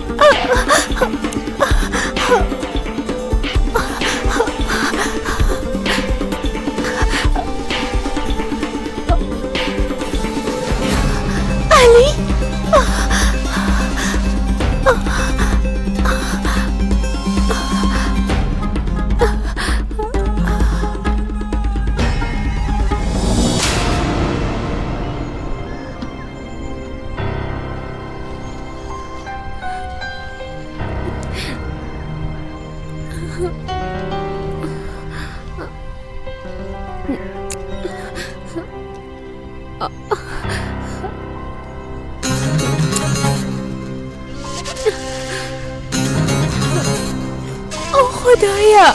خدایا،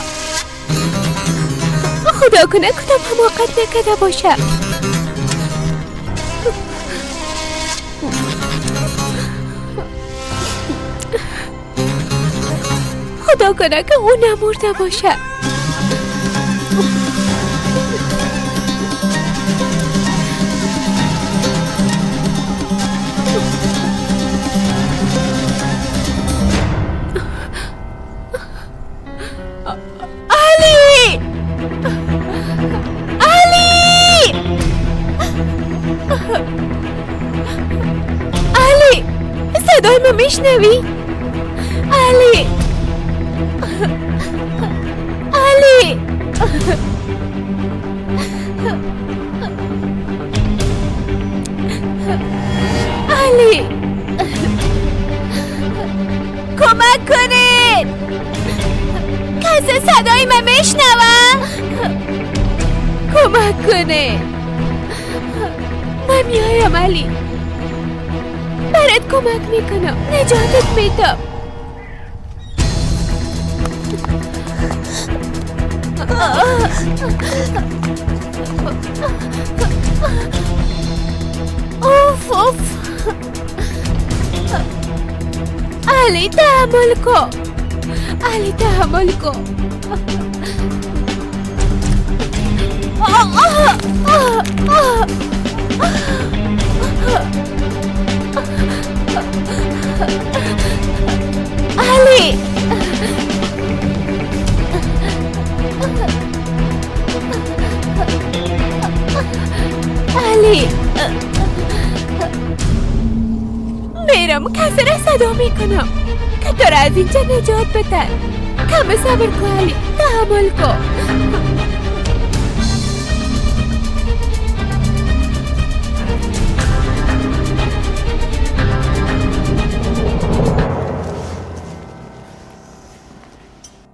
خدا کنه کدام حماقت نکرده باشه. خدا کنه که او نمرده باشه. علی! علی! علی! صدای ما میشنوی؟ علی! علی! علی! کمک کنید! کسی صدای من میشنوه؟ کمک کنه. من میایم علی، برات کمک میکنم، نجاتت میدم. اوف اوف. علی تحمل کن، علی تحمل کن. علی علی میرم کسی را صدا میکنم که تو را از اینجا نجات بدن. کم صبر کن علی، تحمل کن.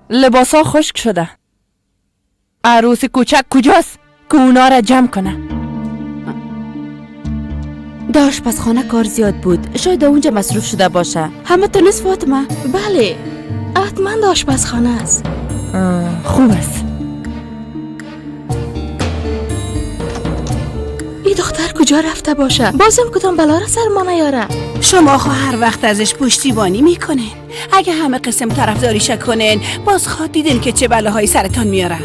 لباسا خشک شده. عروس کوچک کجاست که اونا را جمع کنه؟ در آشپزخانه کار زیاد بود، شاید اونجا مصروف شده باشه. همه تو نیست فاطمه؟ بله، حتما در آشپزخانه است. خوب است. این دختر کجا رفته باشه؟ بازم کدام بلا را سر ما نیاره. شما خو هر وقت ازش پشتیبانی میکنین. اگه همه قسم طرفداریش کنین، باز خواد دیدین که چه بلاهایی سرتان میاره.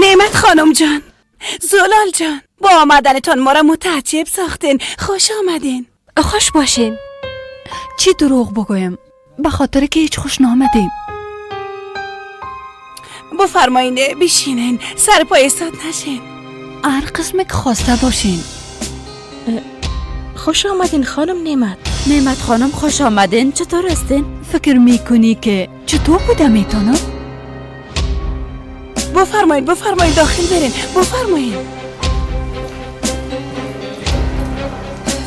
نعمت خانم جان، زلال جان، با آمدنتان ما را متعجب ساختین. خوش آمدین. خوش باشین. چی دروغ بگویم؟ به خاطر که هیچ خوش نامدیم. بفرمایین بشینین، سر پای استاد نشین. هر قسم که خواسته باشین. خوش آمدین خانم نعمت. نعمت خانم خوش آمدین. چطور هستین؟ فکر میکنی که چطور بوده میتونم؟ بفرمایید بفرمایید داخل برین. بفرمایید.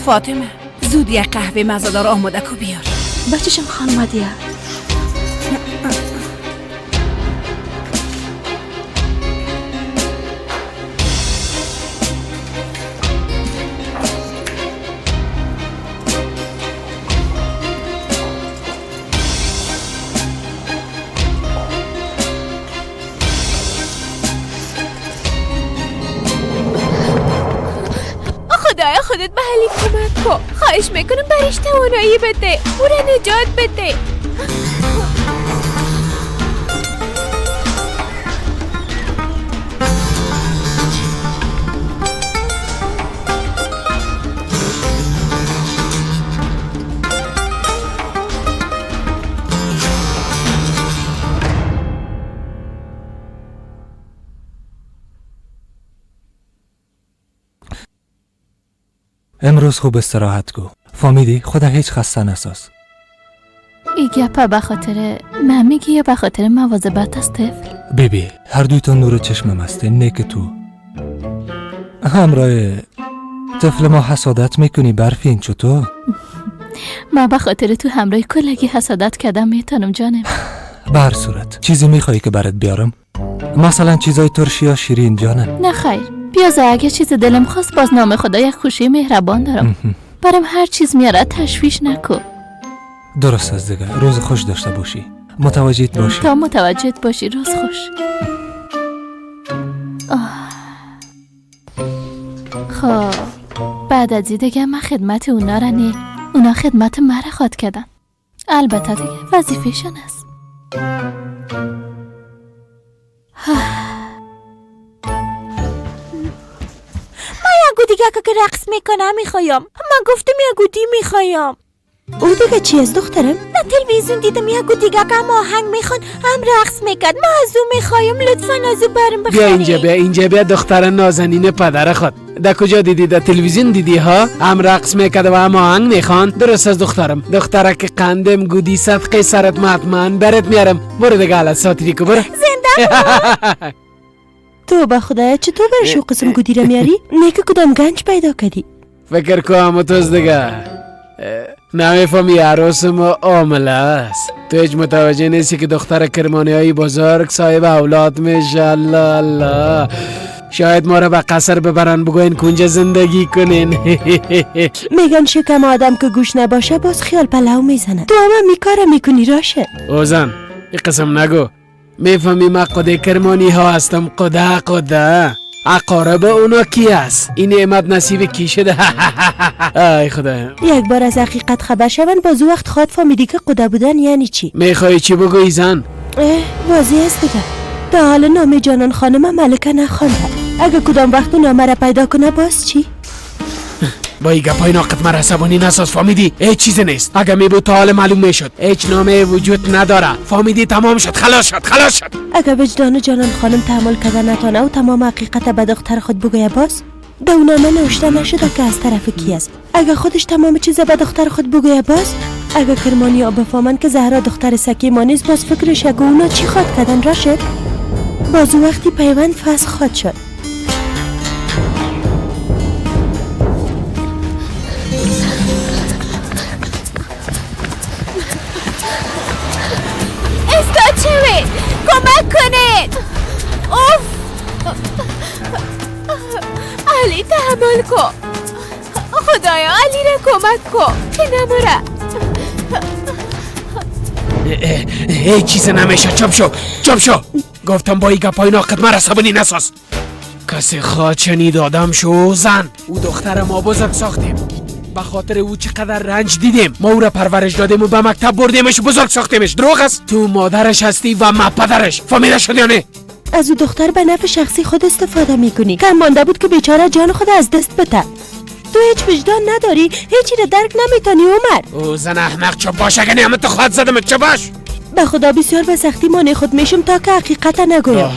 فاطمه زود یک قهوه مزه‌دار آماده کو بیار. بچشم خانم دیه. خدایا خودت به علی کمک کن. خواهش میکنم برش توانایی بده، او را نجات بده. امروز خوب استراحت کو. فامیدی خدا هیچ خسته نساز. ای گپه به خاطر من میگی یا به خاطر مواظبت از طفل؟ بیبی هر دویتان نور چشمم هسته. نه که تو همراه طفل ما حسادت میکنی برفین. چطور؟ من به خاطر تو همراه کلگی حسادت کردم میتونم جانم. به هر صورت چیزی میخوایی که برات بیارم؟ مثلا چیزای ترشی یا شیرین جانم؟ نه خیر، بیازه اگه چیز دلم خواست باز نام خدا یک خوشی مهربان دارم. برام هر چیز میاره تشویش نکن. درست است دیگه. روز خوش داشته باشی. متوجهت باشی. تا متوجهت باشی. روز خوش. خب بعد از دیگه من خدمت اونا را نه، اونا خدمت مرا خواد کردن. البته دیگه وظیفه‌شان است. ما یکو دیگه که رقص میکنم میخوایم. من گفتم یکو دی میخوایم. او دیگه چی از دخترم؟ نه تلویزیون دیدم یکو دیگه که هم آهنگ میخوان هم رقص میکرد. ما از او میخوایم، لطفا از او برم بخریم. بیا اینجا، بیا اینجا، بیا دختر نازنین پدر خود. در کجا دیدی؟ در تلویزیون دیدی ها؟ هم رقص میکرد و هم آهنگ میخوان. درست از دخترم، دخترک قندم گودی صدقه سرت مطمئن برت میارم. برو دیگه حالا ساتری کو برو. زنده تو به خدایا چطور برش او قسم گودی را میاری؟ نیکه کدام گنج پیدا کردی؟ فکر کو هم توز دیگه نمیفهمی عروس ما عامله است. تو هیچ متوجه نیستی که دختر کرمانی های بزرگ صاحب اولاد میشه. الله الله، شاید ما را به قصر ببرن بگوین کنجا زندگی کنین. میگن شکم آدم که گوش نباشه باز خیال پلو میزنه. تو هم میکاره میکنی راشه. اوزن این قسم نگو. میفهمی من قده کرمانی ها هستم. قده قده اقارب اونا کی است؟ این نعمت نصیب کی شده؟ ای خدا، یک بار از حقیقت خبر شون باز وقت خواد فهمیدی که قده بودن یعنی چی. میخوای چی بگویی زن؟ واضح است دیگه. تا حال نام جانان خانم ملکه نخوانده. اگه کدام وقت نامه را پیدا کنه باز چی؟ با این گپای ناقد مرا عصبانی نساز، فهمیدی؟ هیچ چیزی نیست. اگه می بود تا حال معلوم میشد. هیچ نامه وجود نداره، فهمیدی؟ تمام شد، خلاص شد، خلاص شد. اگه وجدان جانان خانم تحمل کرده نتانه و تمام حقیقت به دختر خود بگویه باز دو نامه نوشته نشده که از طرف کی است. اگه خودش تمام چیز به دختر خود بگویه باز، اگه کرمانی ها بفهمن که زهرا دختر سکی ما نیست باز فکرش اگه اونا چی خواد کردن راشد؟ باز وقتی پیوند فسخ خواد شد. استاد چوید کمک کنید. اوف علی تحمل کن. خدایا علی را کمک کن که نموره. هیچ چیز نمیشه. چپ شو، چپ شو. گفتم با این گپای ناقد مرا عصبانی نساز. کسی خواهد شنید آدم شو زن. او دختر ما بزرگ ساختیم، به خاطر او چقدر رنج دیدیم. ما او را پرورش دادیم و به مکتب بردیمش و بزرگ ساختیمش. دروغ است؟ تو مادرش هستی و ما پدرش. فهمیده شد یا نه؟ از او دختر به نفع شخصی خود استفاده میکنی. کم مانده بود که بیچاره جان خود از دست بده. تو هیچ وجدان نداری، هیچی را درک نمیتونی عمر. او زن احمق چپ باش، اگه نعمت خواهد زدم چپ باش. به خدا بسیار به سختی مانع خود میشم تا که حقیقت نگویم.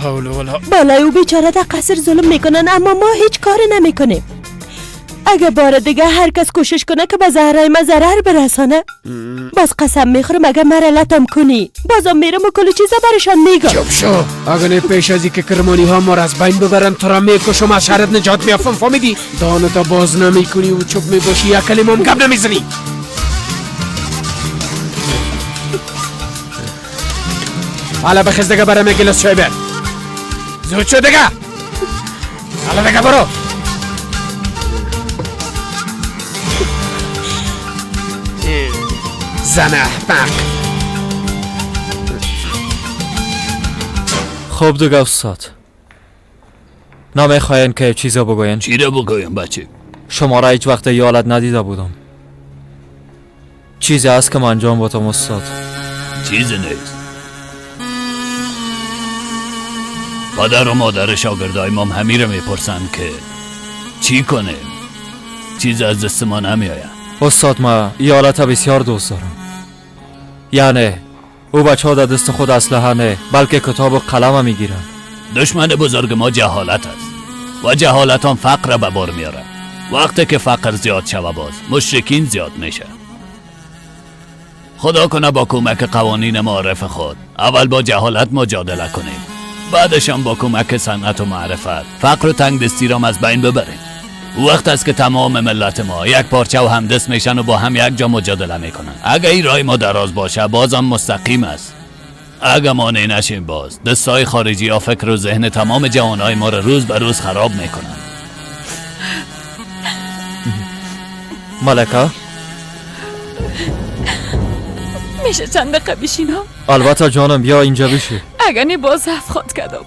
بالای او بیچاره در قصر ظلم میکنن اما ما هیچ کار نمیکنیم. اگه بار دیگه هر کس کوشش کنه که به زهرای ما ضرر برسانه باز قسم میخورم اگه مرا لطم کنی بازم میرم و کل چیزا برشان میگم. چپ شو، اگه نه پیش از که کرمانی ها ما را از بین ببرن تو را میکشم، از شهرت نجات میافم. فهمیدی؟ دانتا باز نمیکنی و چپ میباشی، یک کلمه هم گپ نمیزنی. حالا بخیز دیگه برم یک گلاس چای بیار. زود شو دیگه. حالا دیگه برو. زن احمق. خب دیگه استاد، نمیخواین که چیزا بگوین؟ چی را بگویم بچه؟ شما را هیچ وقت یالت ندیده بودم. چیزی هست که من انجام بودم استاد؟ چیزی نیست. پدر و مادر شاگردای ما همی را میپرسن که چی کنیم، چیز از دست ما نمیآید. استاد ما ایالت بسیار دوست دارم. یعنی او بچه ها در دست خود اسلحه نه بلکه کتاب و قلم میگیرن. دشمن بزرگ ما جهالت است و جهالت هم فقر به بار میاره. وقتی که فقر زیاد شوه باز مشرکین زیاد میشه. خدا کنه با کمک قوانین معارف خود اول با جهالت مجادله کنیم، بعدش هم با کمک صنعت و معرفت فقر و تنگ دستی را از بین ببریم. وقت است که تمام ملت ما یک پارچه و همدست میشن و با هم یک جا مجادله میکنن. اگه این رای ما دراز باشه بازم مستقیم است. اگه مانع نشیم باز دستای خارجی ها فکر و ذهن تمام جوانای ما را روز به روز خراب میکنن. ملکه میشه چند دقیقه بشینم؟ البته جانم، بیا اینجا بشی. اگه نی باز خود کردم.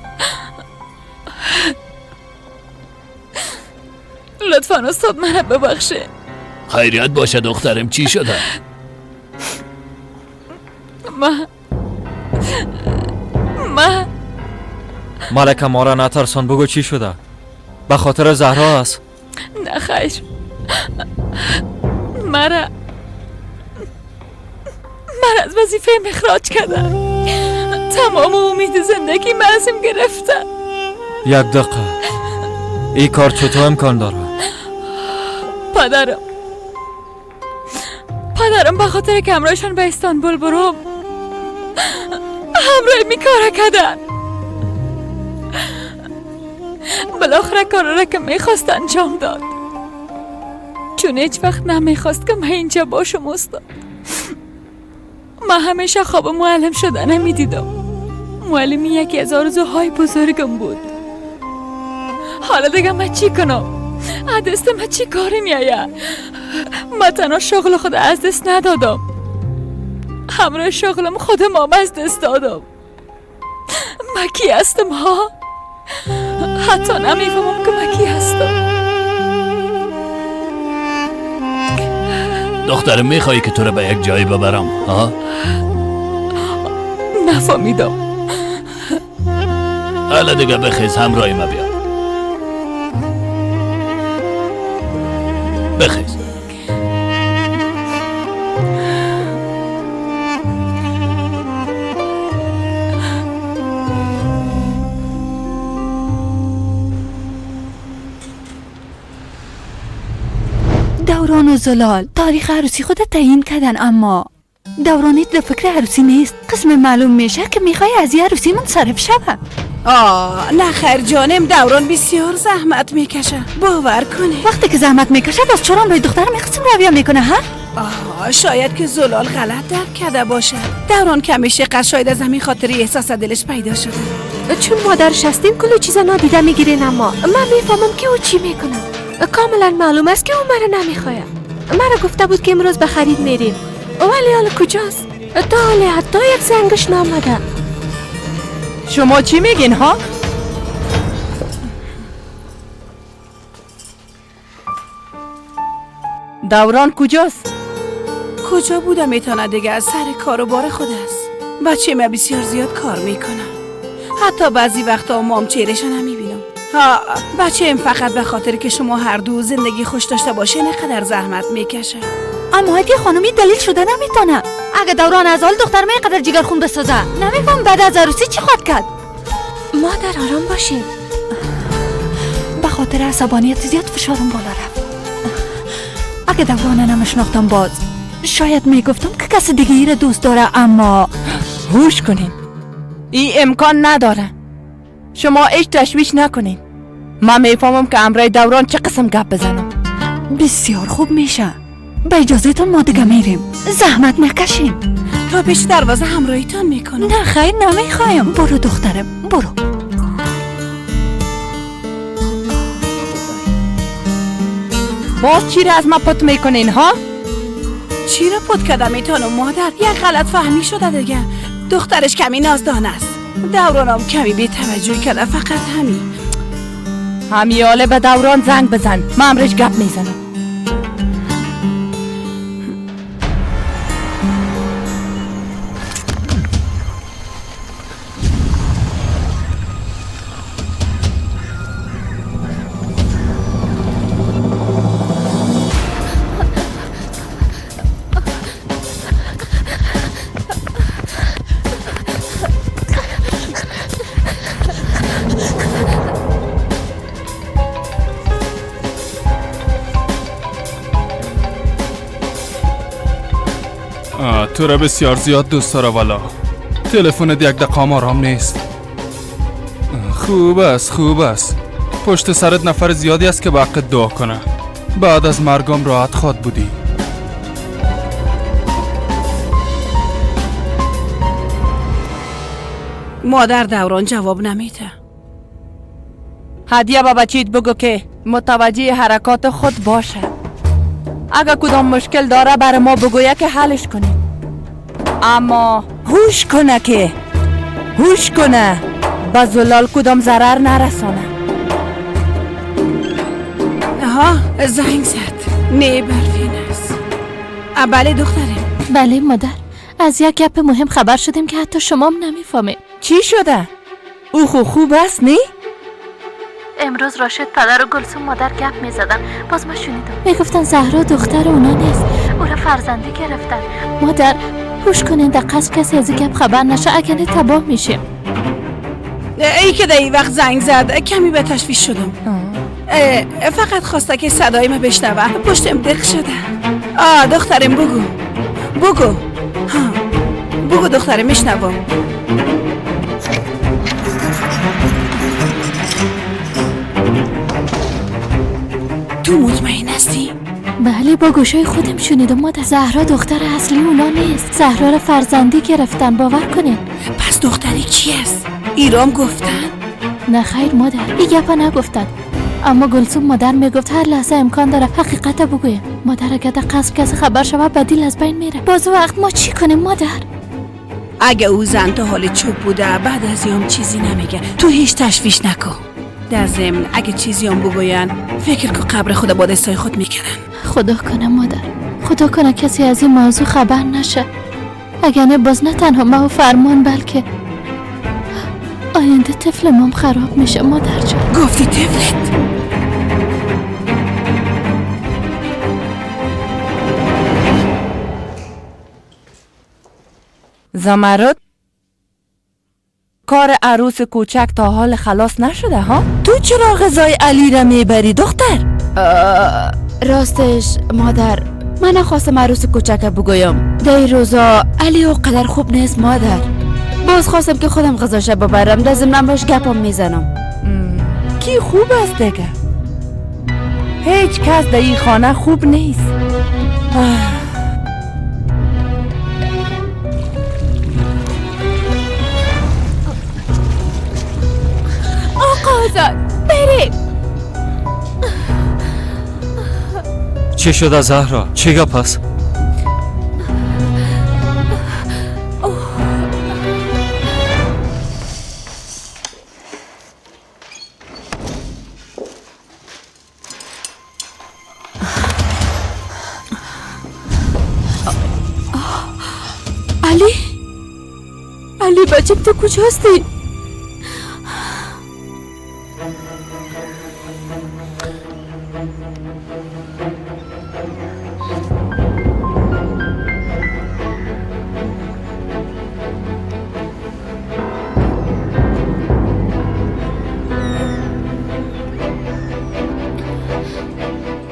لطفا استاد منو ببخشه. خیریت باشه دخترم، چی شده؟ ما ملکه ما را نترسان، بگو چی شده؟ به خاطر زهرا است؟ نه خیر، مرا از وظیفه اخراج کردن. تمام امید زندگی من ازم گرفتن. یک دقیقه، این کار چطور امکان داره؟ پدرم به خاطر که همراهشان به استانبول برم همراه می کار کردن. بالاخره کار را که میخواست انجام داد، چون هیچ وقت نمیخواست که من اینجا باشم. استاد، من همیشه خواب معلم شدن میدیدم. معلمی یکی از آرزوهای بزرگم بود. حالا دیگه من چی کنم؟ از دست من چی کاری میآید؟ من تنها شغل خود از دست ندادم، همراه شغلم خودم هم از دست دادم. من کی هستم ها؟ حتی نمیفهمم که من کی هستم. دخترم میخوایی که تو رو به یک جایی ببرم؟ ها؟ نفهمیدم. حالا دیگه بخیز همراهی ما بیا. بخیز. دوران و زلال تاریخ عروسی خود تعیین کردن، اما دورانیت در فکر عروسی نیست. قسم معلوم میشه که میخوای از یه عروسی منصرف شوه. آه نه خیر جانم، دوران بسیار زحمت میکشه، باور کنه. وقتی که زحمت میکشه باز چرا روی دخترم قسم رویه میکنه؟ ها؟ آه شاید که زلال غلط درک کرده باشه. دوران کمیشه قش شاید از همین خاطری احساس دلش پیدا شده. چون مادرش هستیم کل چیزا نادیده میگیرین، اما من میفهمم که او چی میکنه. کاملا معلوم است که او مرا نمیخواد. مرا گفته بود که امروز به خرید میریم، ولی حالا کجاست؟ تا حالا حتی یک زنگش نامده. شما چی میگین ها؟ دوران کجاست؟ کجا بودم میتونه دیگه، از سر کار و بار خود است. بچه ما بسیار زیاد کار میکنه، حتی بعضی وقتا مام چهره‌شو نمیبینم. ها بچه ام فقط به خاطر که شما هر دو زندگی خوش داشته باشه اینقدر زحمت میکشه. اما هدیه خانمی دلیل شده نمیتونه. اگه دوران از حال دختر می قدر جگر خون بسازه، نمیفهم بعد از عروسی چی خواهد کرد. مادر آرام باشین. به خاطر عصبانیت زیاد فشارم بالا رفت. اگه دوران نمیشناختم باز شاید میگفتم که کس دیگه ای را دوست داره، اما هوش کنین، این امکان نداره. شما هیچ تشویش نکنین. من میفهمم که امرای دوران چه قسم گپ بزنم. بسیار خوب میشه. به اجازهتون ما دیگه میریم، زحمت نکشین. تا پیش دروازه همراهیتان میکنم. نه خیر نمیخوایم. برو دخترم برو. باز چی را از ما پت میکنین ها؟ چی را پت کردم میتونم مادر؟ یک غلط فهمی شده دیگه. دخترش کمی نازدان است، دورانم کمی بی توجهی کرده، فقط همین. همیاله به دوران زنگ بزن، من امرش گپ میزنم. تو را بسیار زیاد دوست داره والا. تلفنت یک دقیقه آرام نیست. خوب است خوب است. پشت سرت نفر زیادی است که به حقت دعا کنه. بعد از مرگم راحت خواد بودی. مادر دوران جواب نمیده. هدیه با بچیت بگو که متوجه حرکات خود باشه. اگه کدام مشکل داره بر ما بگویه که حلش کنیم. اما هوش کنه که هوش کنه به زلال کدام ضرر نرسانه. آها زنگ زد. نه برفین است. بله دخترم. بله مادر، از یک گپ مهم خبر شدیم که حتی شما هم نمیفهمید. چی شده؟ او خوب است نی؟ امروز راشد پدر و گلسوم مادر گپ میزدن، باز ما شنیدم میگفتن زهرا دختر اونا نیست، او را فرزندی گرفتن. مادر هوش کنین در قصر کسی از این گپ خبر نشه، اگر نه تباه میشیم. ای که در این وقت زنگ زد کمی به تشویش شدم. فقط خواسته که صدای ما بشنوه، پشتم دق شده. دخترم بگو بگو ها، بگو دخترم میشنوم. تو مطمئن هستی؟ بله با گوشای خودم شنیدم مادر. زهرا دختر اصلی اونا نیست، زهرا را فرزندی گرفتن، باور کنین. پس دختری کی است؟ ایرام گفتن؟ نه خیر مادر، این گپا نگفتن، اما گلسوم مادر میگفت هر لحظه امکان داره حقیقت بگویم. مادر اگه در قصر کسی خبر شود بدیل از بین میره. باز وقت ما چی کنیم مادر؟ اگه او زن تا حال چوب بوده بعد از یام چیزی نمیگه، تو هیچ تشویش نکن. در ضمن اگه چیزی هم بگوین فکر که قبر خود با دستای خود میکنن. خدا کنه مادر، خدا کنه کسی از این موضوع خبر نشه، اگه نه باز نه تنها ما و فرمان بلکه آینده طفل مام خراب میشه مادر جان. گفتی طفلت؟ زمرد، کار عروس کوچک تا حال خلاص نشده ها؟ تو چرا غذای علی را میبری دختر؟ راستش مادر من نخواستم عروس کوچک بگویم. در این روزا علی قدر خوب نیست مادر، باز خواستم که خودم غذاش ببرم، در ضمن باش گپم میزنم. کی خوب است دیگه؟ هیچ کس در این خانه خوب نیست. آقا آزاد بریم. چی شده زهرا؟ چی گپ است؟ علی، علی بچه تو کجا هستی؟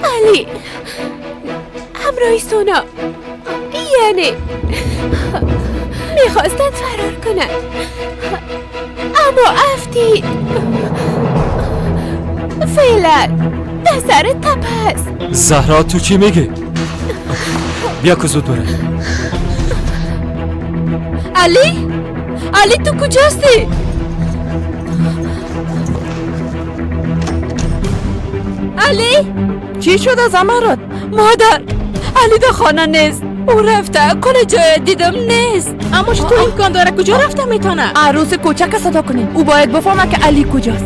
علی همراهی سونا، یعنی میخواستن فرار کنن اما افتید. فعلا در سر تپه است. زهرا تو چی میگی؟ بیا که زود بره. علی، علی تو کجاستی؟ علی چی شده زمرد؟ مادر علی در خانه نیست، او رفته کل جای دیدم نیست. اما چطور امکان داره؟ کجا رفته میتونه؟ عروس کوچک صدا کنیم، او باید بفهمه که علی کجاست.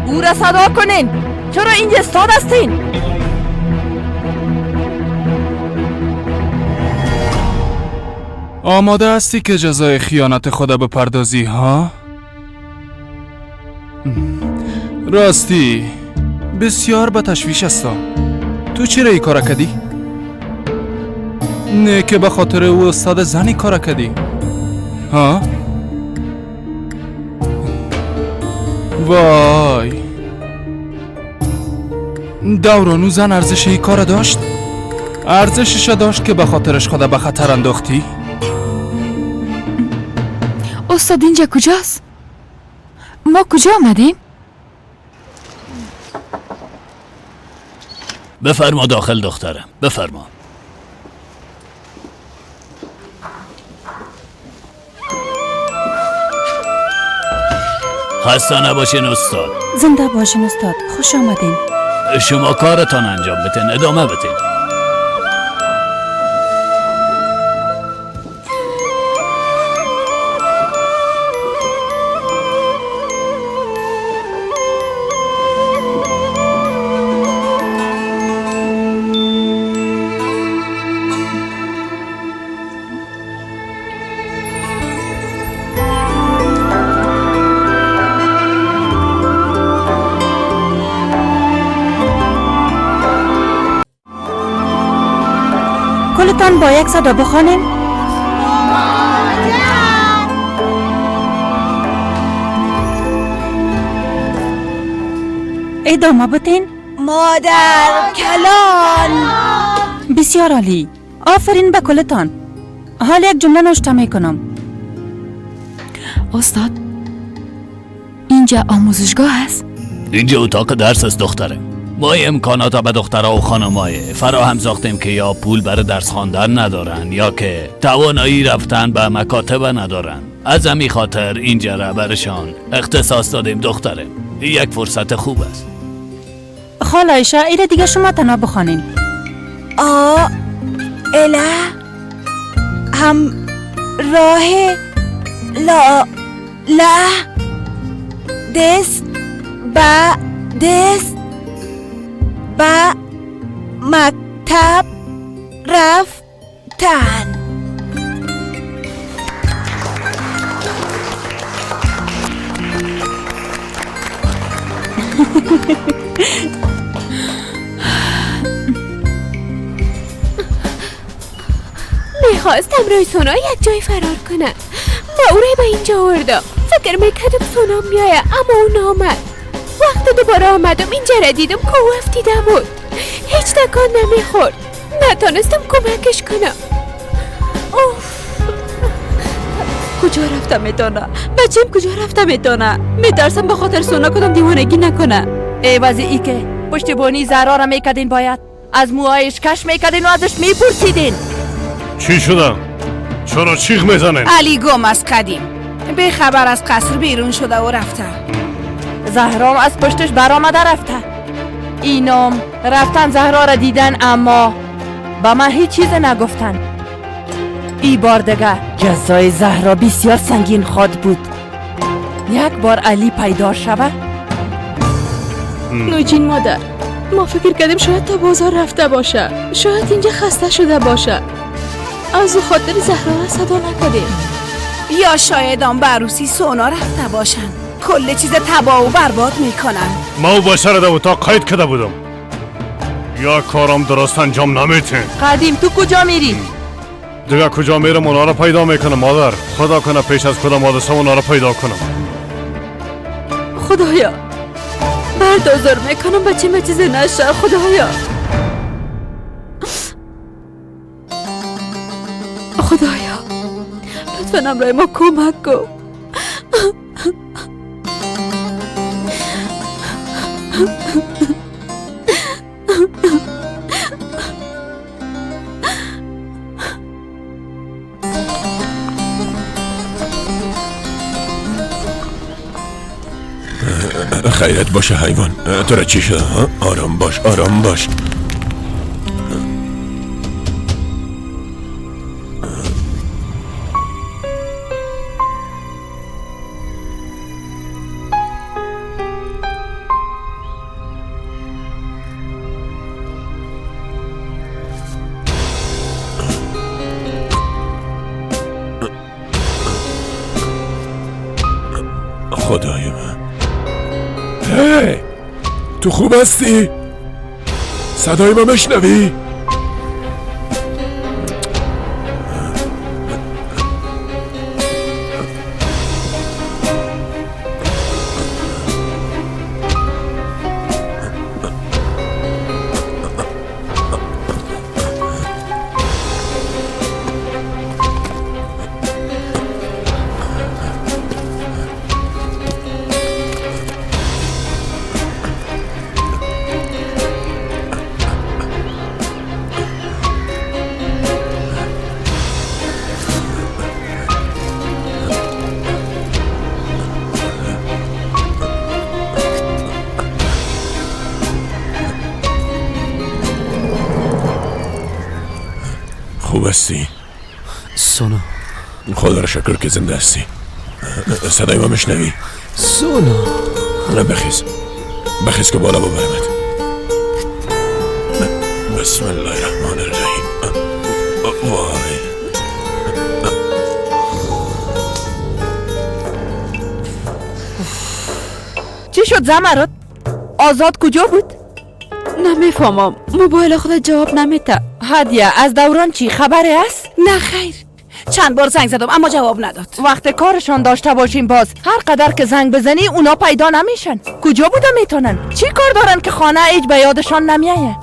او را صدا کنین. چرا اینجا استاد هستین؟ آماده هستی که جزای خیانت خدا بپردازی ها؟ راستی بسیار به تشویش هستم. تو چرا ای کار کردی؟ نه که به خاطر او استاد زنی کار کردی ها؟ وای دورانو زن ارزش ای کار داشت؟ ارزشش داشت که به خاطرش خدا به خطر انداختی؟ استاد اینجا کجاست؟ ما کجا آمدیم؟ بفرما داخل دخترم، بفرما. خسته نباشین استاد. زنده باشین استاد، خوش آمدین. شما کارتان انجام بتین، ادامه بتین. کلتان با یک صدا بخوانیم. ادامه بتین. مادر کلان. بسیار عالی، آفرین به کلتان. حال یک جمله نوشته میکنم. استاد، اینجا آموزشگاه است؟ اینجا اتاق درس است دختره. ما امکانات به دخترها و خانمای فراهم ساختیم که یا پول برای درس خواندن ندارن یا که توانایی رفتن به مکاتب ندارن. از همین خاطر اینجا را برشان اختصاص دادیم دختره. یک فرصت خوب است. خاله عایشه، ایره دیگه شما تنها بخوانین. آ اله هم راه لا لا دست با دست با مکتب رفتن. میخواستم روی سونا یک جای فرار کنم. ما او را به اینجا آوردم. فکر میکردم سونا میایه، اما او نامد. وقت دوباره آمدم اینجا را دیدم که او افتیده بود. هیچ تکان نمیخورد. نتانستم کمکش کنم. اوف. کجا رفته میتونه؟ بچیم کجا رفته میتونه؟ میترسم به خاطر سونا کدام دیوانگی نکنه. ای وزی ای که پشتیبانی زهرا را میکردین، باید از موهایش کش میکردین و ازش میپرسیدین. چی شدم؟ چرا چیغ میزنین؟ علی گم از قدیم بی خبر از قصر بیرون شده و رفته. زهرام از پشتش برآمده رفته. اینام رفتن زهرا را دیدن، اما با من هیچ چیز نگفتن. ای بار دیگه جزای زهرا بسیار سنگین خواد بود. یک بار علی پیدا شوه. نوجین مادر، ما فکر کردیم شاید تا بازار رفته باشه، شاید اینجا خسته شده باشه، از او خاطر زهرا را صدا نکردیم. یا شاید آن به عروسی سونا رفته باشن. کل چیز تباه و برباد میکنن. ما او بشر در اتاق قید کرده بودم. یا کارم درست انجام نمیتین. قدیم تو کجا میری؟ دیگه کجا میرم؟ اونا را پیدا میکنم مادر. خدا کنه پیش از کدام حادثه اونا را پیدا کنم. خدایا بردازار میکنم بچه چیز نشه. خدایا خدایا لطفا امرای ما کمک کن. خیرت باشه حیوان، تو را چی شده؟ آرام باش، آرام باش. خدای من، هی تو خوب هستی؟ صدای ما مشنوی؟ خوب هستی؟ سونا، خدا را شکر که زنده هستی. صدای ما میشنوی؟ سونا، نه بخیز، بخیز که بالا ببرمت. بسم الله الرحمن الرحیم. وای چی شد زمرد؟ آزاد کجا بود؟ نمیفهمم، موبایل خود جواب نمیده. هدیه از دوران چی خبری است؟ نه خیر، چند بار زنگ زدم اما جواب نداد. وقت کارشان داشته باشیم باز هر قدر که زنگ بزنی اونا پیدا نمیشن. کجا بوده میتونن؟ چی کار دارن که خانه هیچ به یادشان نمیایه؟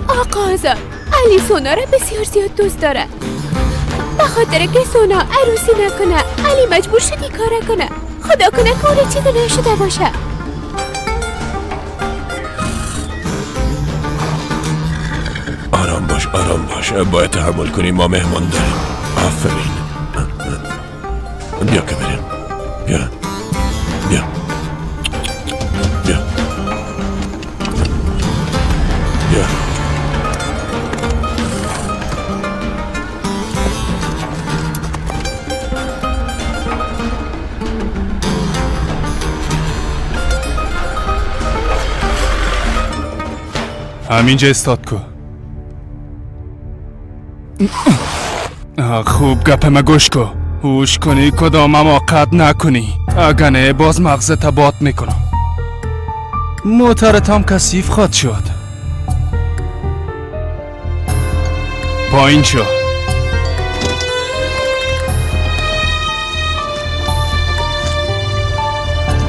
آقا آزاد، علی سونا را بسیار زیاد دوست داره. به خاطر که سونا عروسی نکنه علی مجبور شد این کاره کنه. خدا کنه که اون چیز نشده باشه. آرام باش، آرام باش، باید تحمل کنیم، ما مهمان داریم. آفرین، بیا که بریم. بیا بیا بیا بیا. همینجا استاد کو. خوب گپ ما گوش کو. هوش کنی کدام حماقت نکنی، اگه نه باز مغزت باد میکنم. موترت هم کثیف خواهد شد. پایین شو.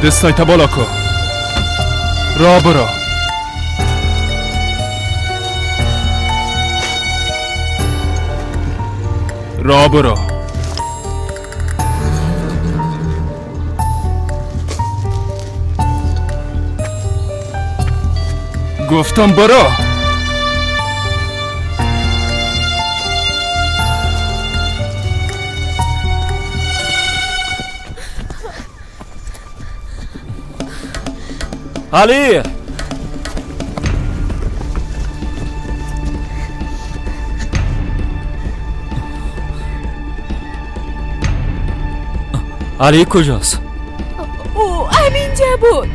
دستایت بالا کو. را برو. را برو. گفتم برو. علی، علی کجاست؟ او همینجا بود.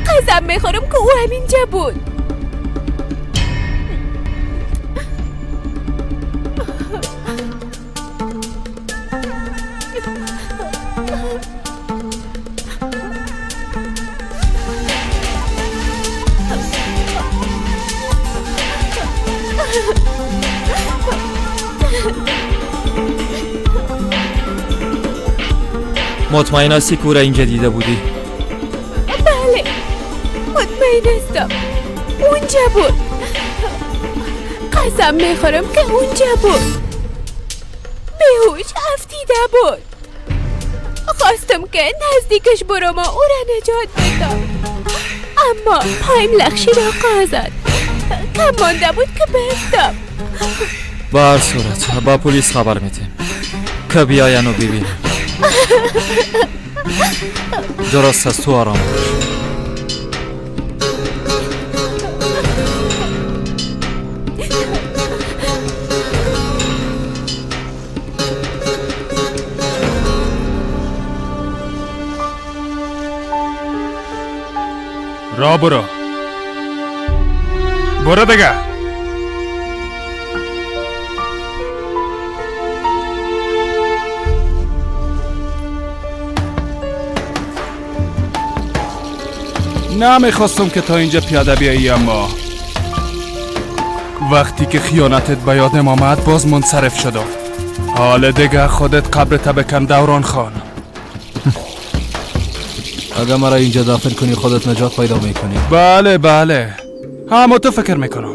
قسم میخورم که او همینجا بود. مطمئن هستی که او را اینجا دیده بودی؟ بله مطمئن هستم، اونجا بود. قسم میخورم که اونجا بود. بیهوش افتیده بود. خواستم که نزدیکش برم و او را نجات بدم، اما پایم لغشید آقا آزاد. کم مانده بود که بفتم. به هر صورت با پلیس خبر میدیم که بیاین و ببینن. درست از تو آرام باش. را برو. برو دیگه. نمیخواستم که تا اینجا پیاده بیایی، اما وقتی که خیانتت به یادم آمد باز منصرف شدم. حال دیگه خودت قبرت بکن دوران خان. اگر مرا اینجا دفن کنی خودت نجات پیدا میکنی. بله بله، همه تو فکر میکنم.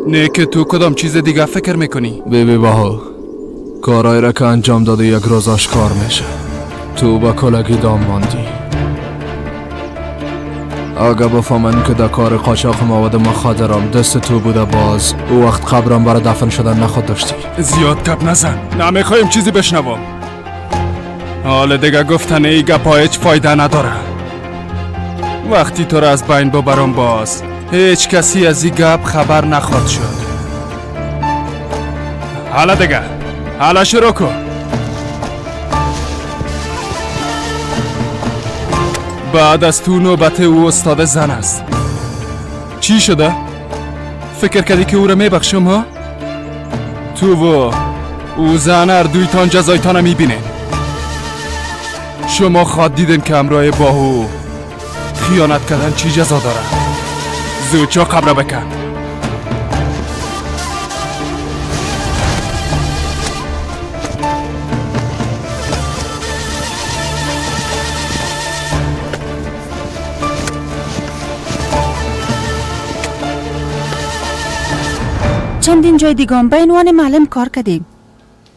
نه که تو کدام چیز دیگه فکر میکنی؟ بیبی باها، کارایی را که انجام داده یک روز آشکار میشه. تو با کلگی دام ماندی. اگه بفهمن که در کار قاچاق مواد مخدرم دست تو بوده، باز او وقت قبرم برای دفن شدن نخود داشتی. زیاد گپ نزن، نمیخوایم چیزی بشنوم. حالا دیگه گفتن ای گپ ها هیچ فایده نداره. وقتی تو را از بین ببرم باز هیچ کسی از این گپ خبر نخواد شد. حالا دیگه، حالا شروع کن. بعد از تو نوبت او استاد زن است. چی شده؟ فکر کردی که او را میبخشم ها؟ تو و او زن هر دویتان جزایتان میبینین. شما خواد دیدین که همراه باهو خیانت کردن چی جزا داره. زود چا قبر بکن. چندین جای دیگه به عنوان معلم کار کردیم،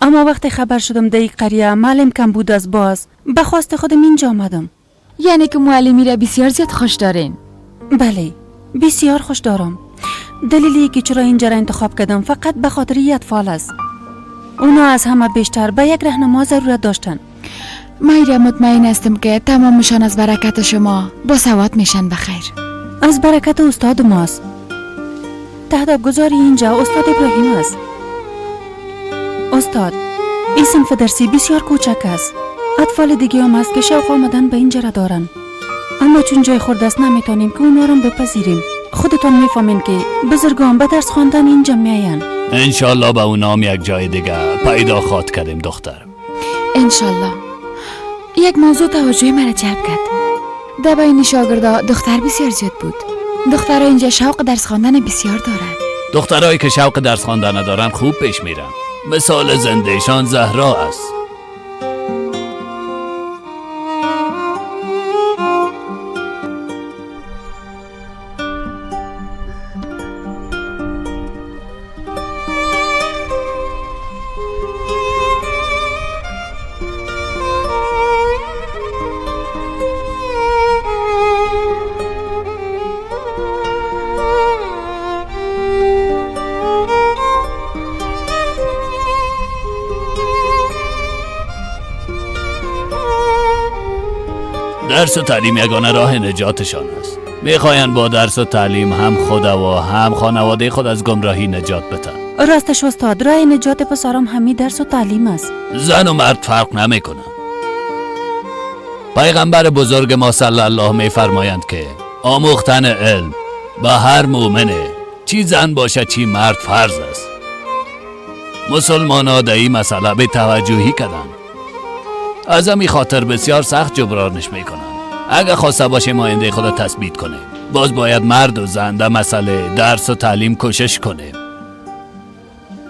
اما وقتی خبر شدم در یک قریه معلم کم بود از باز به خواست خودم اینجا آمدم. یعنی که معلمی را بسیار زیاد خوش دارین؟ بله بسیار خوش دارم. دلیلی که چرا اینجا را انتخاب کردم فقط به خاطر اطفال است. اونا از همه بیشتر به یک راهنما ضرورت داشتن. من مطمئن هستم که تمامشان از برکت شما با سواد میشن. بخیر. از برکت استاد ماست. تهدابگذاری اینجا استاد ابراهیم است. استاد، این صنف درسی بسیار کوچک است. اطفال دیگه هم است که شوق آمدن به اینجا را دارن، اما چون جای خورد است نمیتونیم که اونا را بپذیریم. خودتان میفهمین که بزرگان به درس خواندن اینجا میاین. انشالله به اونام یک جای دیگه پیدا خواد کردیم دختر. انشالله. یک موضوع توجه مرا جلب کرد. در بین شاگردا دختر بسیار زیاد بود. دخترها اینجا شوق درس خواندن بسیار دارند. دخترایی که شوق درس خواندن ندارن خوب پیش میرن. مثال زندهشان زهرا است. درس و تعلیم یگانه راه نجاتشان است. میخواین با درس و تعلیم هم خود و هم خانواده خود از گمراهی نجات بدن. راستش استاد، راه نجات پسرم همی درس و تعلیم است. زن و مرد فرق نمیکنه. پیغمبر بزرگ ما صلی الله میفرمایند که آموختن علم به هر مؤمنه، چی زن باشه چی مرد، فرض است. مسلمان ها در این مسئله به توجهی کردن. از همین خاطر بسیار سخت جبرانش میکنن. اگه خواسته باشیم آینده خود تثبیت کنیم، باز باید مرد و زن در مسئله درس و تعلیم کوشش کنیم.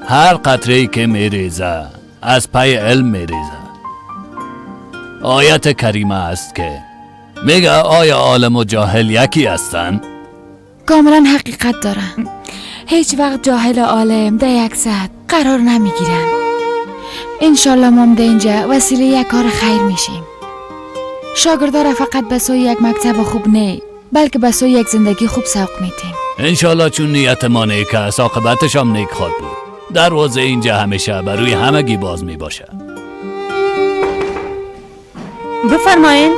هر قطره‌ای که میریزه از پی علم میریزه. آیت کریمه است که میگه آیا عالم و جاهل یکی هستن؟ کاملا حقیقت دارن. هیچ وقت جاهل و عالم در یک سطح قرار نمیگیرن. انشالله ما در اینجا وسیله یک کار خیر میشیم. شاگردا را فقط به سوی یک مکتب خوب نه، بلکه به سوی یک زندگی خوب سوق میتیم. انشالله چون نیت ما نیک است، عاقبتش هم نیک خواهد بود. دروازه اینجا همیشه بر روی همگی باز می باشه. بفرمایین.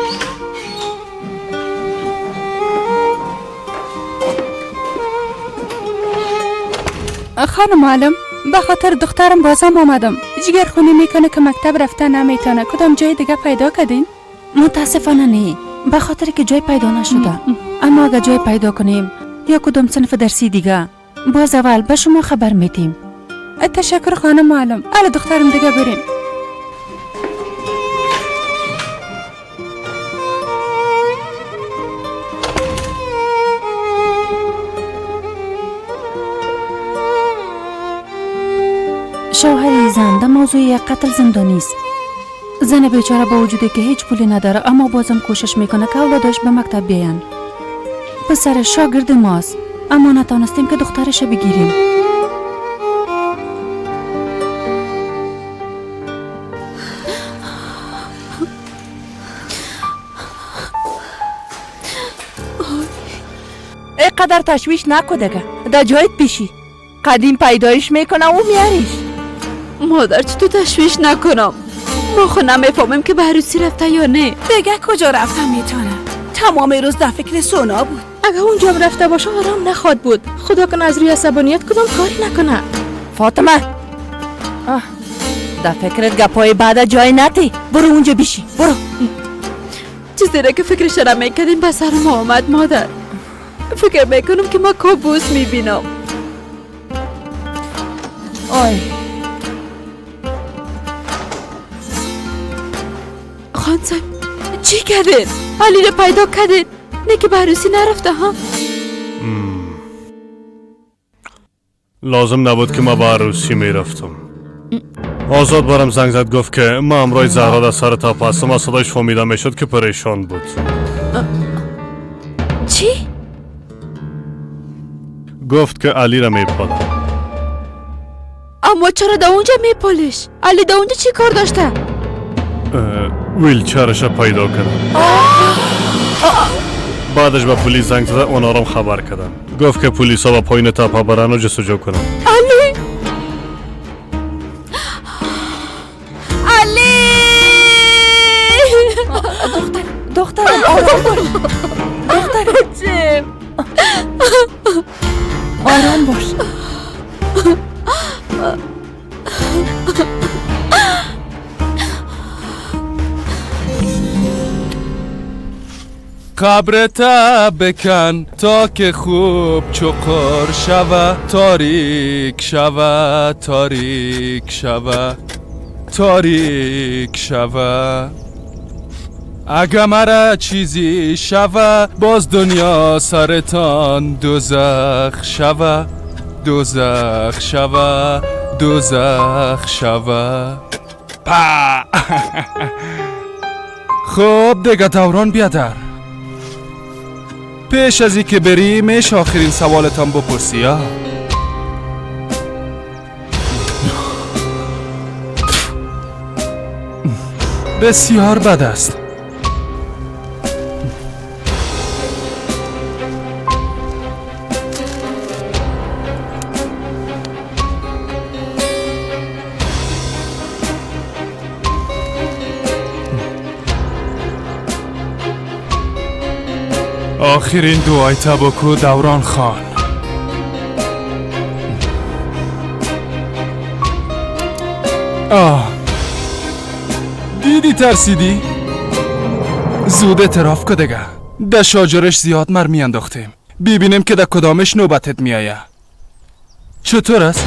خانم معلم، به خاطر دخترم بازم آمدم. جگرخونی میکنه که مکتب رفته نمیتونه. کدام جای دیگه پیدا کردین؟ متاسفانه نه، به خاطر که جای پیدا نشده. اما اگر جای پیدا کنیم یا کدام صنف درسی دیگه، باز اول به شما خبر میدیم. تشکر خانم معلم. الا دخترم دیگه بریم. شوهر زن در موضوع یک قتل زندانی است. زن بیچاره با وجودی که هیچ پولی نداره، اما بازم کوشش میکنه که اولادش به مکتب بیاین. پسر شاگرد ماست، اما نتانستیم که دخترش بگیریم. اینقدر تشویش نکو دیگه، در جایت پیشی قدیم پیدایش میکنه و میاریش. مادر چطور تشویش نکنم؟ ما خود نمیفهمیم که به عروسی رفته یا نه. دیگه کجا رفته میتونه؟ تمام روز در فکر سونا بود. اگه اونجا رفته باشه آرام نخواد بود. خدا کنه از روی عصبانیت کدام کاری نکنه. فاطمه، در فکرت گپای بعد جای نتی. برو اونجا بیشی، برو. چیزی را که فکرش را میکردیم به سر ما آمد مادر. فکر میکنم که ما کابوس میبینم. آی دوران صاحب چی کردین؟ علی رو پیدا کردین؟ نه که به عروسی نرفته ها؟ لازم نبود که ما به عروسی میرفتم. آزاد برم زنگ زد گفت که ما همراه زهرا در سر تپه هستم. از صدایش فهمیده میشد که پریشان بود. چی؟ گفت که علی را میپاله. اما چرا در اونجا میپالش؟ علی در اونجا چی کار داشته؟ ویلچرش را پیدا کردم. بعدش به پلیس زنگ زده، اونا را خبر کردن. گفت که پلیس ها به پایین تپه برن و جستجو کنن. علی علی دخترم آرام باش. دخترم آرام باش. قبرت بکن تا که خوب چقر شوه، تاریک شوه، تاریک شوه، تاریک شوه. اگه مرا چیزی شوه باز دنیا سرتان دوزخ شوه، دوزخ شوه، دوزخ شوه. پا. خب دیگه دوران بیادر، پیش از که بری میش آخرین سوالتان بپرسی ها؟ بسیار بد است. آخرین دعای تباکو دوران خان. آه دیدی ترسیدی؟ زود اعتراف که دیگه ده شاجرش زیاد مر می انداختیم. ببینیم که ده کدامش نوبتت می آیه. چطور است؟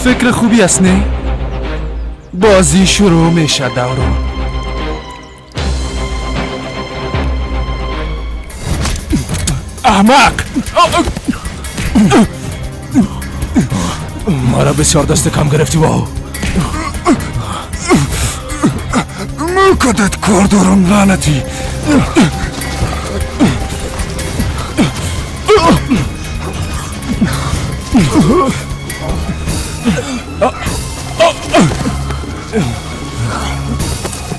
فکر خوبی است نه؟ بازی شروع میشه دوران. احمق! ما را بسیار دست کم گرفتی. واو مو کدت کار دارم لعنتی.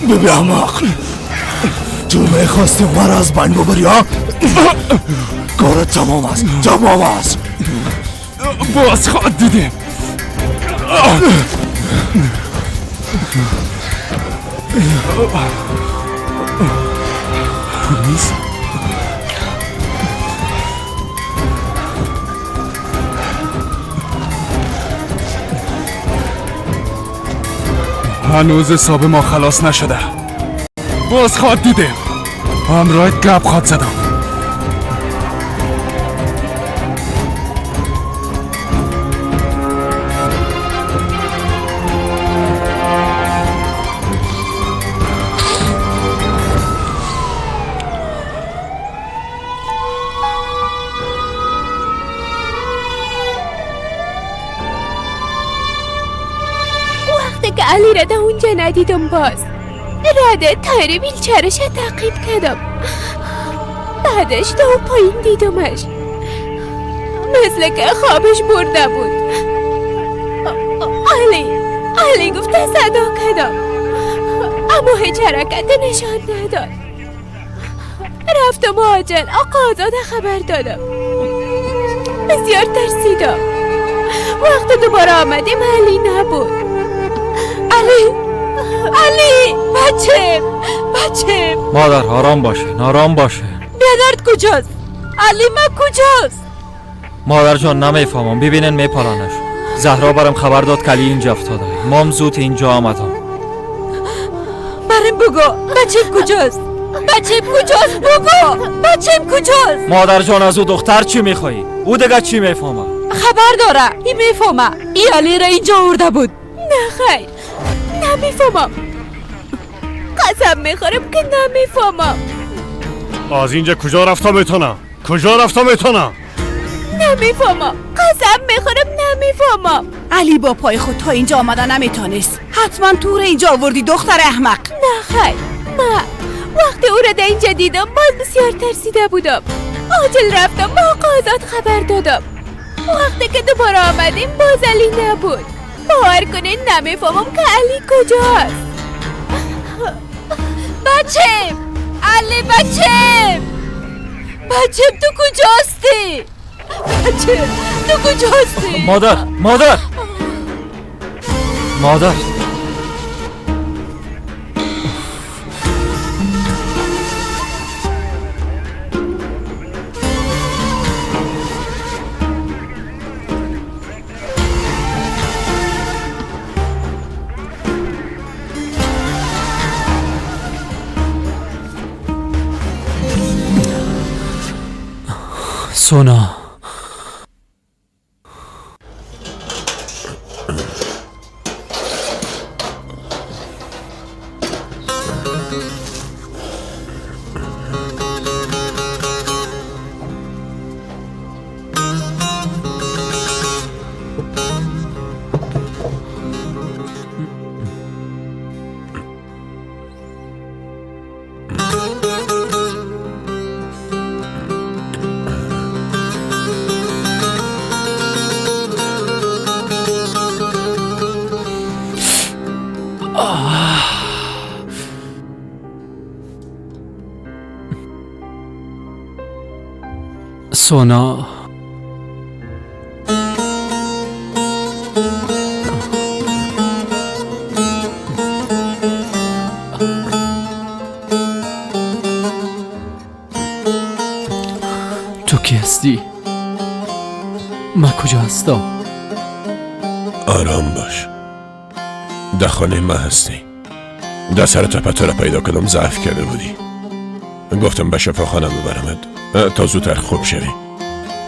ببی احمق، تو میخواستی مرا از بین ببری ها؟ کارت تمام است، تمام است. باز خواهد دیدیم. پلیس؟ هنوز حساب ما خلاص نشده. باز خواهد دیدیم. همراهت گپ خواهد زدم. وقتی که علی را در اونجا ندیدم باز راده تایر ویلچرش تعقیب کردم. بعدش تا پایین دیدمش، مثل که خوابش برده بود. علی علی گفت صدا کردم اما هیچ حرکت نشان نداد. رفتم عاجل آقا آزاد خبر دادم. بسیار ترسیدم. وقت دوباره آمدیم علی نبود. علی علی بچه بچه. مادر آرام باشه، آرام باشه. بیادرت کجاست؟ علی ما کجاست؟ مادر جان نمیفهمم. ببینن میپالانش. زهرا برام خبر داد که علی اینجا افتاده. مام زود اینجا آمدم. برام بگو بچه کجاست؟ بچه کجاست؟ بگو بچه کجاست؟ مادر جان از او دختر چی میخوایی؟ او دیگه چی میفهمه؟ خبر داره، این میفهمه. این علی را اینجا آورده بود. نه خیر نمیفهمم. قسم میخورم که نمیفهمم. از اینجا کجا رفتم میتونم؟ کجا رفتم میتونم؟ نمیفهمم، قسم میخورم نمیفهمم. علی با پای خود تا اینجا آمده نمیتونست. حتما تو رو اینجا آوردی دختر احمق. نه خیر، من وقتی او را در اینجا دیدم باز بسیار ترسیده بودم. عاجل رفتم با آقا آزاد خبر دادم. وقتی که دوباره آمدیم باز علی نبود. باور کنین نمیفهمم که علی کجاست. بچم، علی بچم، بچم تو کجاستی؟ بچم تو کجاستی؟ مادر، مادر، مادر. سونا، سونا، تو کی هستی؟ من کجا هستم؟ آرام باش، در خانه من هستی. در سر تپه تو را پیدا کردم، ضعف کرده بودی. گفتم به شفاخانه ببرمت تا زودتر خوب شوی.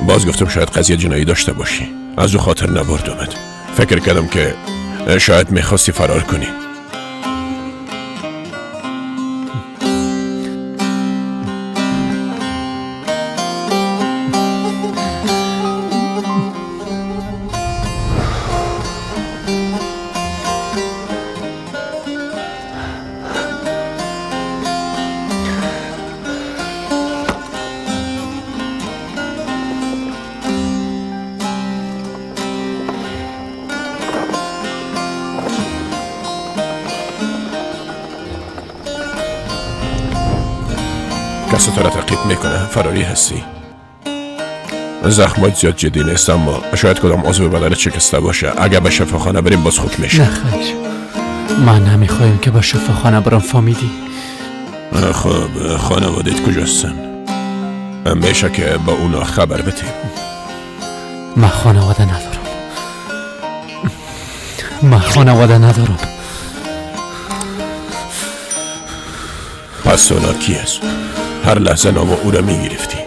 باز گفتم شاید قضیه جنایی داشته باشی، از او خاطر نبردمت. فکر کردم که شاید میخواستی فرار کنی. کسی تو را تعقیب میکنه، فراری هستی. زخمات زیاد جدی نیست، اما شاید کدام عضو بدنت شکسته باشه. اگه به شفاخانه بریم باز خوب میشه. نه خیر، من نمیخوایم که به شفاخانه برم، فهمیدی؟ خب خانوادت کجاستن؟ میشه که با اونا خبر بدیم. من خانواده ندارم، من خانواده ندارم. پس اونا کی هست؟ هر لحظه نام او را میگرفتی.